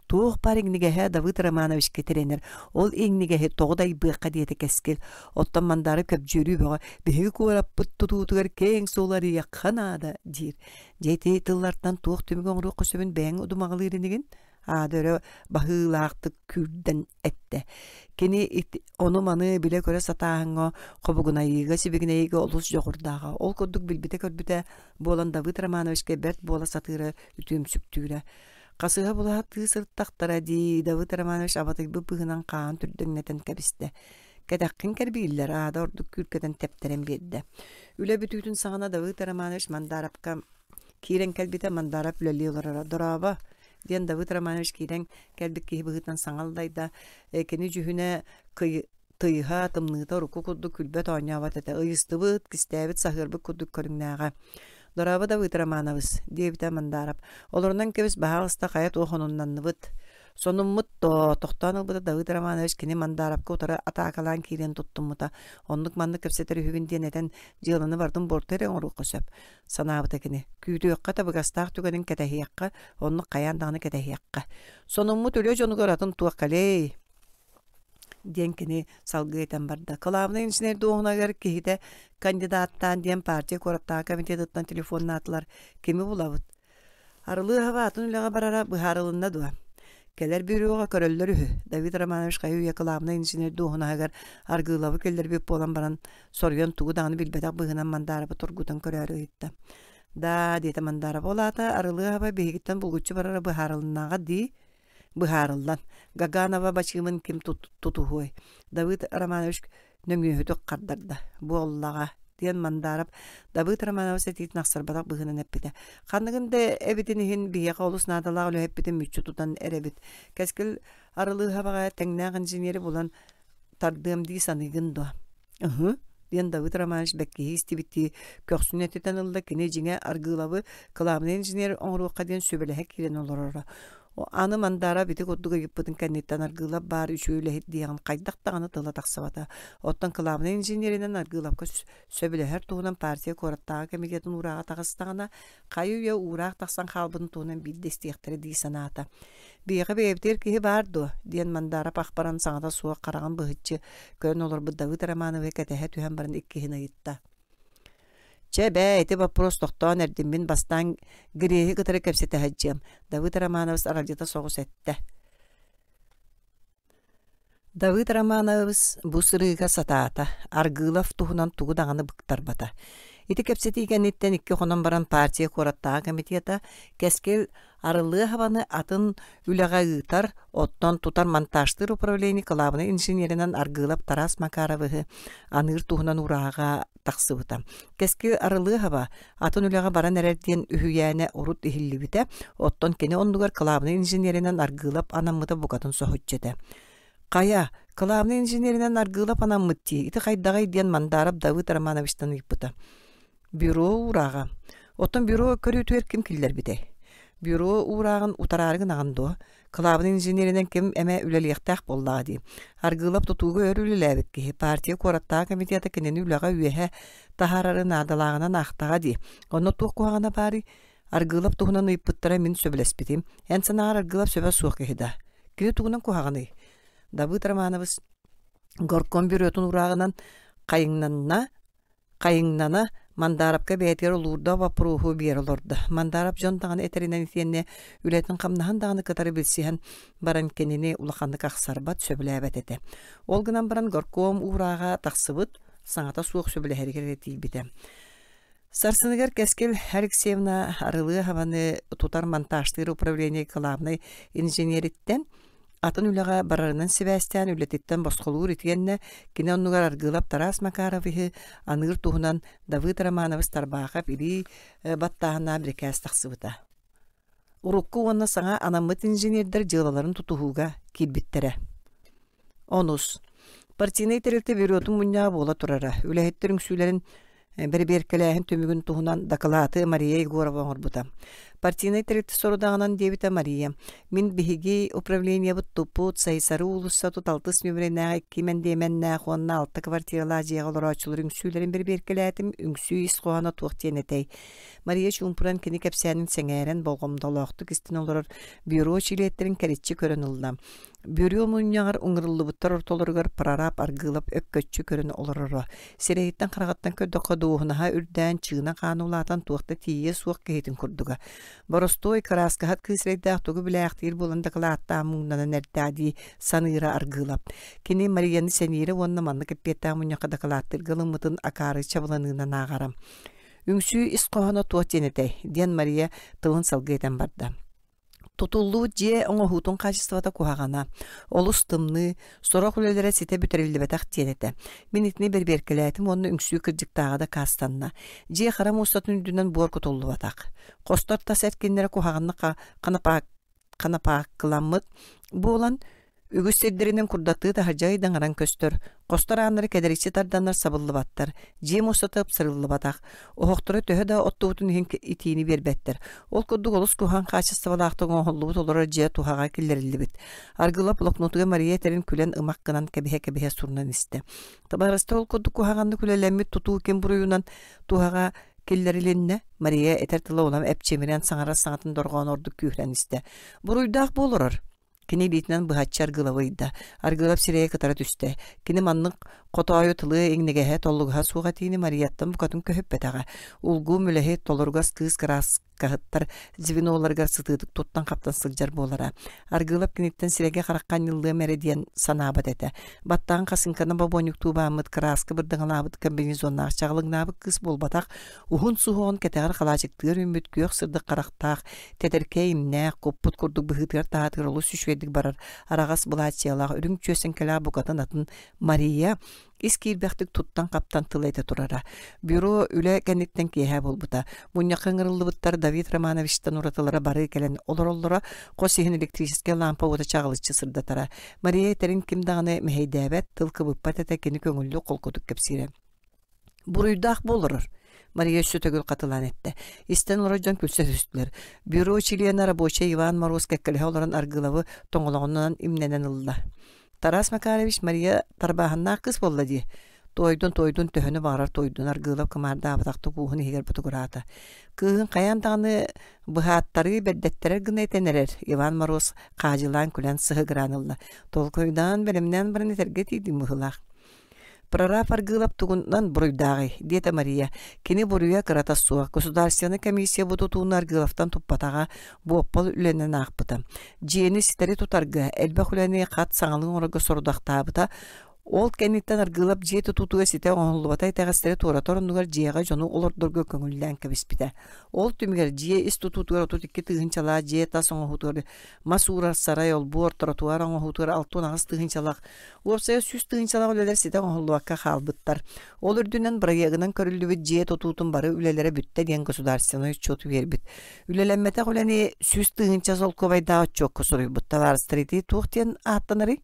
Туох баар иҥнигэһэ Давыд Романовичка тирэнэр. Ол иҥнигэһи тоҕо дайбыахха диэтэ Кэскил. Оттон Мандары көбдьүөрүү бөҕө биһиги куораппыт тутуутугар киэҥ суолу арыйыахха наада диир. Дьэ ити тыллартан туох түмүк оҥоруохха сөбүн бэйэҥ удумаҕалыыр инигин? Аада өрө баһыылаахтык күүрдэн эттэ. Кини ону-маны билэ-көрө сатааһыҥҥа, хобугунайыыга, сибигинэйиигэ олус дьоҕурдааҕа. Ол курдук билбитэ-көрбүтэ буолан Давыд Романовичка бэрт буола сатыыра үтүөмсүктүүрэ. Хасыһа булаһа тыы сырыттахтара дии, Давыд Романович абатыйбыт быһыынан хаан түрдэҥнэтэн кэбистэ. Кэтэххин кэрбииллэр, аада ордук күүркэтэн тэптэрэн биэрдэ. Үлэ бүтүүтүн саҕана Давыд Романович Мандарапка киирэн кэлбитэ Мандарап үлэлии олороро. «Дорообо!» диэн Давыд Романович киирэн кэлбит киһи быһыытынан саҥа аллайда. Кини дьүһүнэ тыйыһа, тымныыта урукку курдук күлбэт оонньообот этэ. Ыйыстыбыт, кистээбит, саһыарбыт курдук көрүҥнээҕэ. «Дорообо, Давыд Романович!» диэбитэ Мандаров. «Олорунан кэбис, баһаалыста, хайа туох онуннанныбыт?» Сонуммут доо, тохтоон ылбыта Давыд Романович кини Мандааровка утары атаакалаан киирэн туттуммута. Оннук-маннык кэпсэтэр үһүгүн диэн этэн, дьыаланы бардын буорта эрэ оҥоруохха сөп. Санаабыта кини. Күүтүөххэ табыгастаах түгэнин кэтэһиэххэ, оннук хайаан даҕаны кэтэһиэххэ. Сонуммут үлэ дьонугар атын туох кэлиэй? диэн кини салгыы этэн барда. Кылаабынай инженер дуоһунайыгар киһитэ кандидаттаан диэн партия куораттааҕы комитетыттан телефоннаатылар. Кими булабыт? Арылыаһаба атын үлэҕэ барара быһаарылынна дуо? Кэлэр бюроҕа көрөллөр үһү. Давид Романович хайы-үйэ кылаабынай инженер дуоһунаһыгар Аргыылабы киллэрбит буолан баран, соруйан тугу даҕаны билбэтэх быһыынан Мандаарабы тургутан көрөөрү ыйытта. «Даа, диэтэ Мандаарап, ол аата Арылыаһаба биһигиттэн булгуччу барара быһаарылыннаҕа дии?» Быһаарыллан, Гаганова бачыымын ким тутуһуой? Давыд Романович нөҥүөһүтүк хардарда: «Буоллаҕа» диэн Мандаарап Давыд Романович этиитин ахсарбатах быһыынан эппитэ. «Ханныгын да эбитин иһин биһиэхэ олус наадалаах үлэһиппитин мүччү тутан эрэбит. Кэскил Арылыыһабаҕа тэҥнээх инженери булан тардыам дии саныыгын дуо?» «Ыһы» диэн Давыд Романович бэккиһии истибиттии көхсүн этитэн ылла. Кини дьиҥэ Аргыылабы кылаабынай инженер оҥоруохха диэн сүбэлэһэ киирэн олороро. Аны Мандара ити курдук ыйыппытын кэнниттэн Аргыылап баар үчүгэй үлэһит диэҕин хайдах даҕаны тыла тахсыбата. Оттон кылаабынай инженеринэн Аргыылапка сөбүлэһэр туһунан партия куораттааҕы комитетын уурааҕа таҕыстаҕына, хайы-үйэ уураах тахсан хаалбытын туһунан биирдэ истиэхтэрэ дии санаата. «Биһиэхэ бэйэбитигэр киһи баар дуо?» диэн Мандаров ах баран саҥата суох хараҕын быһыччы көрөн олорбут Давыд Романовы кэтэһэ түһэн баран иккиһин ыйытта. Чэ, бээ, ити боппуруос тохтоон эрдим, мин бастаан Греһи кытары кэпсэтэ сылдьыам, Давыд Романович аралдьыта соҕус эттэ. Давыд Романович бу сырыыга сатаата, Аргыылов туһунан тугу даҕаны быктарбата. Ити кэпсэтии кэнниттэн икки хонон баран партия куораттааҕы комитета Кэскил Арылыаһабаны атын үлэҕэ ыытар, оттон тутар монтажтыыр управление кылаабынай инженеринэн Аргыылап Тарас Макаровиһы аныыр туһунан уурааҕа тахсыбыта. Кэскил Арылыаһаба атын үлэҕэ баран эрэр диэн үһүйээнэ урут иһиллибитэ, оттон кини оннугар кылаабынай инженеринэн Аргыылап анаммыта букатын соһуччу этэ. Хайа, кылаабынай инженеринэн Аргыылап анаммыт дии, ити хайдаҕый диэн Мандаров Давыд Романовичтан ыйыппыта. Бюро уурааҕа. Оттон бюро көрүүтүгэр ким киллэрбитэй? Бюро уурааҕын утараары гынаҕын дуо? Кылаабынай инженеринэн ким эмэ үлэлиэхтээх буоллаҕа дии. Аргыылап тутууга өр үлэлээбит киһи, партия куораттааҕы комитета кинини үлэҕэ үөһэ таһаарары наадалааҕынан аахтаҕа дии. Онно туох куһаҕана баарый? Аргыылап туһунан ыйыппыттара мин сөбүлэспитим. Эн санааҕар Аргыылап сөбө суох киһи да? Кини тугунан куһаҕаный? Давыд Романович горком бюротун уурааҕынан хайыҥнанна Хайыҥнана, Мандаарапка бэйэтигэр олуурдаах боппуруоһу биэрэ олордо. Мандаарап дьон даҕаны этэринэн итиэннэ үлэтин-хамнаһын даҕаны кытары билсиһэн баран кинини улаханнык ахсарбат, сөбүлээбэт этэ. Ол гынан баран горком уурааҕа тахсыбыт, саҥата суох сөбүлэһэригэр эрэ тиийбитэ. Сарсыныгар Кэскил Алексеевна Арылыаһабаны тутар монтажтыыр управление кылаабынай инженериттэн Атын үлэҕэ барарынан сибээстээн үлэтиттэн босхолуур итиэннэ кини оннугар Аргыылап Тарас Макаровиһы аныыр туһунан Давыд Романович Тарбаахап илии баттааһыннаах бирикээс тахсыбыта. Урукку уонна саҥа анаммыт инженердэр дьыалаларын тутуһууга киирбиттэрэ. Онус. Партийнай тэрилтэ бюротун мунньаҕа буола турара. Үлэһиттэр үҥсүүлэрин бэрэбиэркэлээһин түмүгүн туһунан дакылааты Мария Егорова оҥорбута. Партийнай тэрилтэ сорудаҕынан диэбитэ Мария, мин биһиги управлениебыт туппут Сайсары уулусса 36 нүөмэринээх икки мэндиэмэннээх уонна алта квартиралаах дьиэҕэ олорооччулар үҥсүүлэрин бэрэбиэркэлээтим, үҥсүү ис хоһооно туох диэн этэй? Мария чуумпуран кини кэпсээнин сэҥээрэн болҕомтолоохтук истэн олорор бюро чилиэттэрин кэриччи көрөн ылла. Бүрүө мунньаҕар ыҥырыллыбыттар ортолоругар прораб Аргыылап өккөччү көрөн олороро. Сирэйиттэн-хараҕыттан көрдөххө дуоһунаһа үрдээн, чыына-хаана улаатан туох да тиийиэ суох киһитин курдуга. Боростуой кырааскаһыт кыыс эрэйдээх тугу билээхтиир буолан дакылааттаан муҥнанан эрдэҕэ дии саныыра Аргыылап. Кини Марияны сэниирэ уонна маннык эппиэттээх мунньахха дакылааттыырга ылыммытын акаары чабыланыынан ааҕара. Үҥсүү ис хоһооно туох диэн этэй? диэн Мария тылын салгыы этэн барда. Тутуллубут дьиэ оҥоһуутун хаачыстыбата куһаҕана, олус тымныы, сорох үлэлэрэ ситэ бүтэриллибэтэх диэн этэ. Мин итини бэрэбиэркэлээтим уонна үҥсүү кырдьыктааҕа дакаастанна. Дьиэ хара муостатын үрдүнэн буор кутуллубатах. Хостор тас эркиннэрэ куһаҕаннык ханапаакыламмыт буолан, Үгүс сирдэринэн курдаттыы таһырдьа ыйдаҥаран көстөр, хостор ааннара кэдэриччи тарданнар сабыллыбаттар, дьиэ муостата ыпсарыллыбатах, оһохторо төһө да оттубутун иһин итиини биэрбэттэр. Ол курдук олус куһаҕан хаачыстыбалаахтык оҥоһуллубут олорор дьиэ туһаҕа киллэриллибит. Аргылап блокнотугар Мария этэрин күлэн ымах гынан кэбиһэ-кэбиһэ сурунан истэ. Табаарыстар ол курдук куһаҕаннык үлэлэммит тутуу ким буруйунан туһаҕа киллэрилиннэ? Мария этэр тыла улам эпчимирэн саҥарар саҥатын дорҕооно ордук күүһүрэн истэ. Буруйдаах буоларар. Кини илиитинэн быһаччы Аргыловы ыйда. Аргылов сирэйэ кытара түстэ. Кини маннык хотоойу тылы иҥнигэһэ, толлугаһа суох этиини Марияттан букатын көһүппэтэҕэ. Улгум үлэһит, толоругас кыыс кырааскаһыттар звеноларыгар сытыытык туттан-хаптан сылдьар буолара. Аргылов киниттэн сирэйгэ-харахха анньыллыам эрэ диэн санаабат этэ. Баттаҕын хасыҥканы бобуонньуктуу бааммыт, кырааска бырдаҥалаабыт комбинезоннаах чаҕылыҥнаабыт кыыс буолбатах, Уһун суһуоҕун кэтэҕэр халаачыктыыр үүммүт күөх сырдык харахтаах, тэтэркэй имнээх, куппут курдук быһыытыгар-таһаатыгар олус үчүгэйдик барар араҕас былааччыйалаах үрүҥ чүөсэҥкэлээх букатын атын Мария ис киирбэхтик туттан-хаптан тыл этэ турара. Бюро үлэ кэнниттэн киэһэ буолбута. Мунньахха ыҥырыллыбыттар Давид Романовичтан уратылара бары кэлэн олороллоро, хос иһин электрическэй лаампа уота чаҕылыччы сырдатара. Мария этэрин ким даҕаны мэһэйдээбэт, тыл кыбыппат этэ кини көҥүллүк холкутук кэпсиирэ. Буруйдаах буоларар, Мария өссө төгүл хатылаан эттэ. Истэн олорор дьон күлсэ түстүлэр. Бюро чилиэнэ рабочай Иван Мороз кэккэлэһэ олорон Аргыловы тоҥолоҕунан имнэнэн ылла. Тарас Макарович Мария тарбааһыннаах кыыс буолла дии. Туойдун, туойдун, төһөнү баҕарар туойдун Аргыылап кымаардаабатахтык ууһун иһигэр ботугураата. Кыыһын хайаан даҕаны быһааттарыы бэрдэттэрэр гына этэн эрэр Иван Мороз хаадьылаан күлэн сыһыгыраан ылла. Толкуйдаан, бэлэмнээн баран этэргэ тиийдим быһыылаах. Прораб Аргыылап тугунан буруйдааҕый? диэтэ Мария. Кини буруйа кырата суох. Государственнай комиссия бу тутууну Аргыыловтан туппатаҕа, буоппал үлэнэн аахпыта. Дьиэни ситэри тутарга, элбэх үлэни хат саҥалыы оҥорорго сорудахтаабыта. Ол кэнниттэн Аргыылап дьиэ тутуутугар ситэ оҥоһуллубата итэҕэстэри туоратар оннугар дьиэҕэ дьону олордорго көҥүллээн кэбиспитэ. Ол түмүгэр дьиэ ис тутуутугар 32 тыһыынчалаах дьиэ тас оҥоһуутугар мас уурар сарай, олбуор, тротуар оҥоһуутугар 68 тыһыынчалаах Уопсайа 100 тыһыынчалаах үлэлэр ситэ оҥоһуллубакка хаалбыттар. Ол үрдүнэн бырайыагынан көрүллүбүт дьиэ тутуутун бары үлэлэрэ бүттэ диэн государственнай отчуоту биэрбит. Үлэлэммэтэх үлэни 100 тыһыынча солкуобайдаах отчуокка суруйбут. Табаарыстар ити туох диэн ааттанарый?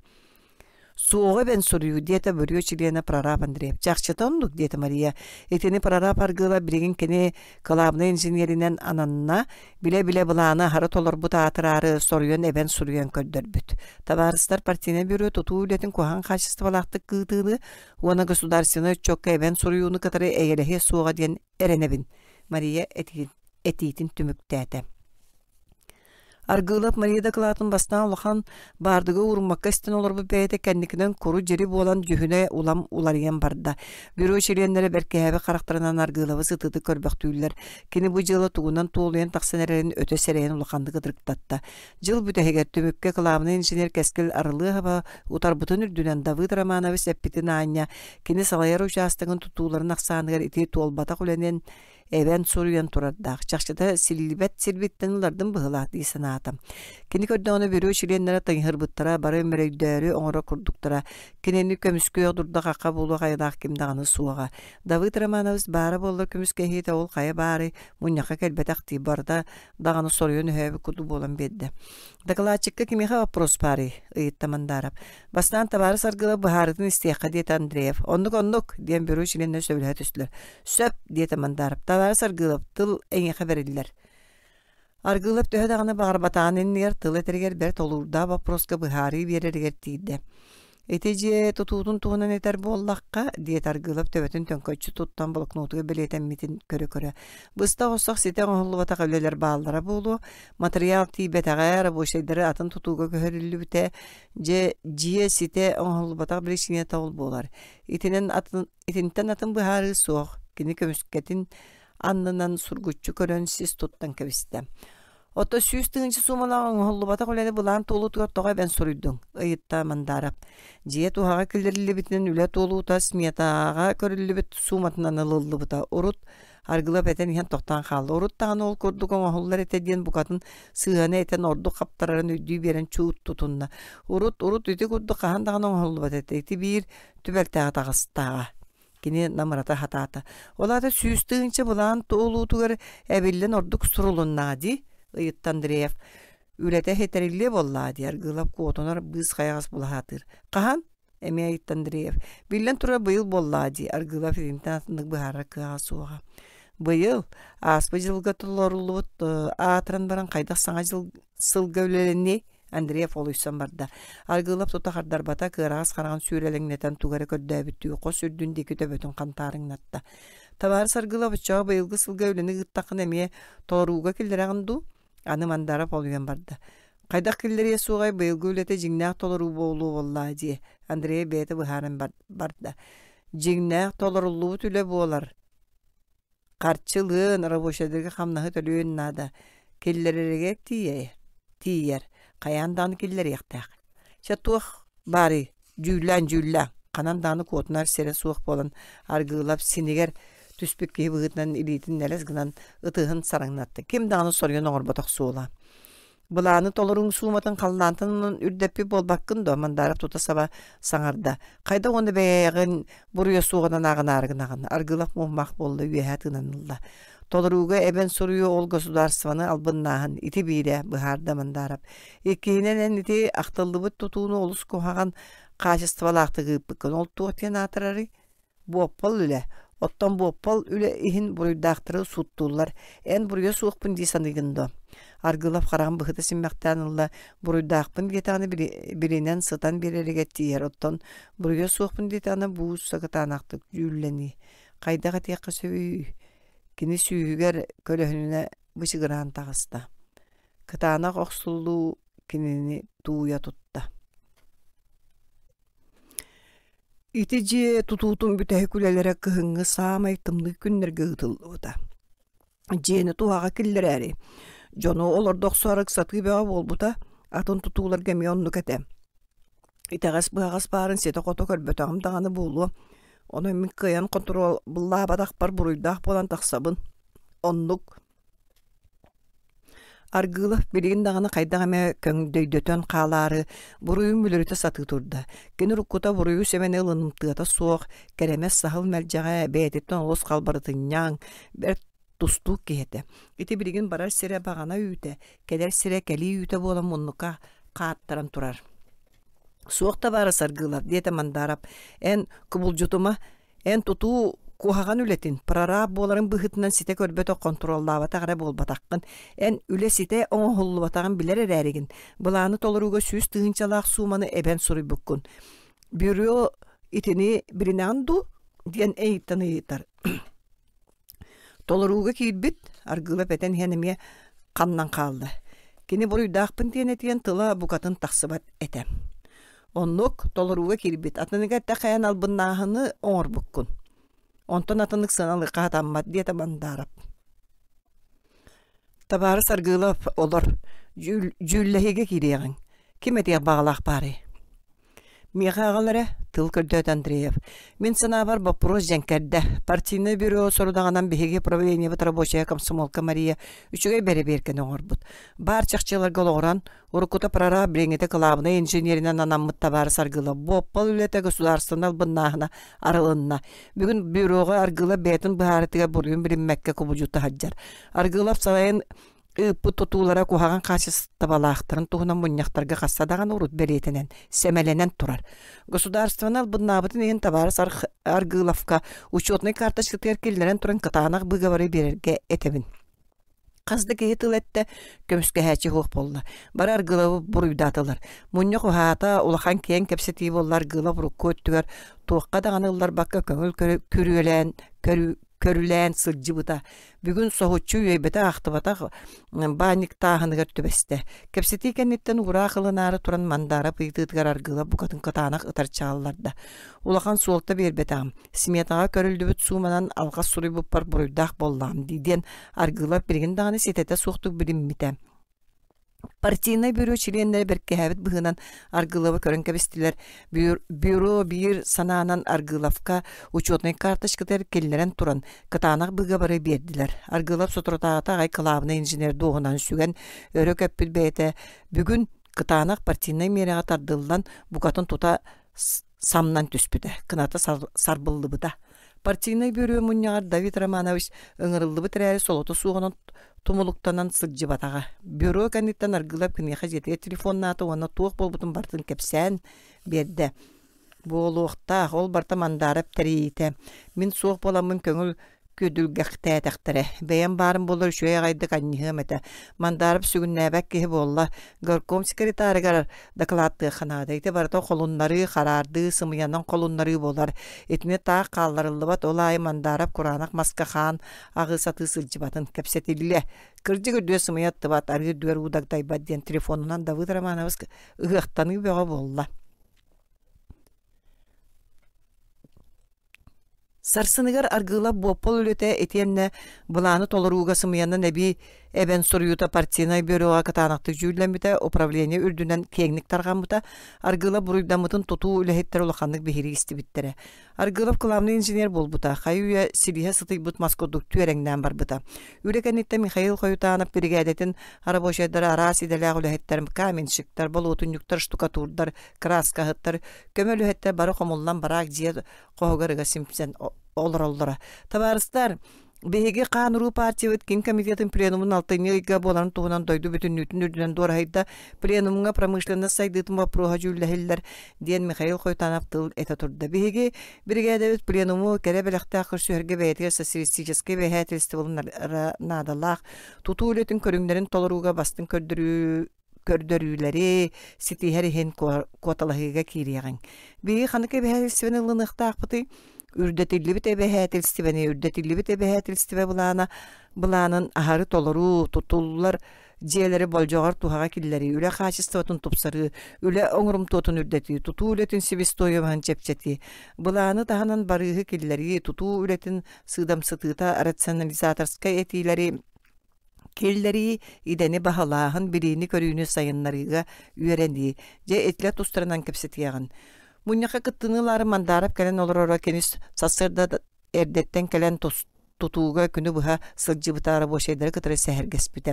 Суоҕу эбэн суруйуу, диэтэ бөрүө чилиэнэ прораб Андреев. Чахчыта оннук, диэтэ Мария. Итини прораб Аргыла билигин кини кылаабынай инженеринэн ананна, билэ-билэ былааны аһары толорбут аатыраары соруйан эбэн суруйан көрдөрбүт. Табаарыстар партийнай бюро тутуу үлэтин куһаҕан хаачыстыбалаахтык ыытыыны уонна государственнай отчуокка эбэн суруйууну кытары эйэлэһиэ суоҕа диэн эрэнэбин, Мария этиитин түмүктээтэ. Аргыылап Мария дакылаатын бастаан улахан баардыга ууруммакка истэн олорбут бэйэтэ кэнникинэн куру-дьири буолан дьүһүнэ улам уларыйан барда. Бюро чилиэннэрэ бэркиһээбит харахтарынан Аргыылабы сытыытык көрбөхтүүллэр. Кини бу дьыала тугунан туолуйан тахсан эрэрин өтө сэрэйэн улаханнык ытырыктатта. Дьыл бүтэһигэр түмүккэ кылаабынай инженер Кэскил Арылыаһаба утарбытын үрдүнэн Давыд Романович эппитин аанньа кини салайар учаастагын тутууларын ахсааныгар ити туолбатах үлэнэн эбэн суруйан турардаах, чахчыта силлибэт сирбиттэн ылардым быһыылаах дии санаата. Кини көрдөҕүнэ бюро чилиэннэрэ тыҥыһырбыттара, бары мөрөйдөөрү оҥорор курдуктара. Кинини көмүскүөх дурда-хахха буолуох айылаах ким даҕаны суоҕа. Давыд Романович баара буоллар көмүскэһиитэ ол хайа баарый, мунньахха кэлбэтэх дии, барыта даҕаны соруйан өһөөбүт курдук буолан биэрдэ. Дакылаатчыкка кимиэхэ вопрос баарый? ыйытта Мандаров. Бастаан табаарыс Аргыла быһаарытын истиэххэ диэтэ Андреев. Оннук-оннук, диэн бюро чилиэннэрэ сөбүлэһэ түстүлэр. Сөп, диэтэ Мандаров. Табаарыс Аргыылап, тыл эйиэхэ бэриллэр. Аргыылап төһө даҕаны баҕарбатаҕын иннигэр тыл этэригэр бэрт олуурдаах боппуруоска быһаарыы биэрэригэр тиийдэ. Ити дьиэ тутуутун туһунан этэр буоллахха, диэтэ Аргыылап төбөтүн төҥкөччү туттан блокнотугар бэлиэтэммитин көрө-көрө, быстах-остох ситэ оҥоһуллубатах үлэлэр бааллара буолуо, матырыйаал тиийбэтэҕэ, рабочайдары атын тутууга көһөрүллүбүтэ, дьэ дьиэ ситэ оҥоһуллубатах биричиинэтэ ол буолар. Итинэн атын, итинтэн атын быһаарыы суох, кини көмүскэтин аннынан сургуччу көрөн сис туттан кэбистэ. Ото 100 000 суумалаах оҥоһуллубатах үлэни былаан туолуутугар тоҕо эбэн суруйдуҥ? ыйытта Мандаров. Дьиэ туһаҕа киллэриллибитинэн үлэ туолуута сметаҕа көрүллүбүт сууматынан ылыллыбыта. Урут Аргылап этэн иһэн тохтоон хаалла. Урут даҕаны ол курдук оҥоһуллар этэ диэн букатын сыыһаны этэн ордук хаптарарын өйдүү биэрэн чуут тутунна. Урут, урут ити курдук хаһан даҕаны оҥоһуллубат этэ. Ити биир түбэлтэҕэ таҕыстаҕа. Кини намырата сатаата. Ол аата 100 000 былаан туолуутугар эбиллэн ордук сурулуннаҕа дии, ыйытта Андреев. Үлэтэ ситэриллиэ буоллаҕа дии, Аргыылап куотунар быыс хайаҕас булаһаатыыр. Хаһан? эмиэ ыйытта Андреев. Биллэн турар быйыл буоллаҕа дии, Аргыылап итинтэн атыннык быһаарар кыаҕа суоҕа. Быйыл ааспыт дьылга толоруллубут аатыран баран хайдах саҥа дьыл сылга үлэлэниэй? Андреев олуйсан барда. Аргыылап тута хардарбата, кыараҕас хараҕын сүүрэлэҥнэтэн тугу эрэ көрдөөбүттүү хос үрдүн диэки төбөтүн хантаарыҥнатта. Табаарыс Аргыылап оччоҕо быйылгы сылга үлэни ыыттаххына эмиэ толорууга киллэрэҕин дуу? Аны Мандаров олуйан барда. Хайдах киллэриэ суоҕай быйылгы үлэтэ дьиҥнээх толоруу буолуо буоллаа дии, Андрей бэйэтэ быһааран барда. Дьиҥнээх толоруллубут үлэ буолар. Харчы ылыан, рабочайдарга хамнаһы төлүөн наада. Киллэрэригэр тиийэ тиийэр, хайаан даҕаны киллэриэхтээх. Чэ туох баарый, дьүүллээн дьүүллээн, ханан даҕаны куотунар сирэ суох буолан Аргыылап синигэр түспүт киһи быһыытынан илиитин нэлэс гынан ытыһын сараҥнатта. Ким даҕаны соруйан оҥорботох суола. Былааны толорууҥ сууматын халлаантан ылан үрдэппит буолбаккын дуо? Мандаров тута саба саҥарда. Хайдах уонна бэйэҕин буруйа суоҕунан ааҕынаары гынаҕын? Аргылах муоммах буолла үөһэ тыынан ылла. Толорууга эбэн суруйуу ол государствоны албыннааһын ити биирэ, быһаарда Мандаров. Иккиһинэн эн ити ахтыллыбыт тутууну олус куһаҕан хаачыстыбалаахтык ыыппыккын. Ол туох диэн аатырарый? Буоппал үлэ. Оттон буоппал үлэ иһин буруйдаахтары сууттууллар. Эн буруйа суохпун дии саныыгын дуо? Аргылов хараҕын быһыта симмэхтээн ылла. Буруйдаахпын диэтэҕинэ билинэн сытан биэрэригэр тиийэр. Оттон буруйа суохпун диэтэҕинэ буусса кытаанахтык дьүүллэнии. Хайдах этиэххэ сөбүй? Кини сүүһүгэр көлөһүнүнэ бычыгыраан таҕыста. Кытаанах охсуллуу кинини тууйа тутта. Ити дьиэ тутуутун бүтэһик үлэлэрэ кыһыҥҥы саамай тымныы күннэргэ ыытыллыбыта. Дьиэни туһаҕа киллэрээри, дьону олордо охсоору ыксатыы бөҕө буолбута, атын тутууларга эмиэ оннук этэ. Итэҕэс-быһаҕас баарын ситэ-хото көрбөтөҕүм даҕаны буолуо, онон мин кыайан хонтуруоллаабатахпар буруйдаах буолан тахсабын. Оннук Аргыылов билигин даҕаны хайдах эмэ көҥдөйдөтөн хаалаары буруйун мүлүрүтэ сатыы турда. Кини уруккута буруйу сэмэни ылынымтыата суох, кэрэмэс саһыл мэлдьэҕэ бэйэтиттэн олус халбарытынньаҥ, бэрт тустуук киһи этэ. Ити билигин барар сирэ баҕана үүтэ, кэлэр сирэ кэлии үүтэ буолан муннукка хааттаран турар. «Суох да баара Саргыылап», диэтэ Мандаров. «Эн кубулдьутума, Эн тутуу куһаҕан үлэтин, прораб буоларын быһыытынан ситэ көрбөтөх, хонтуруоллаабатах эрэ буолбатаххын. Эн үлэ ситэ оҥоһуллубатаҕын билэр эрээригин, былааны толорууга 100 000-лаах сууманы эбэн суруйбуккун. Бюро итини билинэҕин дуу? диэн эйиттэн ыйытар. Толорууга киирбит, Аргыылап этэн иһэн эмиэ ханнан хаалла. Кини буруйдаахпын диэн этиэн тыла букатын тахсыбат этэ. Оннук толорууга киирбит, атыныга эттэххэ албыннааһыны оҥорбуккун. Онтон атыннык сыаналыахха сатаммат диэтэ Мандаров. Табаарыс Аргыылап олор, дьүүллэһиигэ киириэҕиҥ. Ким этиэх баҕалаах баарый? Миэхэ аҕал эрэ, тыл көрдөөтө Андреев. Мин санаабар боппуруос дьэҥкэрдэ. Партийнай бюро сорудаҕынан биһиги правлениебыт рабочая комсомолка Мария үчүгэй бэрэбиэркэни оҥорбут. Баар чахчыларга олоҕуран, уруккута прораб билиҥҥитэ кылаабынай инженеринэн анаммыт табаарыс Аргыла буоппал үлэтэ государственнай албыннааһына арылынна. Бүгүн бюроҕа Аргыла бэйэтин быһаарытыгар буруйун билиммэккэ кубулдьута сылдьар. Аргыылап салайан ыыппыт тутуулара куһаҕан хаачыстыбалаахтарын туһунан мунньахтарга хаста даҕаны урут бэлиэтэнэн, сэмэлэнэн турар. Государствоны албыннаабытын иһин табаарыс Аргыыловка учетнай карточкатыгар киллэрэн туран кытаанах быыгабары биэрэргэ этэбин. Хас да киһи тыл эттэ, көмүскэһээччи суох буолла. Бары Аргыловы буруйдаатылар. Мунньах уһаата, улахан киэҥ кэпсэтии буолла Аргылов урукку өттүгэр туохха даҕаны ылларбакка көҥүл күрүөлээн көрүлээн сылдьыбыта. Бүгүн соһуччу үөйбэтэх-ахтыбатах баанньыктааһыныгар түбэстэ. Кэпсэтии кэнниттэн уураах ылынаары туран Мандаров ыйытыытыгар Аргылов букатын кытаанах ытарча алларда. Улахан суолта биэрбэтэҕим. Сметаҕа көрүллүбүт сууманан алҕас суруйбуппар буруйдаах буоллаҕым дии диэн Аргыылап билигин даҕаны ситэтэ суохтук билиммитэ. Партийнай бюро чилиэннэрэ бэркиһээбит быһыынан Аргыловы көрөн кэбистилэр. Бюро биир санаанан Аргыловка учетнай карточкатыгар киллэрэн туран, кытаанах быыгабары биэрдилэр. Аргылов соторутааҕыта аҕай кылаабынай инженер дуоһунан сүгэн өрө көппүт бэйэтэ бүгүн кытаанах партийнай миэрэҕэ тардыллан букатын тута самнан түспүтэ, кыната сарбыллыбыта. Партийнай бюро мунньаҕар Давид Романович ыҥырыллыбыт эрээри солото суоҕунан тумулуктанан сылдьыбатаҕа. Бюро кэнниттэн Аргылап киниэхэ дьиэтигэр телефоннаата уонна туох буолбутун барытын кэпсээн биэрдэ. Буолуохтаах, ол барыта Мандаарап тэрийиитэ. Мин суох буоламмын көҥүл күөдүлгэхтээтэхтэрэ. Бэйэм баарым буоллар үчүгэй аҕайдык анньыһыам этэ. Мандаров сүгүннээбэт киһи буолла. Горком секретарыгар дакылааттыахха наада. Ити барыта холуннарыы, хараардыы, сымыйанан холуннарыы буолар. Итини таах хаалларыллыбат, ол аайы Мандаров кураанах маска хаан аҕыы сатыы сылдьыбатын кэпсэтиллэ. Кырдьык үрдүө сымыйа аттыбат, арыы үрдүгэр уу дагдайбат диэн телефонунан Давыд Романович ыһыахтаныы бөҕө буолла. Сарсыныгар Аргыылап буоппал үлэтэ итиэннэ былааны толорууга сымыйанан эбии эбэн суруйуута партийнай бюроҕа кытаанахтык дьүүллэммитэ, управление үрдүнэн киэҥник тарҕаммыта, Аргыылап буруйдаммытын тутуу үлэһиттэрэ улаханнык биһирии истибиттэрэ. Аргыылап кылаабынай инженер буолбута, хайы-үйэ силиһэ сытыйбыт мас курдук түөрэҥнээн барбыта. Үлэ кэнниттэн Михаил Хоютанов биригээдэтин рабочайдара араас идэлээх үлэһиттэр, каменщиктар, болуотунньуктар, штукатурдар, кырааскаһыттар, көмө үлэһиттэр бары хомуллан бараак дьиэ хоһугар ыга симсэн олороллоро. Табаарыстар, биһиги хаан-уруу партиябыт киин комитетын пленумун алтынньы ыйга буоларын туһунан дойду бүтүннүүтүн үрдүнэн дуораһыйда. Пленумҥа промышленность сайдыытын боппуруоһа дьүүллэһиллэр, диэн Михаил Хойтанов тыл этэ турда. Биһиги биригээдэбит пленуму кэрэ бэлэхтээх көрсүһэргэ бэйэтигэр социалистическай эбэһээтэлистибэ наадалаах тутуу үлэтин көрүҥнэрин толорууга бастыҥ көрдөрүү көрдөрүүлэри ситиһэр иһин куоталаһыыга киириэҕиҥ. Биһиги ханнык эбэһээтилистибэни ылыныахтаахпытый? Үрдэтиллибит эбэһээтилистибэни үрдэтиллибит эбэһээтилистибэ былаана былаанын аһары толоруу, тутуллар дьиэлэри болдьоҕор туһаҕа киллэрии, үлэ хаачыстыбатын тупсарыы, үлэ оҥорумтуотун үрдэтии, тутуу үлэтин себестоимоһын чэпчэтии, былааны таһынан барыыһы киллэрии, тутуу үлэтин сыыдамсытыыта рационализаторскай этиилэри Киллэрии, идэни баһылааһын, билиини-көрүүнү сайыннарыыга үөрэнии. Дьэ, итилэр тустарынан кэпсэтиэҕин. Мунньахха кыттыыны ылаары Мандаров кэлэн олороро кини сарсыарда эрдэттэн кэлэн тутууга күнү быһа сылдьыбыта рабочайдары кытары сэһэргэспитэ.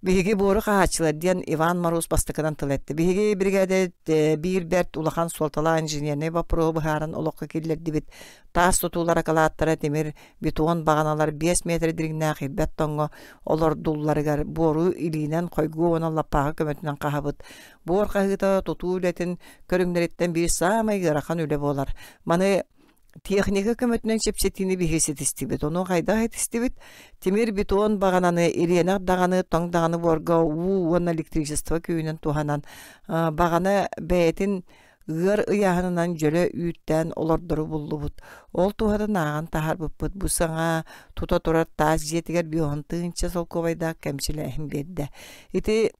Биһиги буору хаһааччылар диэн Иван Мороз бастакынан тыл эттэ. Биһиги биригээдэ биир бэрт улахан суолталаах инженернэй боппуруоһу быһааран олоххо киллэрдибит. Таас тутуулар акылааттара тимир бетон баҕаналар 5 метр дириҥнээх ирбэт тоҥҥо олордулларыгар буору илиинэн хойгуо уонна лаппааҕы көмөтүнэн хаһабыт. Буор хаһыыта тутуу үлэтин көрүҥнэриттэн биир саамай ыарахан үлэ буолар. Маны техника көмөтүнэн чэпчэтиини биһиги ситистибит. Ону хайдах ситистибит? Тимир бетон баҕананы ириэнэх даҕаны, тоҥ даҕаны буорга уу уонна электричество күүһүнэн туһанан баҕана бэйэтин ыар ыйааһынынан дьөлө үүттээн олордору буллубут. Ол туһатын ааҕан таһаарбыппыт бу саҥа тута турар таас дьиэтигэр 50 солкуобайдаах кэмчилээһин биэрдэ. Ити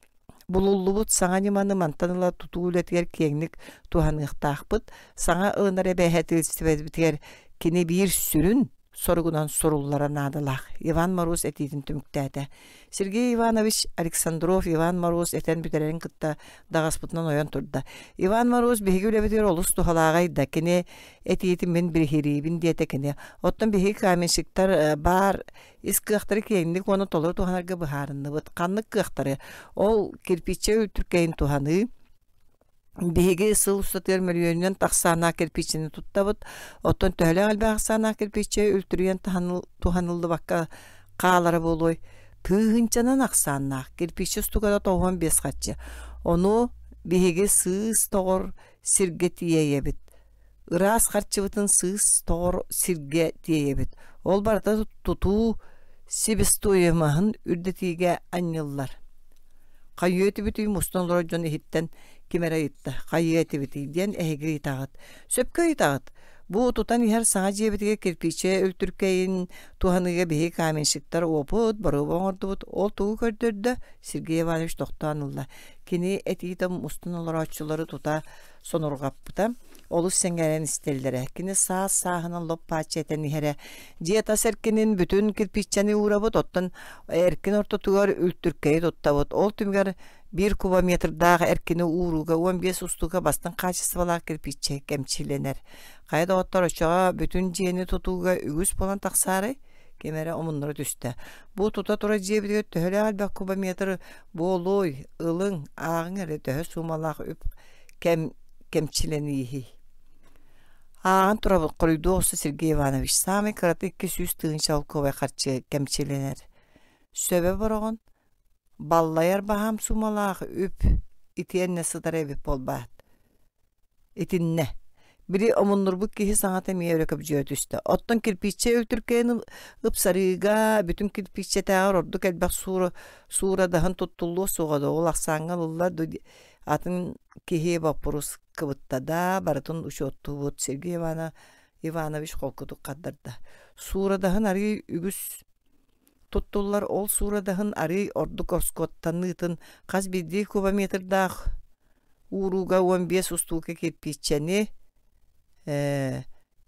булуллубут саҥа ньыманы мантан ыла тутуу үлэтигэр киэҥник туһаныахтаахпыт. Саҥа ылынар эбээһэтилистибэбитигэр кини биир сүрүн соругунан суруллара наадалаах. Иван Мороз этиитин түмүктээтэ. Сергей Иванович Александров Иван Мороз этэн бүтэрэрин кытта даҕаспытынан ойон турда. Иван Мороз биһиги үлэбитигэр олус туһалааҕай да, кини этиитин мин биһириибин диэтэ кини. Оттон биһиги каменщиктар э, баар ис кыахтары киэҥник уонна толору туһанарга быһаарынныбыт. Ханнык кыахтары? Ол кирпииччэ үлтүркэйин туһаныы, Биһиги сыл устатыгар мөлүйүөнүнэн тахсааннаах кирпииччэни туттабыт. Оттон төһөлөөх элбэх ахсааннаах кирпииччэ үлтүрүйэн туһаныллыбакка хаалара буолуой? Тыһыынчанан ахсааннаах кирпииччэ устугата 95 харчы. Ону биһиги сыыс тоҕор сиргэ тиэйэбит. Ыраас харчыбытын сыыс тоҕор сиргэ тиэйэбит. Ол барыта тутуу себестоимоһын үрдэтиигэ анньыллар. Хайыа этибитий мустан олорор дьон иһиттэн ким эрэ ыйытта. Хайыа этибитий диэн эһиги ыйытаҕыт. Сөпкө ыйытаҕыт. Бу тутан иһэр саҥа дьиэбитигэр кирпииччэ үлтүркэйин туһаныыга биһиги каменщиктар уопут, боруоба оҥордубут. Ол тугу көрдөрдө? Сергей Иванович тохтоон ылла. Кини этиитэ мустан олорооччулары тута сонурҕаппыта. Олус сэҥээрэн истэллэрэ. Кини саас-сааһынан лоп-бааччы этэн иһэрэ. Дьиэ тас эркинин бүтүн кирпииччэни уурабыт, оттон эркин ортотугар үлтүркэйи туттабыт. Ол түмүгэр биир кубометрдаах эркини уурууга 15 устуука бастыҥ хаачыстыбалаах кирпииччэ кэмчилэнэр. Хайа доҕоттор, оччоҕо бүтүн дьиэни тутууга үгүс буолан тахсаарай? Ким эрэ омуннара түстэ. Бу тута турар дьиэбитигэр төһөлөөх элбэх кубометр буолуой? Ылыҥ, ааҕыҥ эрэ төһө суумалаах үп кэм кэмчилэнииһий? Ааҕан турабыт, хоруйдуу оҕуста Сергей Иванович. Саамай кырата 200 тыһыынча солкуобай харчы кэмчилэнэр. Сөбө бороҕон, баллайар баһаам суумалаах үп итиэннэ сытар эбит буолбаат. Итиннэ. Били омуннурбут киһи саҥата эмиэ өрө көбдьүөрэ түстэ. Оттон кирпииччэ үлтүркэйин ыпсарыыга бүтүн кирпииччэтээҕэр ордук элбэх суура суурадаһын туттуллуо суоҕа да ол ахсааҥҥа ылыллар дуо атын киһи боппуруос кыбытта да барытын учуоттуубут Сергей Ивана Иванович холкутук хардарда. Суурадаһын арыый үгүс туттуллар ол суурадаһын арыый ордук ороскуоттаныытын хас биирдии кубометрдаах уурууга 15 устуука кирпииччэни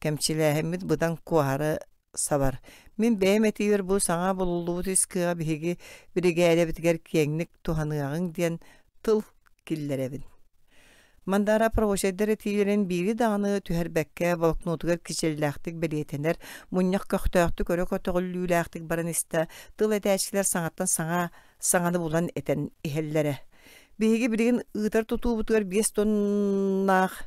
кэмчилээһиммит быдан куоһары сабар. Мин бэйэм этиибэр бу саҥа булуллубут ис кыаҕа биһиги биригээдэбитигэр киэҥник туһаныаҕыҥ диэн тыл киллэрэбин. Мандара рабочайдар этиилэрин биири даҕаны түһэрбэккэ блокнотугар кичэллээхтик бэлиэтэнэр, мунньах көхтөөхтүк өрө көтөҕүллүүлээхтик баран истэ, тыл этээччилэр саҥаттан саҥа саҥаны булан этэн иһэллэрэ. Биһиги билигин ыытар тутуубутугар 5 тоннаах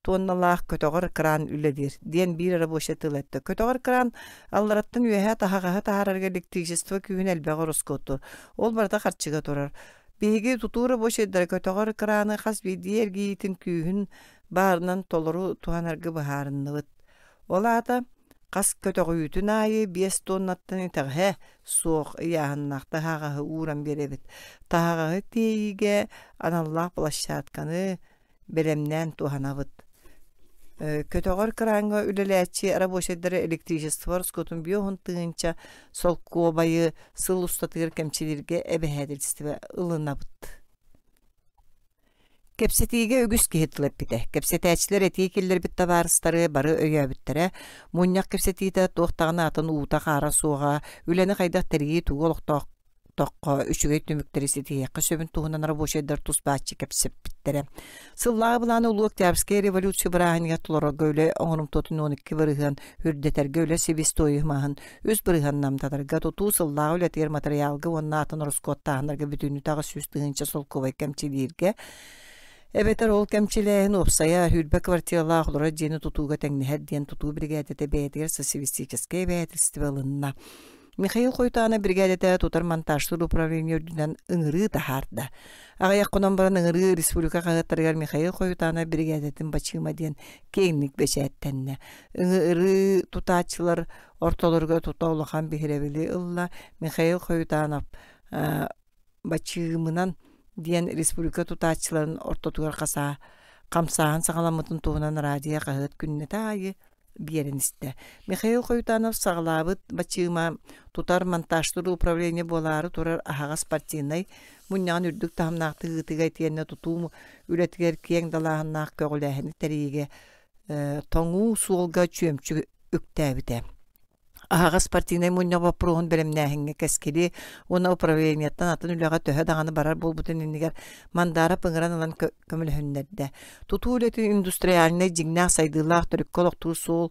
туонналаах көтөҕөр кран үлэлиир диэн биир рабочай тыл эттэ. Көтөҕөр кран аллараттан үөһэ таһаҕаһы таһаарарга электричество күүһүн элбэҕи ороскуоттуур. Ол барыта харчыга турар. Биһиги тутуу рабочайдара көтөҕөр краны хас биирдии эргийиитин күүһүн баарынан толору туһанарга быһаарынныбыт. Ол аата хас көтөҕүүтүн аайы 5 тоннаттан итэҕэһэ суох ыйааһыннаах таһаҕаһы ууран биэрэбит. Таһаҕаһы тиэйиигэ аналлаах площадканы бэлэмнээн туһанабыт. Көтөҕөр кырааҥҥа үлэлээччи рабочайдары электричество ороскуотун 50 тыһыынча солкуобайы сыл устатыгар кэмчилииргэ эбэһээтэлистибэ ылынабыт. Кэпсэтиигэ үгүс киһи тыл эппитэ. Кэпсэтээччилэр этии киллэрбит табаарыстары бары өйөөбүттэрэ. Мунньах кэпсэтиитэ туох даҕаны атын уута-хаара суоҕа, үлэни хайдах тэрийии тугу олохтоох тоххо үчүгэй түмүктэри ситиһиэххэ сөбүн туһунан рабочайдар тус бааччы кэпсэппиттэрэ. Сыллааҕы былааны Улуу Октябрьскай революция бырааһынньыгар толорорго үлэ оҥорумтуотун 12% үрдэтэргэ үлэ себестоимоһын 3% намтатарга тутуу сыллааҕы үлэтигэр матырыйаалга уонна атын ороскуоттааһыннарга бүтүннүүтэ 800 тыһыынча солкуобай кэмчилииргэ эбэтэр ол кэмчилээһин уопсайа 20 квартиралаах олорор дьиэни тутууга тэҥнэһэр диэн тутуу биригээдэтэ бэйэтигэр социалистическай эбэһээтэлистибэ ылынна. Михаил Хойтаана биригээдэтэ тутар монтажтыыр управление үрдүнэн ыҥырыы таһаарда. Аҕыйах хонон баран ыҥырыы республика хаһыаттарыгар Михаил Хойтаана биригээдэтин бачыыма диэн киэҥник бэчээттэннэ. Ыҥырыы тутааччылар ортолоругар тута улахан биһирэбили ылла. Михаил Хоютанов бачыымынан диэн республика тутааччыларын ортотугар хасаа хамсааһын саҕаламмытын туһунан радио хаһыат күннэтэ аайы биэрэн истэ. Михаил Хоютанов саҕалаабыт бачыыма тутар монтажтыыр управление буолаары турар аһаҕас партийнай мунньаҕын үрдүк таһымнаахтык ыытыыга итиэннэ тутуу үлэтигэр киэҥ далааһыннаах көҕүлээһини тэрийиигэ тоҥуу суолга чүөмчү үктээбитэ. Аһаҕас партийнай мунньах боппуруоһун бэлэмнээһиҥҥэ кэскили уонна управлениеттан атын үлэҕэ төһө даҕаны барар буолбутун иннигэр Мандаров ыҥыран ылан көмөлөһүннэрдэ. Тутуу үлэтин индустриальнай дьиҥнээх сайдыылаах төрүккэ олохтуур суол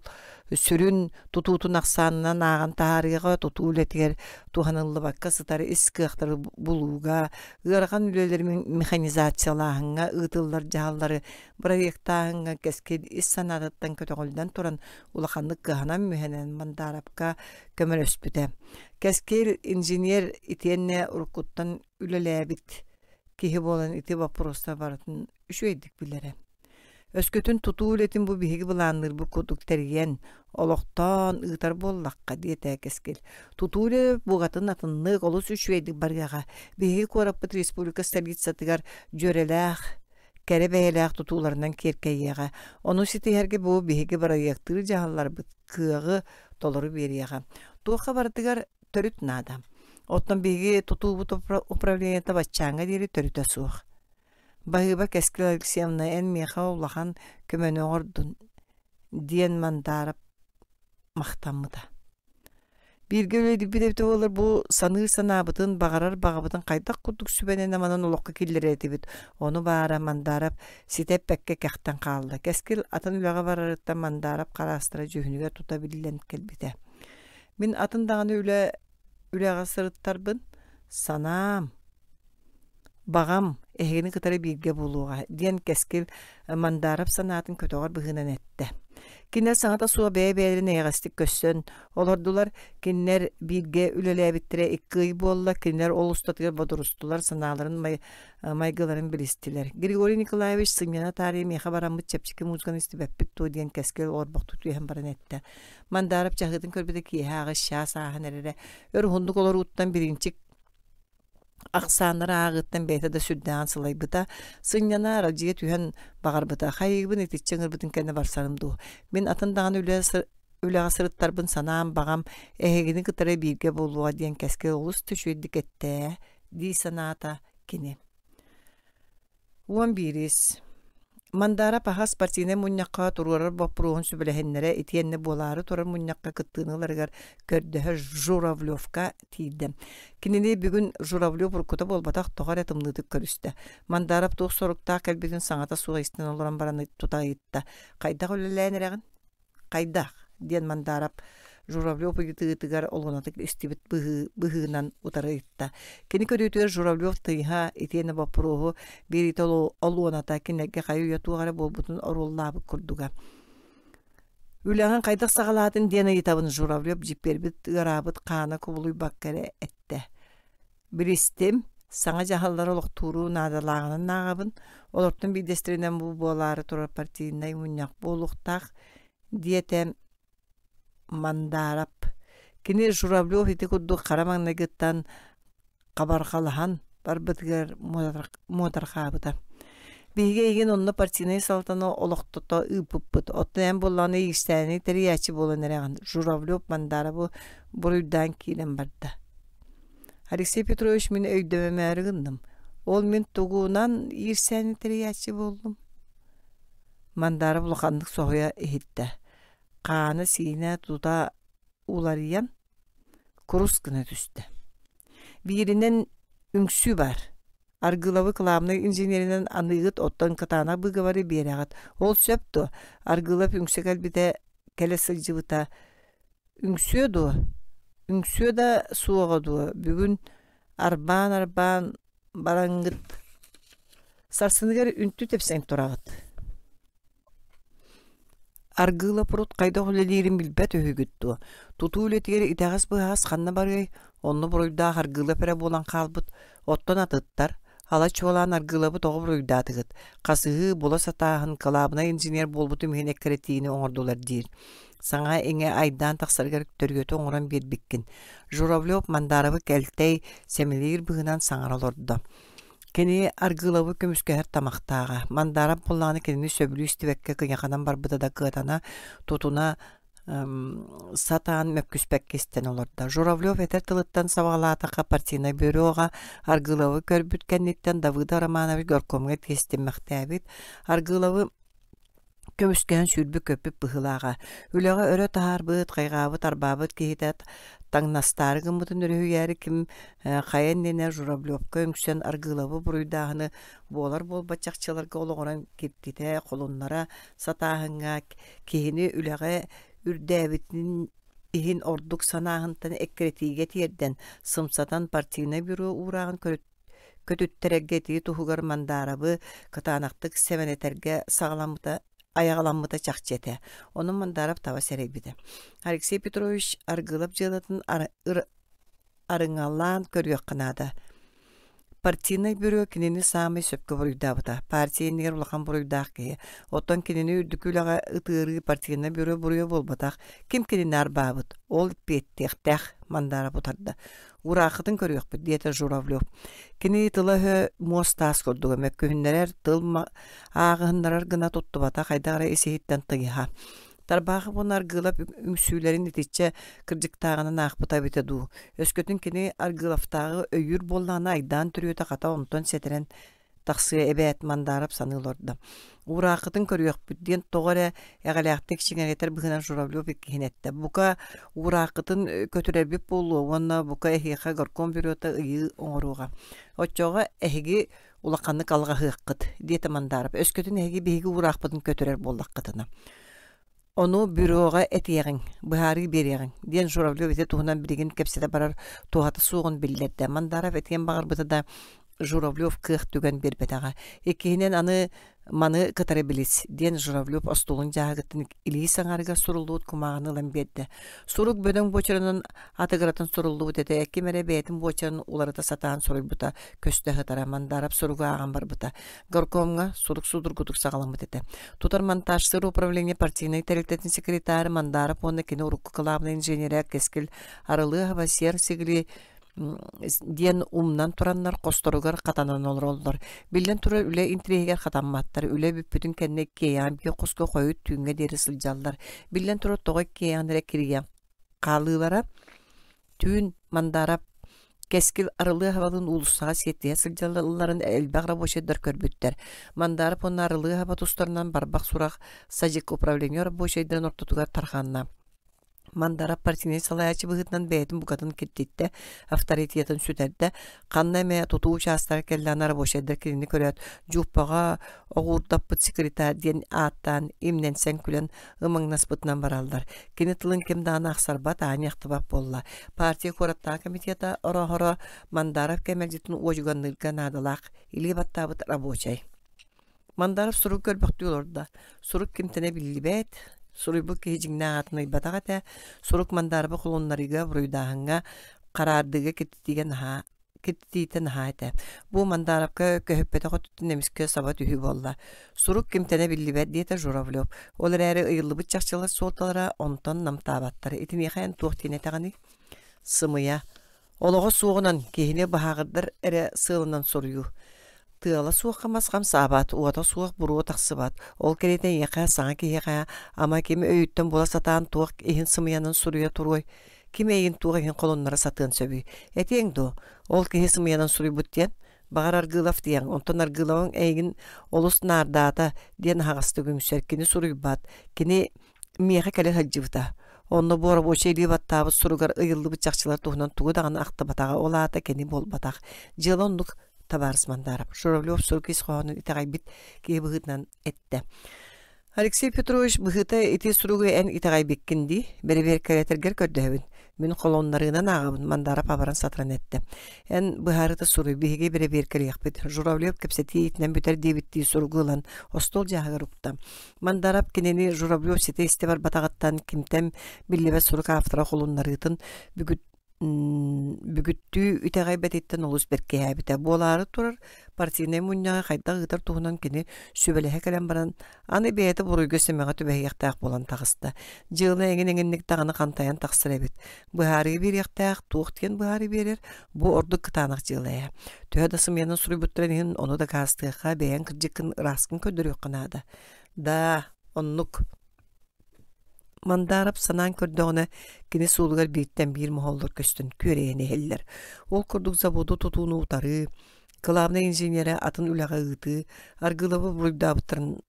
сүрүн тутуутун ахсаанынан ааҕан таһаарыыга тутуу үлэтигэр туһаныллыбакка сытар ис кыахтары булууга, ыарахан үлэлэри механизациялааһыҥҥа ыытыллар дьаһаллары бырайыактааһыҥҥа кэскил ис санаатыттан көтөҕүллэн туран улаханнык кыһанан-мүһэнэн Мандаарапка көмөлөспүтэ. Кэскил инженер итиэннэ уруккуттан үлэлээбит киһи буолан ити боппуруостар барытын үчүгэйдик билэрэ. Өскөтүн тутуу үлэтин бу биһиги былаанныырбыт курдук тэрийэн, олохтоон ыытар буоллахха, диэтэ Кэскил. Тутуу үлэ бугатын атыннык олус үчүгэйдик барыаҕа. Биһиги куораппыт республика столицатыгар дьүөрэлээх, кэрэ бэйэлээх тутууларынан киэркэйиэҕэ. Ону ситиһэргэ бу биһиги бырайыактыыр дьаһалларбыт кыаҕы толору биэриэҕэ. Туохха барытыгар төрүт наада. Оттон биһиги тутуубут управлениета баччааҥҥа диэри төрүтэ суох. Баһыыба Кэскил Алексеевна, эн миэхэ улахан көмөнү оҥордун, диэн Мандаарап махтаммыта. Бииргэ үлэлиирбит эбитэ буоллар бу саныыр санаабытын, баҕарар баҕабытын хайдах курдук сүбэнэн-аманан олоххо киллэрэр этибит. Ону баара Мандаарап ситэ эппэккэ кэхтэн хаалла. Кэскил атын үлэҕэ барарыттан Мандаарап хараастара дьүһүнүгэр тута биллэн кэлбитэ. Мин атын даҕаны үлэ үлэҕэ сырыттарбын, санаам, Баҕам, эһигини кытары бииргэ буолуоҕа, диэн Кэскил Мандаарап санаатын көтөҕөр быһыынан эттэ. Кинилэр саҥата суох бэйэ-бэйэлэрин эйэҕэстик көрсөн олордулар. Кинилэр бииргэ үлэлээбиттэрэ икки ый буолла. Кинилэр ол устатыгар бодорустулар, санааларын майгыларын билистилэр. Григорий Николаевич сынньана таарыйа миэхэ бараммыт чэпчэки музыканы истибэппит дуо диэн Кэскил олорбохтуу түһэн баран эттэ. Мандаарап чаһыытын көрбүтэ киэһэ аҕыс чаас ааһан эрэрэ. Өр уһуннук олорууттан бириинчик Ахсааннары ааҕыыттан бэйэтэ да сүрдээҕин сылайбыта, сынньана, аралдьыйа түһэн баҕарбыта. Хайыыбын итиччэ ыҥырбытын кэннэ барсарым дуу. Мин атын даҕаны үлэ үлэҕэ сырыттарбын санаам, баҕам эһигини кытары бииргэ буолуоҕа диэн Кэскил олус да үчүгэйдик эттэ ээ дии санаата кини. 11. Мандаров аһа спортивнай мунньахха туруорар боппуруоһун сүбэлэһиннэрэ итиэннэ буолаары турар мунньахха кыттыыны ыларыгар көрдөһө Журавлевка тиийдэ. Кинини бүгүн Журавлев уруккута буолбатах тоҕо эрэ тымныытык көрүстэ. Мандаров туох соруктаах кэлбитин саҥата суох истэн олорон баран тута ыйытта: «Хайдах үлэлээн эрэҕин?» Хайдах? диэн Мандаарап Журавлев ыйытыытыгар олуонатык истибит быһыынан утары ыйытта. Кини көрүүтүгэр Журавлев тыйыһа итиэннэ боппуруоһу биэриитэ олуоната кинилэргэ хайы-үйэ туох эрэ буолбутун оруоллаабыт курдуга. Үлэҕин хайдах саҕалаатын диэн ыйытабын Журавлев дьиппиэрбит ыараабыт хаана кубулуйбакка эрэ эттэ. Билистим, саҥа дьаһаллары олохтууру наадалааҕынан ааҕабын, олортон биирдэстэринэн бу буолаары турар партийнай мунньах буолуохтаах, диэтэ Мандаарап. Кини Журавлев ити курдук хара маҥнайгыттан хабарҕалаһан барбытыгар муодарҕаабыта. Биһиги эйигин онно партийнай салалтаны олохтото ыыппыппыт, оттон эн буоллаҕына иирсээни тэрийээччи буолан эрэҕин, Журавлев Мандаарабы буруйдаан киирэн барда. Алексей Петрович мин өйдөмөмөөрү гынным. Ол мин тугунан иирсээни тэрийээччи буоллум? Мандаров улаханнык соһуйа иһиттэ. Хаана-сиинэ тута уларыйан, курус гына түстэ. Бииринэн үҥсүү баар. Аргылабы кылаабынай инженеринэн аныыгыт, оттон кытаанах быыгабары биэрэҕит. Ол сөп дуо? Аргылап үҥсэ кэлбитэ, кэлэ сылдьыбыта Үҥсүө дуо, үҥсүө да суоҕа дуо, бүгүн арбаан-арбаан бараҥҥыт сарсыныгар үнтү тэпсэн тураҕыт Аргыылап урут хайдах үлэлиирин билбэт үһүгүт дуо? Тутуу үлэтигэр итэҕэс-быһаҕас ханна барыай, онно буруйдаах Аргыылап эрэ буолан хаалбыт, оттон атыттар Ала чуолаан Аргыылабы тоҕо буруйдаатыгыт? Хасыһыы, була сатааһын, кылаабынай инженер буолбутум иһин эккирэтиини оҥордулар диир. Саҥа-иҥэ айдаан тахсарыгар төрүөтү оҥорон биэрбиккин. Журавлев Мандаарабы кэлтэй, сэмэлиир быһыынан саҥара олордо. Кини Аргыылабы көмүскэһэр тамахтааҕа. Мандаарап буоллаҕына кинини сөбүлүү истибэккэ кыйаханан барбыта да кыатана, тутуна сатаан мөккүспэккэ истэн олордо. Журавлев этэр тылыттан сабаҕалаатахха партийнай бюроҕа Аргыловы көрбүт кэнниттэн Давыдов Романович горкомҥа тиэстиммэхтээбит. Аргыловы көмүскэһэн сүүрбүт-көппүт быһыылааҕа. Үлэҕэ өрө таһаарбыт, хайҕаабыт, арбаабыт киһитэ таҥнастаары гыммытын өрүһүйээри ким хайа иннинэ Журавлевка үҥсэн Аргыловы буруйдааһыны буолар-буолбат чахчыларга олоҕуран киртитэ, холуннара сатааһыҥҥа киһини үлэҕэ үрдээбитин иһин ордук санааһынтан эккирэтиигэ тиэрдэн, сымсатан партийнай бюро уурааҕын көтүттэрэргэ итии туһугар Мандаарабы кытаанахтык сэмэнэтэргэ саҕаламмыта айаҕаламмыта чахчы этэ. Ону Мандаарап таба сэрэйбитэ. Алексей Петрович Аргыылап дьыалатын арыҥалаан көрүөххэ наада. Партийнай бюро кинини саамай сөпкө буруйдаабыта. Партия иннигэр улахан буруйдаах киһи. Оттон кинини үрдүкү үлэҕэ ытыарыы партийнай бюро буруйа буолбатах. Ким кинини арбаабыт? Ол эппиэттиэхтээх, Мандаров утарда. Урааххытын көрүөхпүт, диэтэ Журавлев. Кини тыла-өһө муос-таас курдуга мөккүһүннэрэр, тыл ааҕыһыннарар гына туттубата хайдах эрэ ис-иһиттэн тыйыһа. Тарбаахы уонна Аргыылап үҥсүүлэрин итиччэ кырдьыктааҕынан аахпыта эбитэ дуу. Өскөтүн кини Аргыылаптааҕы өйүүр буоллаҕына айдаан төрүөтэ хата онтон сэтэрэн тахсыа эбээт Мандаарап саныы олордо. Уурааххытын көрүөхпүт диэн тоҕо эрэ эҕэлээхтик чиҥэритэр быһыынан Журавлев иккиһин эттэ. Бука уурааххытын көтүрэрбит буолуо уонна бука эһиэхэ горком бюрота ыйыы оҥоруоҕа. Оччоҕо эһиги улаханнык алҕаһыаххыт, диэтэ Мандаарап. Өскөтүн эһиги биһиги уураахпытын көтүрэр буоллаххытына. Ону бюроҕа этиэҕиҥ, быһаарыы биэриэҕиҥ, диэн Журавлев ити туһунан билигин кэпсэтэ барар туһата суоҕун биллэрдэ. Мандаров этиэн баҕарбыта да, Журавлев кыах түгэн биэрбэтэҕэ. Иккиһинэн аны маны кытары билис, диэн Журавлев остуолун дьааһыгыттан илии саҥарыгар суруллубут кумааҕыны ылан биэрдэ. Сурук бөдөҥ буочарынан атыгыратан суруллубут этэ, ким эрэ бэйэтин буочарын уларыта сатаан суруйбута көстө сытара. Мандаров суругу ааҕан барбыта. Горкомҥа сурук судургутук саҕаламмыт этэ. Тутар монтажтыыр управление партийнай тэрилтэтин секретара Мандаров уонна кини урукку кылаабынай инженерэ Кэскил Арылыаһаба сиэр сигили диэн умнан тураннар хосторугар хатанан олороллор. Биллэн турар, үлэ интириэһигэр хатамматтар. Үлэ бүппүтүн кэннэ иккиэйэҕин биир хоско хойут түүҥҥэ диэри сылдьаллар. Биллэн турар, тоҕо иккиэйэҕин эрэ кирийэн хаалыылара. Түүн Мандарап Кэскил Арылыаһабалыын уулуссаҕа сиэттиһэ сылдьалларын элбэх рабочайдар көрбүттэр. Мандаров уонна Арылыаһаба тустарынан барбах сурах Садик управление рабочайдарын ортотугар тарҕанна. Мандаров партийнай салайааччы быһыытынан бэйэтин букатын киртиттэ, авторитетын сүтэрдэ. Ханна эмэ тутуу учаастага кэллэҕинэ рабочайдар кинини көрөөт, дьууппаҕа оҕуурдаппыт секретарь диэн ааттаан имнэнсэн күлэн ымаҥнаспытынан бараллар. Кини тылын ким даҕаны ахсарбат, аанньа ахтыбат буолла. Партия куораттааҕы комитета ороһоро Мандаров кэмэлдьитин уодьуганныырга наадалаах илии баттаабыт рабочай. Мандаров сурук көрбөхтүү олордо. Сурук кимтэнэ биллибэт, суруйбут киһи дьиҥнээх аатын ыйбатах этэ. Сурук Мандарова холуннарыыга, буруйдааһыҥҥа, хараардыыга киртитиигэ наһаа киртитиитэ наһаа этэ. Бу Мандаровка көһүппэтэх өттүттэн эмискэ саба түһүү буолла. Сурук кимтэнэ биллибэт диэтэ Журавлев. Ол эрээри ыйыллыбыт чахчылар суолталара онтон намтаабаттар. Итиниэхэ эн туох диэн этэҕиний? Сымыйа. Олоҕо суоҕунан киһини баһааҕырдар эрэ сыалынан суруйуу. Тыала суохха мас хамсаабат, уота суох буруо тахсыбат. Ол кэриэтэ эйиэхэ, саҥа киһиэхэ, ама ким өйүттэн була сатаан туох иһин сымыйанан суруйа туруой? Ким эйигин туох иһин холуннара сатыан сөбүй? Этиэҥ дуо, ол киһи сымыйанан суруйбут диэн? Баҕар Аргыылов диэҥ, онтон Аргыыловыҥ эйигин олус наардаата диэн аһаҕастык үҥсэр. Кини суруйбат. Кини миэхэ кэлэ сылдьыбыта. Онно бу оробуочай илии баттаабыт суругар ыйыллыбыт чахчылар туһунан тугу даҕаны ахтыбатаҕа, ол аата кини буолбатах. Дьыала оннук, табаарыс Мандаров. Журавлев сурук ис хоһоонун итэҕэйбит киһи быһыытынан эттэ. Алексей Петрович, быһыыта ити суругу эн итэҕэйбиккин дии, бэрэбиэркэлэтэргэр көрдөһөбүн. Мин холоннарыынан ааҕабын, Мандаров абаран сатаран эттэ. Эн быһаарыта суруй, биһиги бэрэбиэркэлиэхпит. Журавлев кэпсэтии итинэн бүтэр диэбиттии суругу ылан, остуол дьааһыгар укта. Мандаров кинини Журавлев ситэ истэ барбатаҕыттан кимтэн биллибэт сурук автора холуннарыытын бүгүт бүгүттүү итэҕэйбэтиттэн олус бэркиһээбитэ. Буолаары турар партийнай мунньаҕы хайдах ыытар туһунан кини сүбэлэһэ кэлэн баран, аны бэйэтэ буруйга-сэмэҕэ түбэһиэхтээх буолан таҕыста. Дьыала эҥин-эҥинник даҕаны хантайан тахсар эбит. Быһаарыы биэриэхтээх, туох диэн быһаарыы биэрэр, бу ордук кытаанах дьыала ээ. Төһө да сымыйанан суруйбуттарын иһин ону дакаастыахха, бэйэҥ кырдьыккын ырааскын көрдөрүөххэ наада. Да, оннук. Мандаарап санаан көрдөҕүнэ, кини суолугар бииртэн биир моһоллор көстөн күөрэйэн иһэллэр. Ол курдук заводу тутууну утарыы, кылаабынай инженерэ атын үлэҕэ ыытыы, Аргыловы буруйдаабыттарын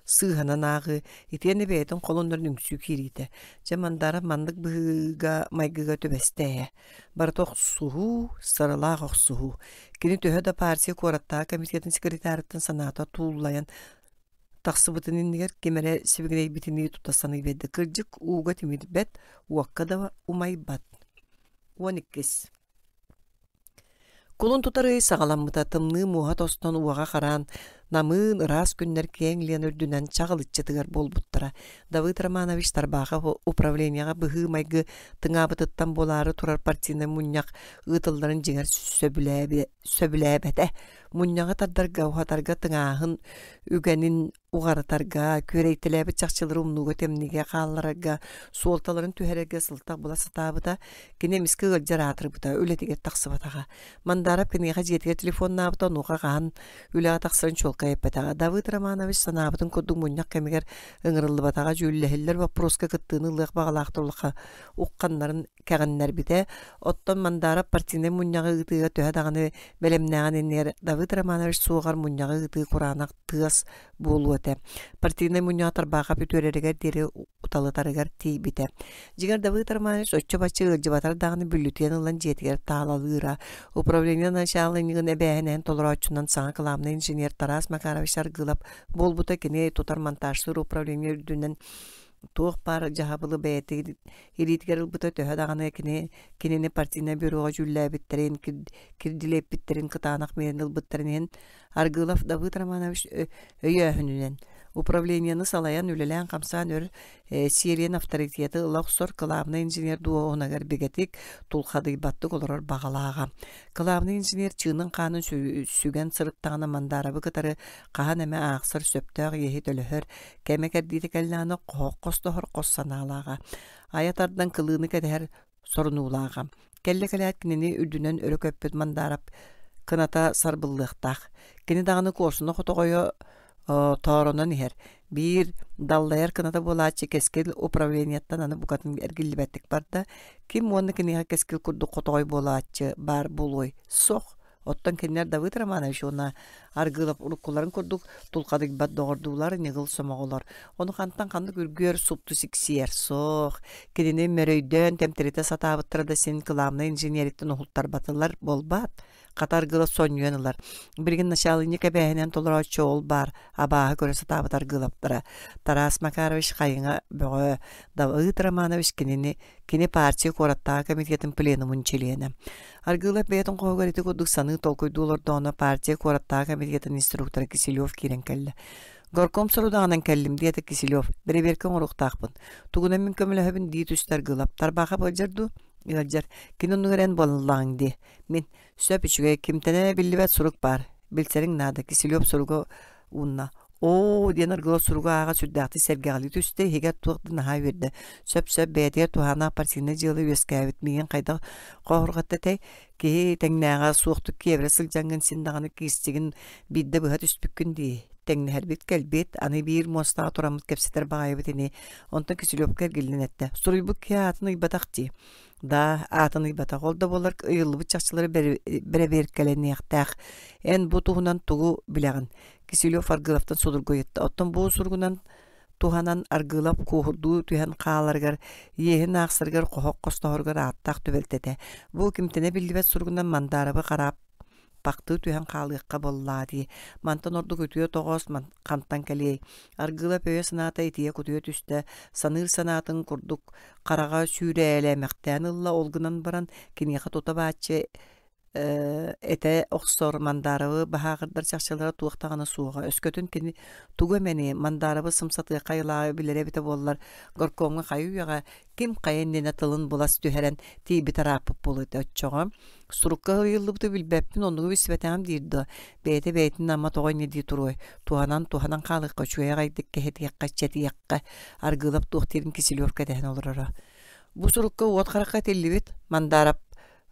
сыыһанан ааҕыы, итиэннэ бэйэтин холоннорун үҥсүү киириитэ. Дьэ, Мандаров маннык быһыыга-майгыга түбэстэ ээ. Барыта охсуһуу, сыралаах охсуһуу. Кини төһө да партия куораттааҕы комитетын секретарыттан санаата тууллайан тахсыбытын иннигэр ким эрэ сибигинэйбитинии тута саныы биэрдэ. Кырдьык, ууга тимирбэт, уокка да умайбат. 12. Кулун тутар ый саҕаламмыта, тымныы муоһа тостон уоҕа хараан, намыын, ыраас күннэр киэҥ Лена үрдүнэн чаҕылыччытыгар буолбуттара. буолбуттара. Давыд Романович Тарбахов управлениеҕа быһыы-майгы тыҥаабытыттан буолаары турар партийнай мунньах ыытылларын дьиҥэр сөбүлээбэтэ. Мунньаҕы тардарга, уһатарга тыҥааһын үгэнин уҕарытарга, күөрэйтэлээбит чахчылары умнууга-тэмнигэ хаалларарга, суолталарын түһэрэргэ сылтах була сатаабыта, кини эмискэ ыалдьар аатырбыта, үлэтигэр тахсыбатаҕа. Мандаров киниэхэ дьиэтигэр телефоннаабыта, онуоха хаһан үлэҕэ тахсарын чуолкай эппэтэҕэ. Давыд Романович санаабытын курдук мунньах кэмигэр ыҥырыллыбатаҕа, дьүүллэһиллэр боппуруоска кыттыыны ылыах баҕалаахтар улахан ухханнарын кэҕиннэрбитэ. Оттон Мандаров партийнай мунньаҕы ыытыыга төһө даҕаны бэлэмнээҕин иннигэр Давыд Романович суоҕар мунньаҕы ыытыы кураанах тыас буолуо этэ. Партийнай мунньаҕа Тарбаахап үтүөрэригэр диэри уталытарыгар тиийбитэ. Дьиҥэр Давыд Романович оччо-бачча ыалдьыбатар даҕаны бүллүтүйэн ылан дьиэтигэр таалалыыра. Управление начаалынньыгын эбээһинэһин толорооччунан саҥа кылаабынай инженер Тарас Макарович Аргылов буолбута кини тутар монтажтыыр управление үрдүнэн туох баар дьаһабылы бэйэтин илиитигэр ылбыта төһө даҕаны кини кинини партийнай бюроҕа дьүүллээбиттэрин, кирдилиэппиттэрин кытаанах миэрэни ылбыттарын иһин Аргылов Давыд Романович өйөөһүнүнэн управлениены салайан үлэлээн-хамсаан өр сиэриэн авторитеты ыла охсор кылаабынай инженер дуоһунагар бигэтик, тулхадыйбаттык олорор баҕалааҕа. Кылаабынай инженер чыынын-хаанын сүгэн сырыттаҕына Мандарабы кытары хаһан эмэ аахсар сөптөөх иэһи төлөһөр, кэмэ кэрдиитэ кэллэҕинэ хоһох хостоһор хос санаалааҕа, айа тардан кылыыны кэтэһэр сорунуулааҕа. Кэллэ кэлээт кинини үрдүнэн өрө көппүт Мандарап кыната сарбыллыахтаах. Кини даҕаны куорсуна хотоҕойо тооронон иһэр. Биир даллайар кыната буолааччы Кэскил управлениеттан аны букатын эргиллибэттик барда. Ким уонна киниэхэ Кэскил курдук хотоҕой буолааччы баар буолуой? Суох. Оттон кинилэр Давыд Романович уонна Аргыылап уруккуларын курдук тулхадыйбат доҕордуулар, ньыгыл сомоҕолор. Ону хантан ханнык үргүөр супту сиксиэр суох. Кинини мөрөйдөөн тэмтэритэ сатаабыттара да син кылаабынай инженериттэн уһултарбатылар буолбаат. Хата Аргыылап сонньуйан ылар. Билигин начаалынньык эбээһинэн толорооччу ол баар, абааһы көрө сатаабыт Аргыылаптара. Тарас Макарович хайыҥа бөҕө, Давыд Романович кинини кини партия куораттааҕы комитетын пленумун чилиэнэ. Аргыылап бэйэтин хоһугар ити курдук саныы толкуйдуу олордоҕуна партия куораттааҕы комитетын инструктора Киселев киирэн кэллэ. «Горком сорудаҕынан кэллим» диэтэ Киселев. «Бэрэбиэркэ оҥоруохтаахпын. Тугунан мин көмөлөһөбүн» дии түстэ Аргыылап. «Тарбаахап ыалдьар дуу?» «Ыалдьар. Кини оннугар эн буоллаҕыҥ дии. Мин. Сөп үчүгэй. Кимтэн эрэ биллибэт сурук баар. Билсэриҥ наада». Киселев суруга уунна. Оо, диэн Аргылов суругу ааҕа сүрдээхтик сэргэҕэлии түстэ, иһигэр туох да наһаа үөрдэ. Сөп-сөп бэйэтигэр туһааннаах партийнай дьыала үөскээбит, миигин хайдах хоһурҕатта этэй? Киһи тэҥнээҕэ суохтук киэбирэ сылдьаҥҥын син даҕаны киирсигин биирдэ быһа түспүккүн дии. Тэҥнэһэрбит кэлбит, аны биир муостаҕа тураммыт кэпсэтэр баҕайыбыт ини. Онтон Киселевка эргиллэн эттэ. Суруйбут киһи аатын ыйбатах дии. Да, аатын ыйбатах. Ол да буоллар ыйыллыбыт чахчылары бэрэбиэркэлэниэхтээх. Эн бу туһунан тугу билэҕин? Киселев Аргыловтан судургу ыйытта. Оттон бу суругунан туһанан Аргылов куоһурдуу түһэн хааларыгар, иэһин аахсарыгар хоһох хостоһоругар ааттаах түбэлтэтэ. Бу кимтэнэ биллибэт суругунан Мандарабы хараап пахтыы түһэн хаалыахха буоллаа дии. Мантан ордук үтүө тоҕоос хантан кэлиэй. Аргыылап өйө-санаата итийэ-кутуйа түстэ, саныыр санаатын курдук хараҕа сүүрээлээмэхтээн ылла, ол гынан баран киниэхэ тута бааччы этэ охсор Мандаровы баһааҕырдар чахчылара туох даҕаны суоҕа. Өскөтүн кини тугу эмэни Мандаровы сымсатыахха айылааҕы билэрэ эбитэ буоллар, горкомҥа хайы-үйэҕэ ким хайа иннинэ тылын булас түһэрэн тиийбит арааппыт буолуо этэ оччоҕо. Сурукка ыйыллыбыты билбэппин, оннугу билсибэтэҕим диир дуо? Бэйэтэ бэйэтин ама тоҕо инньэ дии туруой? Туһанан, туһанан хаалыахха, үчүгэй аҕайдык кэһэтиэххэ, чэтиэххэ. Аргыылап туох диирин Киселев кэтэһэн олороро. Бу сурукка уот харахха этиллибит Мандаров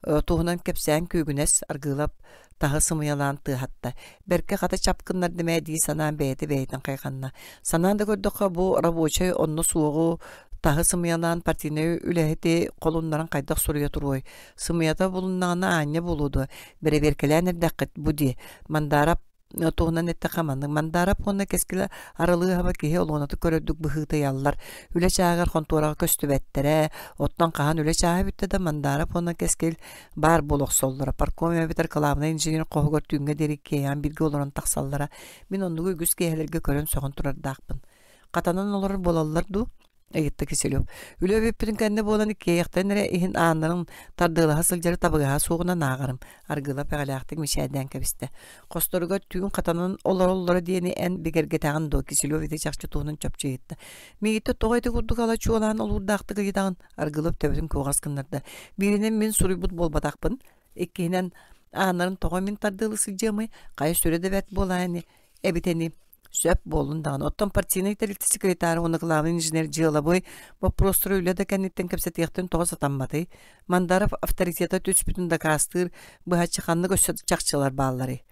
туһунан кэпсээн күүгүнэс Аргыылап таһы сымыйалаан тыаһатта. Бэркэ хата чапкыннардым ээ дии санаан бэйэтэ бэйэтин хайҕанна. Санаан да көрдөххө, бу рабочай онно суоҕу таһы сымыйалаан партийнай үлэһити холуннаран хайдах суруйа туруой? Сымыйата булуннаҕына аанньа буолуо дуо? Бэрэбиэркэлээн эрдэххит бу дии. Мандаров туһунан эттэххэ маннык Мандаров уонна Кэскилэ Арылыыһаба киһи олуонатык көрөрдүк быһыытыйаллар. Үлэ чааһыгар хонтуораҕа көстүбэттэрэ. Оттон хаһан үлэ чааһа бүттэ да Мандаров уонна Кэскил баар буола охсоллоро. Парком эбэтэр кылаабынай инженер хоһугар түүҥҥэ диэри киэһээн бииргэ олорон тахсаллара. Мин оннугу үгүс киэһэлэргэ көрөн сөҕөн турардаахпын. Хатанан олорор буолаллар дуу? Ыйытта Киселев. Үлэ бүппүтүн кэннэ буолан иккиэйэхтэн эрэ иһин ааннарын тардыалаһа сылдьары табыгаһа суоҕунан ааҕарым. Аргыла пэҕэлээхтик мичээрдээн кэбистэ. Хосторугар түүн хатанан олороллоро диэни эн бигэргэтэҕин дуо? Киселев ити чахчы туһунан чопчу ыйытта. Миигиттэн тоҕо ити курдук ала чуолаан олуурдаахтык ыйытаҕын? Аргылап төбөтүн куоҕас гыннарда. Бииринэн мин суруйбут буолбатахпын. Иккиһинэн, ааннарын тоҕо мин тардыалыы сылдьыамый? Хайа сүрэ да бэрт буолаа ини. Эбитэни Сөп буоллун даҕаны. Оттон партийнай тэрилтэ секретара уонна главный инженер дьыалабыай боппуруостары үлэ да кэнниттэн кэпсэтиэхтэрин тоҕо сатамматый? Мандаров авторитета түспүтүн дакаастыыр быһаччы ханнык өссө чахчылар баалларый?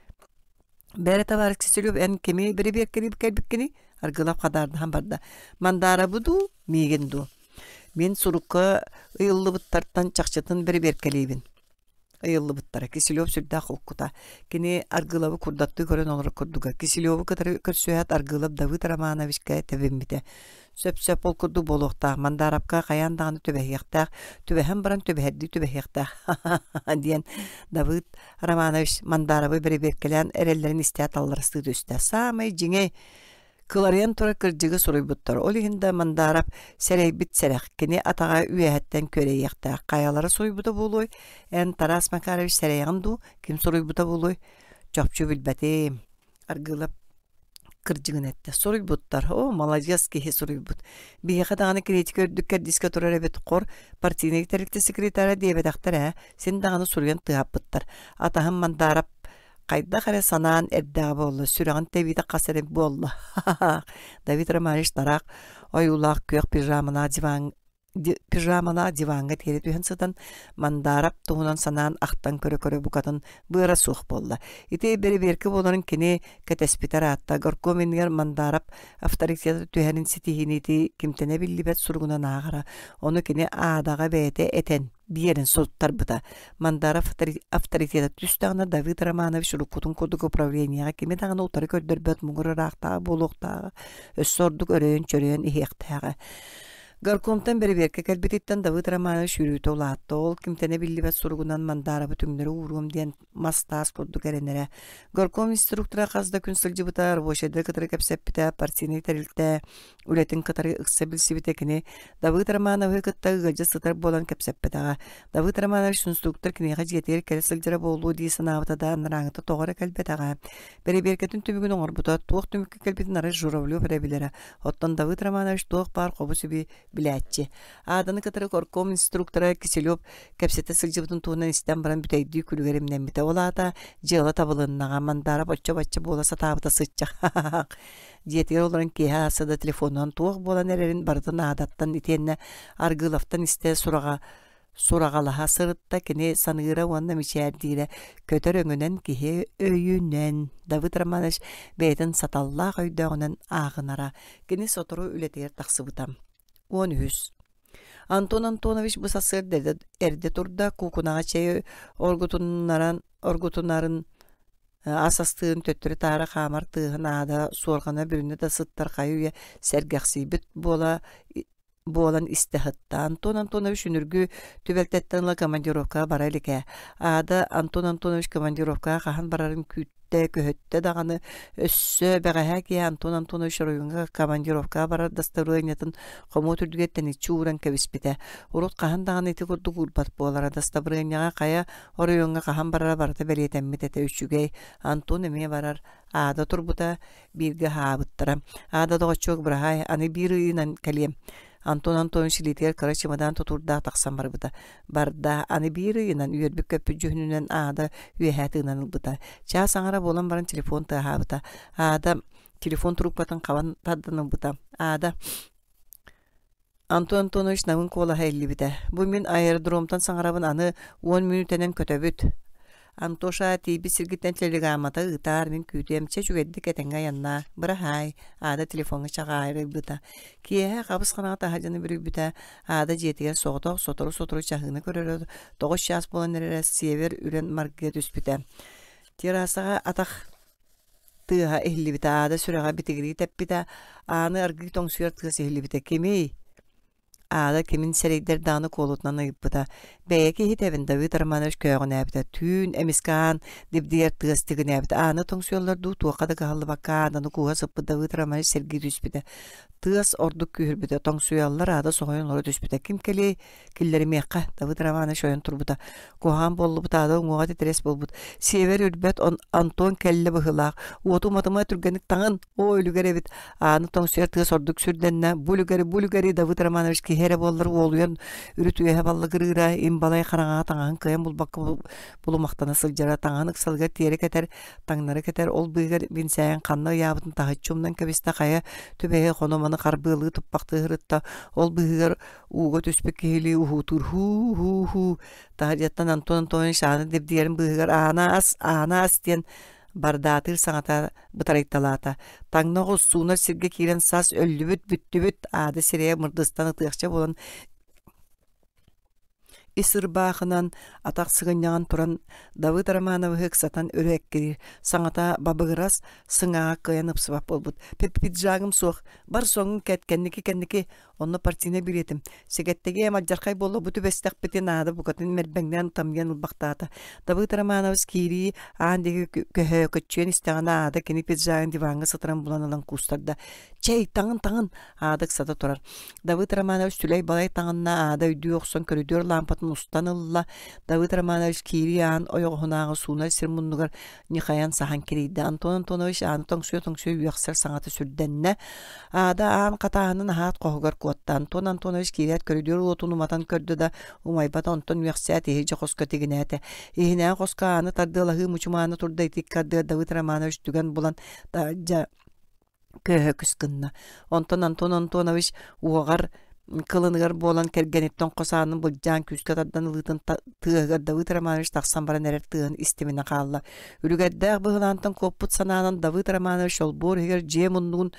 Бээрэ табаарыс Киселев эн кими бэрэбиэркэлии кэлбиккиний? Аргылап хадаардаһан барда. Мандарабы дуу, миигин дуу? Мин сурукка ыйыллыбыттартан чахчытын бэрэбиэркэлиибин. Ыйыллыбыттара. Киселев сүрдээх холкута. Кини Аргыловы курдаттыы көрөн олорор курдуга. Киселевы кытары көрсүһээт Аргылов Давыд Романовичка тэбиммитэ. Сөп-сөп ол курдук буолуохтаах. Мандаарапка хайаан даҕаны түбэһиэхтээх. Түбэһэн баран түбэһэрдии түбэһиэхтээх. диэн Давыд Романович Мандаарабы бэрэбиэркэлээн эрэллэрин истээт алларастыы түстэ. Саамай дьиҥэ Кыларыйан турар кырдьыгы суруйбуттар. Ол иһин да Мандаарап сэрэйбит сэрэх, кини атаҕа үөһэттэн күөрэйиэхтээх. Хайалара суруйбута буолуой? Эн, Тарас Макарович, сэрэйэҕин дуу? Ким суруйбута буолуой? Чопчу билбэтим. Аргыылап кырдьыгын эттэ. Суруйбуттар. О, маладьыас киһи суруйбут. Биһиэхэ даҕаны критика үрдүк кэрдиискэ турар эбит. Хор, партийнай тэрилтэ секретара диэбэтэхтэр ээ. Син даҕаны суруйан тыаһаппыттар. Атаһым Мандаарап Хайдах эрэ санаан эрдэҕэ буолла, сүрэҕин тэбиитэ хас эрэ буолла. Давид Романович тараах ойуулаах күөх пижамалаах диван пижамалаах диваҥҥа тиэрэ түһэн сытан Мандаарап туһунан санаан ахтан көрө-көрө букатын быара суох буолла. Ити бэрэбиэркэ буоларын кини кэтэспитэ ыраатта. Горком иннигэр Мандаарап авторитета түһэрин ситиһиини ити кимтэнэ биллибэт суругунан ааҕара. Ону кини аадаҕа бэйэтэ этэн биэрэн суруттарбыта. Мандаров авторитета түстэҕинэ Давид Романович уруккутун курдук управлениеҕа кими даҕаны утары көрдөрбөт муҥур ыраахтааҕы буолуохтааҕа, өссө ордук өрөйөн-чөрөйөн иһиэхтээҕэ. Горкомтан бэрэбиэркэ кэлбититтэн Давыд Романович үөрүүтэ улаатта. Ол кимтэнэ биллибэт суругунан Мандарабы түҥнэри ууруом диэн мас-таас курдук эрэнэрэ. Горком инструктора хас да күн сылдьыбыта, рабочайдары кытары кэпсэппитэ, партийнай тэрилтэ үлэтин кытары ыкса билсибитэ кини Давыд Романовы кытта ыалдьа сытар буолан кэпсэппэтэҕэ. Давыд Романович инструктор киниэхэ дьиэтигэр кэлэ сылдьара буолуо дии санаабыта да анарааҥыта тоҕо эрэ кэлбэтэҕэ. Бэрэбиэркэтин түмүгүн оҥорбута, туох түмүккэ кэлбитин арай Журавлев эрэ билэрэ. Оттон Давыд Романович туох баар хобу-сиби билээччи. Ааданы кытары горком инструктора Киселев кэпсэтэ сылдьыбытын туһунан истэн баран бүтэйдии күлүгэр имнэммитэ. Ол аата дьыала табылыннаҕа, Мандаров оччо-бачча буола сатаабыта сыччах. Дьиэтигэр олорон киэһэ ааса да телефонунан туох буолан эрэрин барытын аадаттан итиэннэ Аргыловтан истэ сураҕа сураҕалаһа сырытта кини саныыра уонна мичээрдиирэ көтөр өҥүнэн киһи өйүнэн Давыд Романович бэйэтин саталлаах өйдөөҕүнэн ааҕынара кини сотору үлэтигэр тахсыбыта 13 Антон Антонович бу сарсыарда эрдэ турда куукунаҕа чэй оргутуннаран оргутунарын Ас астыырын төттөрү-таары хаамар тыаһын аада суорҕана бүрүнэ да сыттар хайы-үйэ сэргэхсийбит буола буолан истэ сытта. Антон Антонович үнүргү түбэлтэттэн ыла командировкаҕа бара илик ээ. Аада Антон Антонович командировкаҕа хаһан барарын күүттэ, көһүттэ даҕаны өссө бэҕэһээ киэһэ Антон Антонович оройуоҥҥа командировкаҕа барар дастабырыанньатын хомуот үрдүгэр тэниччи ууран кэбиспитэ. Урут хаһан даҕаны ити курдук уурбат буолара. Дастабырыанньаҕа хайа Оройуоҥҥа хаһан барара барыта бэлиэтэммит этэ үчүгэй. Антон эмиэ барар. Аада турбута, бииргэ аһаабыттара. Аада доҕоччуок быраһаай, аны биир ыйынан кэлиэм. Антон Антонович илиитигэр кыра чымадаан тутуурдаах тахсан барбыта. Барда, аны биир ыйынан үөрбүт-көппүт дьүһүнүнэн Аада үөһээ тыынан ылбыта. Чаас аҥара буолан баран телефон тыаһаабыта. Аада телефон трубкатын хабан тардан ылбыта. Аада Антон Антонович Намын куолаһа иһиллибитэ: «Бу мин аэродромтан саҥарабын аны уон мүнүүтэнэн көтөбүт. Антоша, тиийбит сиргиттэн телеграммата ыытаар, мин күүтүөм, чэ үчүгэйдик этэҥҥэ айаннаа, быраһаай» Аада телефоҥҥа чаҕаарыйбыта. Киэһэ хабыс-хараҥа таһырдьаны бүрүйбүтэ, Аада дьиэтигэр соҕотох сотору-сотору чаһыыны көрөрө, тоҕус чаас буолан эрэрэ север үрэн маргыа түспүтэ. Террасаҕа атах Тыаһа иһиллибитэ, аада сүрэҕэ битигирии тэппитэ, ааны аргыый тоҥсуйар тыас иһиллибитэ. Кимий? Аада кимин сэрэйдэр даҕаны куолутунан ыйыппыта. Бэйэ киһитэбин Давид Романович көөҕүнээбитэ. Түүн эмискэ аан дибдийэр тыас тигинээбит. Ааны тоҥсуйаллар дуу, туохха да кыһаллыбакка аананы кууһа сыппыт Давид Романович сэргии түспүтэ. Тыас ордук күүһүрбүтэ. Тоҥсуйаллар аада соһуйан олоро түспүтэ. Ким кэлиэй? Киллэримиэххэ, Давыд Романович ойон турбута. Куһаҕан буоллубут аада уҥуоҕа титирэс буолбут. Сиэбэр үрбэт Антон кэллэ быһыылаах. Уоту уматыма түргэнник таҥын! Оо, үлүгэр эбит. Ааны тоҥсуйар тыас ордук сүрдэннэ. Бу үлүгэри, бу үлүгэри Давыд Романович киһи эрэ буоллар уолуйан үрүт үөһэ баллыгырыыра, им балай хараҥаҕа таҥаһын кыайан булбакка булумахтана сылдьара, таҥаһын ыксалыгар тиэрэ кэтэр, таҥнары кэтэр, ол быыһыгар бинсээгин ханна ыйаабытын таһыччы умнан кэбистэ, хайа түбэһиэх ону-маны харбыалыы туппахтыы сырытта, ол быыһыгар Ууга түспүт киһилии уһуутуур һуу-һуу-һуу таһырдьаттан Антон Антонович ааны дибдийэрин быыһыгар аана ас, аана ас диэн бардаатыыр саҥата бытарыйталаата. Таҥна оҕус суунар сиргэ киирэн сас өллүбүт, бүттүбүт, аады сирэйэ мырдыстан ытыахча буолан ис ырбаахынан атах сыгынньаҕын туран Давыд Романовиһы ыксатан өрө эккириир, саҥата бабыгырас, сыҥааҕа кыайан ыпсыбат буолбут. Пиджагым суох, бар соҥҥун кэт, кэнники-кэнники Онно партийнай билиэтим. Сэгэттэги алдьархай буолла бу түбэстэхпитин наада букатын мэрбэҥнээн тамыйан ылбахтаата. Давыд Романович киирии аан диэки көһөөкөччүйэн истэҕинэ аада кини пиджагын диваҥҥа сытарын булан ылан куустарда. Чэй, таҥын, таҥын! Аада ыксата турар. Давыд Романович түлэй-балай таҥынна аада өйдүү охсон көрүдүөр лаампатын устан ылла. Давыд Романович киирии аан ойоҕоһунааҕы суунар сир муннугар ньыхайан саһан кирийдэ. Антон Антонович ааны тоҥсуйа-тоҥсуйа үөхсэр саҥата сүрдэннэ. Аада аан хатааһынын аһаат хоһугар куотта. Антон Антонович киирээт көрүдүөр уотун уматан көрдө да, умайбата онтон үөхсээт иһирдьэ хоско тигинээтэ. Иһинээҕи хоско ааны тардыалаһыы мучумаана турда итиккэ ардыгар Давыд Романович түгэн булан таһырдьа көөһөкүс гынна. Онтон Антон Антонович уоҕар кылыныгар буолан кэргэниттэн хос аанын былдьаан күүскэ тардан ылыытын тыаһыгар Давыд Романович тахсан баран эрэр тыаһын истиминэ хаалла. Үлүгэрдээх быһылаантан куоппут санаанан Давыд Романович олбуор иһигэр дьиэ муннугун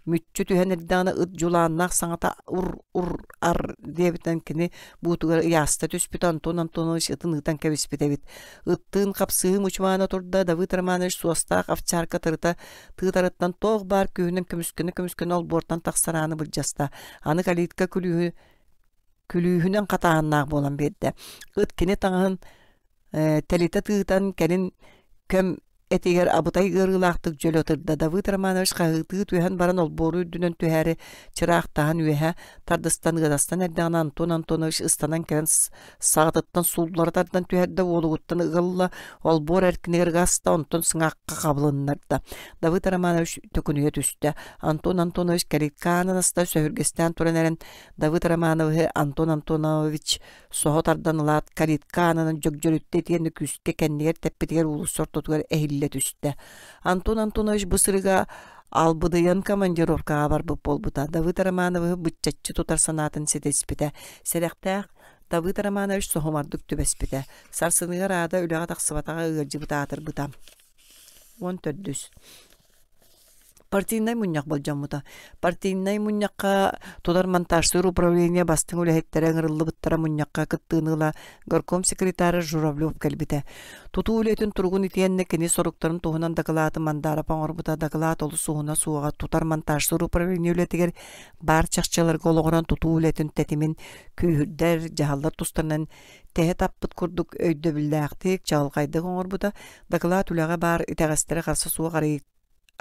мүччү түһэн эрдэҕинэ ыт дьулааннаах саҥата ур-ур-ар диэбитинэн кини буутугар ыйааста түспүт Антон Антонович ытын ыытан кэбиспит эбит. Ыттыын хапсыһыы мучумаана турда Давыд Романович суостаах овчарка тырыта Тыытарыттан туох баар күүһүнэн көмүскэнэ-көмүскэнэ олбуортан тахсар ааны былдьаста. Аны калитка күлүүһү күлүүһүнэн хатааһыннаах буолан биэрдэ. Ыт кини таҥаһын тэлитэ тыытан кэлин көм этигэр абытай ыарыылаахтык дьөлө ытырда. Давыд Романович хаһыытыы түһэн баран олбуору үрдүнэн түһээри чыраахтаһан үөһэ тардыстан ыадастан эрдэҕинэ Антон Антонович ыстанан кэлэн саҕатыттан сууллара тардан түһэрдэ, уолугуттан ыгылла, олбуор эркинигэр ыгаста, онтон сыҥаахха хабылыннарда. Давыд Романович төкүнүйэ түстэ. Антон Антонович калиткаанын аста сөһүргэстээн туран эрэн Давыд Романовиһы Антон Антонович соһо тардан ылаат калитка аанынан дьөгдьөрүттэ итиэннэ күүскэ кэннигэр тэппитигэр уулусса ортотугар эһиллэ түстэ. Антон Антонович бу сырыга албыдыйан командировкаҕа барбыт буолбута. Давыд Романовиһы быччаччы тутар санаатын ситиспитэ. Сэрэхтээх Давыд Романович соһумардык түбэспитэ. Сарсыныгар аада үлэҕэ тахсыбатаҕа ыалдьыбыт аатырбыта. 14. Партийнай мунньах болдьоммута. Партийнай мунньахха тутар монтажтыыр управление бастыҥ үлэһиттэрэ ыҥырыллыбыттара мунньахха кыттыыны ыла горком секретара Журавлев кэлбитэ. Тутуу үлэтин туругун итиэннэ кини соруктарын туһунан дакылааты Мандаров оҥорбута. Дакылаат олус уһуна суоҕа тутар монтажтыыр управление үлэтигэр баар чахчыларга олоҕуран тутуу үлэтин тэтимин күүһүрдэр дьаһаллар тустарынан тэһэ таппыт курдук өйдөбүллээхтик, чаҕылхайдык оҥорбута, дакылаат үлэҕэ баар итэҕэстэри харса суох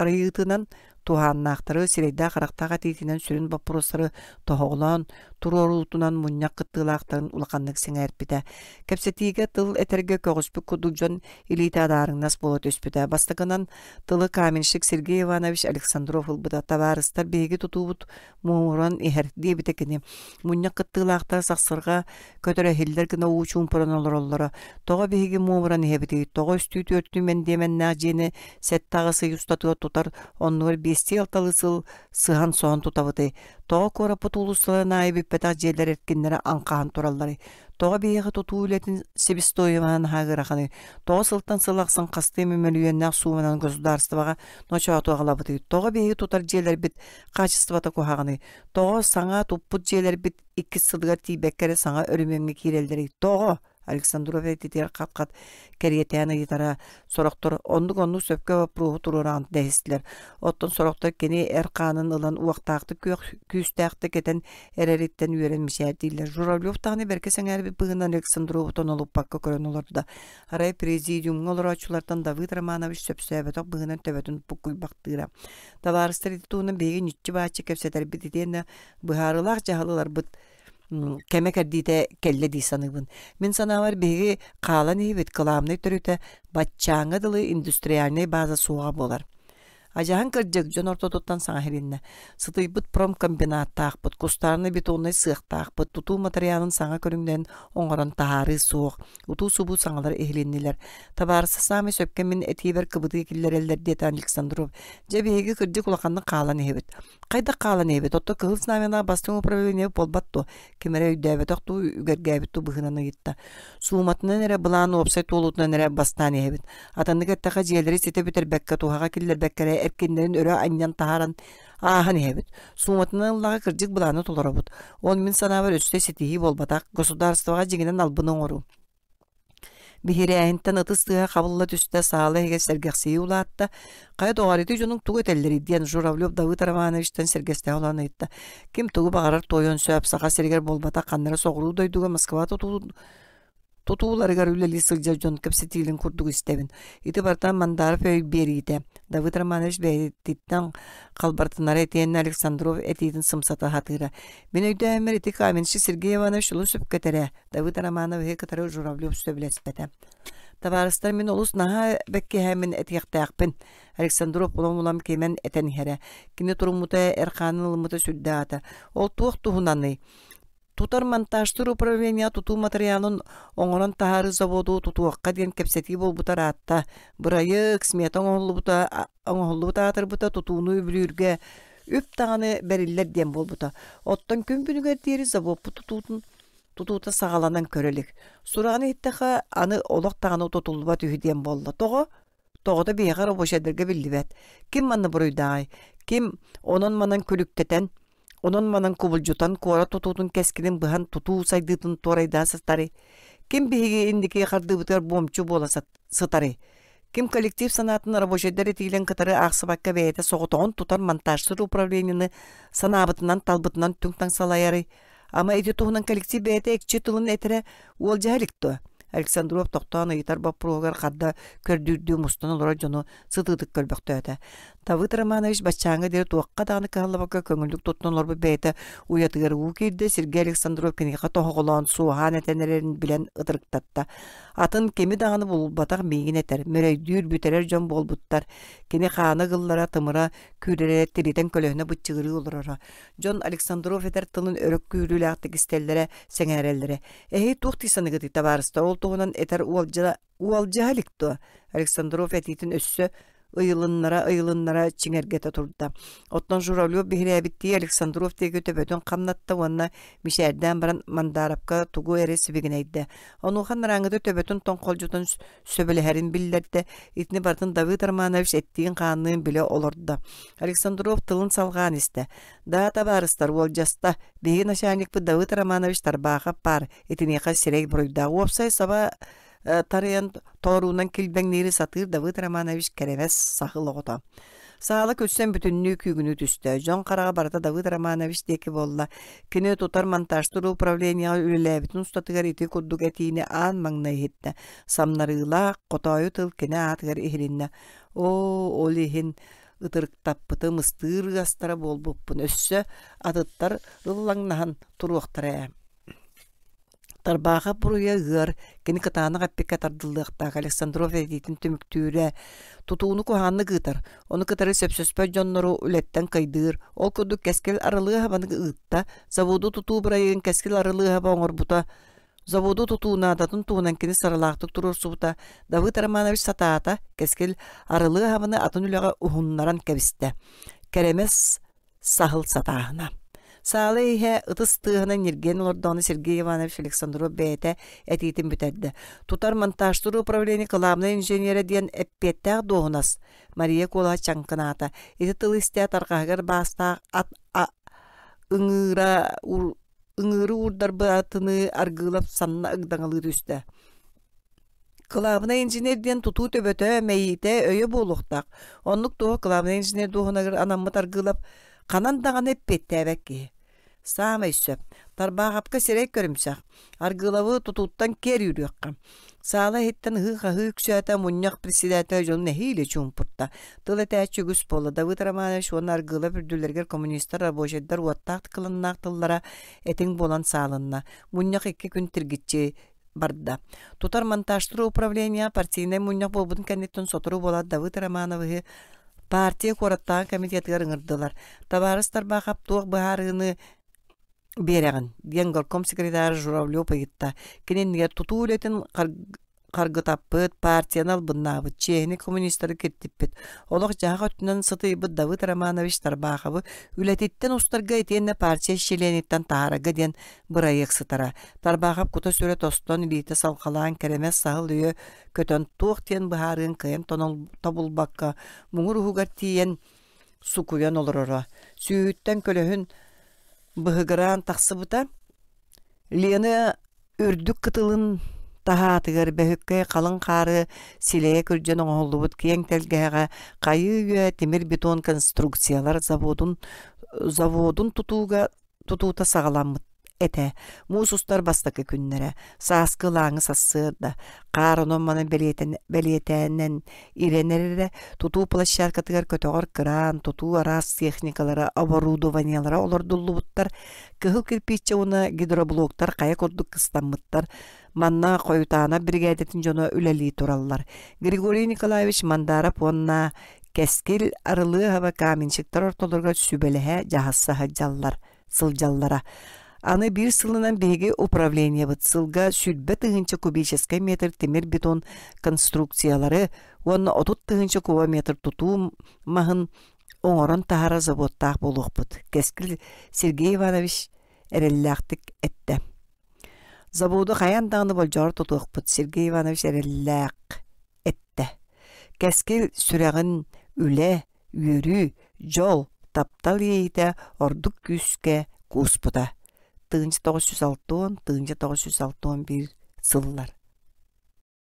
арыйыытынан туһааннаахтары сирэйдээх-харахтаах этиитинэн сүрүн боппуруостары тоһоҕолоон туруоруутунан мунньах кыттыылаахтарын улаханнык сэҥээрпитэ. Кэпсэтиигэ тыл этэргэ көҕүспүт курдук дьон илиитэ адаарыҥнас буола түспүтэ. Бастакынан тылы каменщик Сергей Иванович Александров ылбыта. Табаарыстар биһиги тутуубут муомуран иһэр диэбитэ кини. Мунньах кыттыылаахтара сахсырҕа көтөр эһиллэр гына уу чуумпуран олороллоро. Тоҕо биһиги муомуран иһэбитий? Тоҕо үстүү-түөртүү мэндиэмэннээх дьиэни сэттэ-аҕыс ый устатыгар тутар, оннугар биэстии-алталыы сыл сыһан-соһон тутабытый? Тоҕо куораппыт уулуссаларын аайы бүппэтэх дьиэлэр эркиннэрэ аҥхаһан туралларый? Тоҕо биһиэхэ тутуу үлэтин себестоимоһа наһаа ыараханый? Тоҕо сылтан сыл ахсын хастыы эмэ мөлүйүөннээх сууманан государствоҕа ночооту аҕалабытый? Тоҕо биһиги тутар дьиэлэрбит хаачыстыбата куһаҕаный? Тоҕо саҥа туппут дьиэлэрбит иккис сылыгар тиийбэккэ эрэ саҥа өрөмүөҥҥэ киирэллэрий? Тоҕо? Александров этитигэр хат-хат кэриэтээн ыйытара, сорохтор оннук-оннук сөпкө боппуруоһу туруораҕын дэһистилэр. Оттон сорохтор кини эр хаанын ылан уохтаахтык күөх күүстээхтик этэн эрэриттэн үөрэн мичээрдииллэр. Журавлев даҕаны бэркэ сэҥээрбит быһыынан Александрову тонолуппакка көрөн олордо. Арай президиумҥа олорооччулартан Давыд Романович сөпсөөбөтөх быһыынан төбөтүн буккуйбахтыыра. Табаарыстар ити туһунан биһиги ньүччү-бааччы кэпсэтэрбит итиэннэ быһаарыылаах дьаһал ыларбыт кэмэ-кэрдиитэ кэллэ дии саныыбын. Мин санаабар биһиги хаалан иһибит кылаабынай төрүтэ баччааҥҥа дылы индустриальнай база суоҕа буолар. Адьаһан кырдьык дьон ортотуттан саҥа иһилиннэ. Сытыйбыт промкомбинаттаахпыт, кустарный бетоннай сыахтаахпыт, тутуу матырыйаалын саҥа көрүҥнэрин оҥорон таһаарыы суох. Утуу-субуу саҥалар иһилиннилэр. Табаарыста саамай сөпкө мин этиибэр кыбытыы киллэрэллэр диэтэ Александров. Дьэ биһиги кырдьык улаханнык хаалан иһэбит. Хайдах хаалан иһэбит? Оттон Кыһыл Знамялаах бастыҥ управление буолбат дуо? Ким эрэ өйдөөбөтөх дуу, үгэргээбит дуу быһыынан ыйытта. Сууматынан эрэ былаан уопсай туолуутунан эрэ бастаан иһэбит. Атыннык эттэххэ дьиэлэри ситэ бүтэрбэккэ, туһаҕа киллэрбэккэ эрэ эркиннэрин өрө анньан таһааран ааһан иһэбит. Сууматынан ыллаҕа кырдьык былааны толоробут. Ол мин санаабар өссө ситиһии буолбатах, государствоҕа дьиҥинэн албыны оҥоруу. Биһирээһинтэн ытыс тыаһа хабылла түстэ, саала иһигэр сэргэхсийии улаатта. Хайа доҕоор, ити дьонуҥ тугу этэллэрий диэн Журавлев Давыд Романовичтан сэргэстэһэ олорон ыйытта. Ким тугу баҕарар туойуон сөп, Саха сиригэр буолбатах, ханна эрэ соҕуруу дойдуга Москва тутууларыгар үлэлии сылдьар дьон кэпсэтиилин курдук истэбин. Ити барыта Мандаров өй биэриитэ. Давыд Романович бэйэтиттэн халбартынара итиэннэ Александров этиитин сымсата сатыыра. Мин өйдөөммөр ити каменщик Сергей Иванович олус сөпкө этэрэ. Давыд Романовиһы кытары Журавлев сөбүлэспэтэ. Табаарыстар мин олус наһаа бэккиһээммин этиэхтээхпин. Александров улам-улам кимэн этэн иһэрэ. Кини туруммута, эр хаанын ылыммыта сүрдээх этэ. Ол туох туһунаный? Тутар монтажтыыр управление тутуу матырыйаалын оҥорон таһаарыы заводу тутуохха диэн кэпсэтии буолбута ыраатта. Бырайыак, смета оҥоһуллубута, оҥоһуллубут аатырбыта тутууну үбүлүүргэ үп даҕаны бэриллэр диэн буолбута. Оттон күн күнүгэр диэри заводпут тутуутун тутуута саҕаланан көрө илик. Сураҕын иһиттэххэ, аны олох даҕаны тутуллубат үһү диэн буолла. Тоҕо? Тоҕото биһиэхэ рабочайдарга биллибэт. Ким манна буруйдааҕый? Ким онон-манан күлүктэтэн, онон-манан кубулдьутан куорат тутуутун кэскилин быһан тутуу сайдыытын туорайдаан сытарый? Ким биһиги инники хардыыбытыгар буомчу буола сытарый? Ким коллектив санаатын рабочайдар этиилэн кытары аахсыбакка бэйэтэ соҕотоҕун тутар монтажтыыр управлениены санаабытынан талбытынан түҥ-таҥ салайарый? Ама ити туһунан коллектив бэйэтэ экчи тылын этэрэ уолдьаһа илик дуо? Александров тохтоон ыйытар боппуруоһугар харда көрдүүрдүү мустан олорор дьону сытыытык көрбөхтөөтө. Давыд Романович баччааҥҥа диэри туохха даҕаны кыһаллыбакка көҥүллүк туттан олорбут бэйэтэ уйатыгар уу киирдэ, Сергей Александров киниэхэ тоһоҕолоон суоһаан этэн эрэрин билэн ытырыктатта. Атын кими даҕаны булбатах миигин этэр, мөрөйдүүр, бүтэрэр дьон буолбуттар. Кини хаана ыгыллара, тымыра күүрэрэ, тиритэн көлөһүнэ быччыгырыы олороро. Дьон Александров этэр тылын өрө күүрүүлээхтик истэллэрэ, сэҥээрэллэрэ. Эһиги туох дии саныыгытый, табаарыстар, ол туһунан этэр уолдьа уолдьаһа илик дуо? Александров этиитин өссө ыйылыннара-ыйылыннара чиҥэргэтэ турда. Оттон Журавлев биһирээбиттии Александров диэки төбөтүн хамнатта уонна мичээрдээн баран Мандаарапка тугу эрэ сибигинэйдэ. Онуоха нарааҥҥыта төбөтүн тоҥхолдьутун сөбүлэһэрин биллэрдэ. Итини барытын Давыд Романович эттиин-хаанныын билэ олордо. Александров тылын салҕаан истэ. «Да, табаарыстар, уолдьаста. Биһиги начальникпыт Давыд Романович Тарбаахап баар. Итиниэхэ сирэй буруйдаах. Уопсай саба тарыйан толоруунан килбэҥниири сатыыр Давыд Романович кэрэмэс саһыл оҕото. Саала күлсэн бүтүннүү күүгүнүү түстэ. Дьон хараҕа барыта Давыд Романович диэки буолла. Кини тутар монтажтыыр управлениеҕа үлэлээбитин устатыгар ити курдук этиини аан маҥнай иһиттэ. Самнарыылаах, хотоойу тыл кини аатыгар иһилиннэ. Оо, ол иһин ытырыктаппытым, ыстыыр ыастара буолбуппун өссө атыттар ыллаҥнаһан туруохтара ээ. Тарбаахап буруйа ыар, кини кытаанах эппиккэ тардыллыахтаах Александров этиитин түмүктүүрэ, тутууну куһаҕаннык ыытар, ону кытары сөпсөспөт дьоннору үлэттэн кыйдыыр. Ол курдук Кэскил Арылыаһабаны ыытта, заводу тутуу бырайыагын Кэскил Арылыаһаба оҥорбута. Заводу тутуу наадатын туһунан кини сыралаахтык туруорсубута. Давыд Романович сатаата, Кэскил Арылыаһабаны атын үлэҕэ уһуннаран кэбистэ. Кэрэмэс саһыл сатааһына. Саала иһэ ытыс тыаһынан ньиргийэн олордоҕуна Сергей Иванович Александров бэйэтэ этиитин бүтэрдэ. Тутар монтажтыыр управление кылаабынай инженерэ диэн эппиэттээх дуоһунас Мария куолаһа чаҥкынаата. Ити тылы истээт арҕаһыгар баастаах ат ыҥыыра ыҥыыры уурдарбытыныы Аргыылап санна ыгдаҥалыы түстэ. Кылаабынай инженер диэн тутуу төбөтө, мэйиитэ, өйө буолуохтаах. Оннук туоһу кылаабынай инженер дуоһунагар анаммыт Аргыылап ханан даҕаны эппиэттээбэт киһи. Саамай сөп. Тарбаахапка сирэй көрүмсэх. Аргыылабы тутууттан киэр үүрүөххэ. Саала иһиттэн ыһыы-хаһыы үксээтэ, мунньах председателэ дьону нэһиилэ чуумпурта. Тыл этээччи үгүс буолла. Давыд Романович уонна Аргыылап үрдүлэригэр коммунистар, рабочайдар уоттаах кылыннаах тыллара этиҥ буолан саалынна. Мунньах икки күн тиргиччи барда. Тутар монтажтыыр управление партийнай мунньах буолбутун кэнниттэн сотору буолаат Давыд Романовиһы партия куораттааҕы комитетыгар ыҥырдылар. Табаарыс Тарбаахап туох быһаарыыны биэрэҕин диэн горком секретарь Журавлев ыйытта. Кини иннигэр тутуу үлэтин харгытаппыт, партияны албыннаабыт, чиэһини коммунистары киртиппит, олох-дьаһах өттүнэн сытыйбыт Давыд Романович Тарбаахабы үлэтиттэн устарга итиэннэ партия чилиэниттэн таһаарарга диэн бырайыак сытара. Тарбаахап кута-сүрэ тостон, илиитэ салҕалаан, кэрэмэс саһыл өйө көтөн туох диэн быһаарыан кыайан тобулбакка, муҥур уһугар тиийэн сукуйан олороро. Сүүһүттэн көлөһүн быһыгыраан тахсыбыта. Лена үрдүк кытылын таһаатыгар бөһүккэй халыҥ хаары силэйэ күрдьэн оҥоһуллубут киэҥ тэлгэһэҕэ хайыы-үйэ тимир-бетон конструкциялар заводун заводун тутууга тутуута саҕаламмыт этэ. Муус устар бастакы күннэрэ, сааскы ылааҥы сарсыарда, хаар онон-манан бэлиэтээнэн ирэн эрэрэ, тутуу площадкатыгар көтөҕөр кыраан, тутуу араас техникалара, оборудованиелара олордуллубуттар, кыһыл кирпииччэ уонна гидроблоктар хайа курдук кыстаммыттар. Манна Хойутаана биригээдэтин дьоно үлэлии тураллар. Григорий Николаевич Мандаров уонна Кэскил Арылыаһаба каменщиктар ортолоругар сүбэлэһэ дьаһасса сылдьаллар сылдьаллара. Аны биир сылынан биһиги управлениебыт сылга 20 000 кубическай метр тимир-бетон конструкциялары уонна 30 000 кубометр тутуу маһын оҥорон таһара заводтаах буолуохпут, Кэскил Сергей Иванович эрэллээхтик эттэ. Заводу хайаан даҕаны болдьоҕор тутуохпут, Сергей Иванович эрэллээх эттэ. Кэскил сүрэҕин үлэ, үөрүү, дьол, таптал иэйиитэ ордук күүскэ кууспута. 1960 1961 сыллар.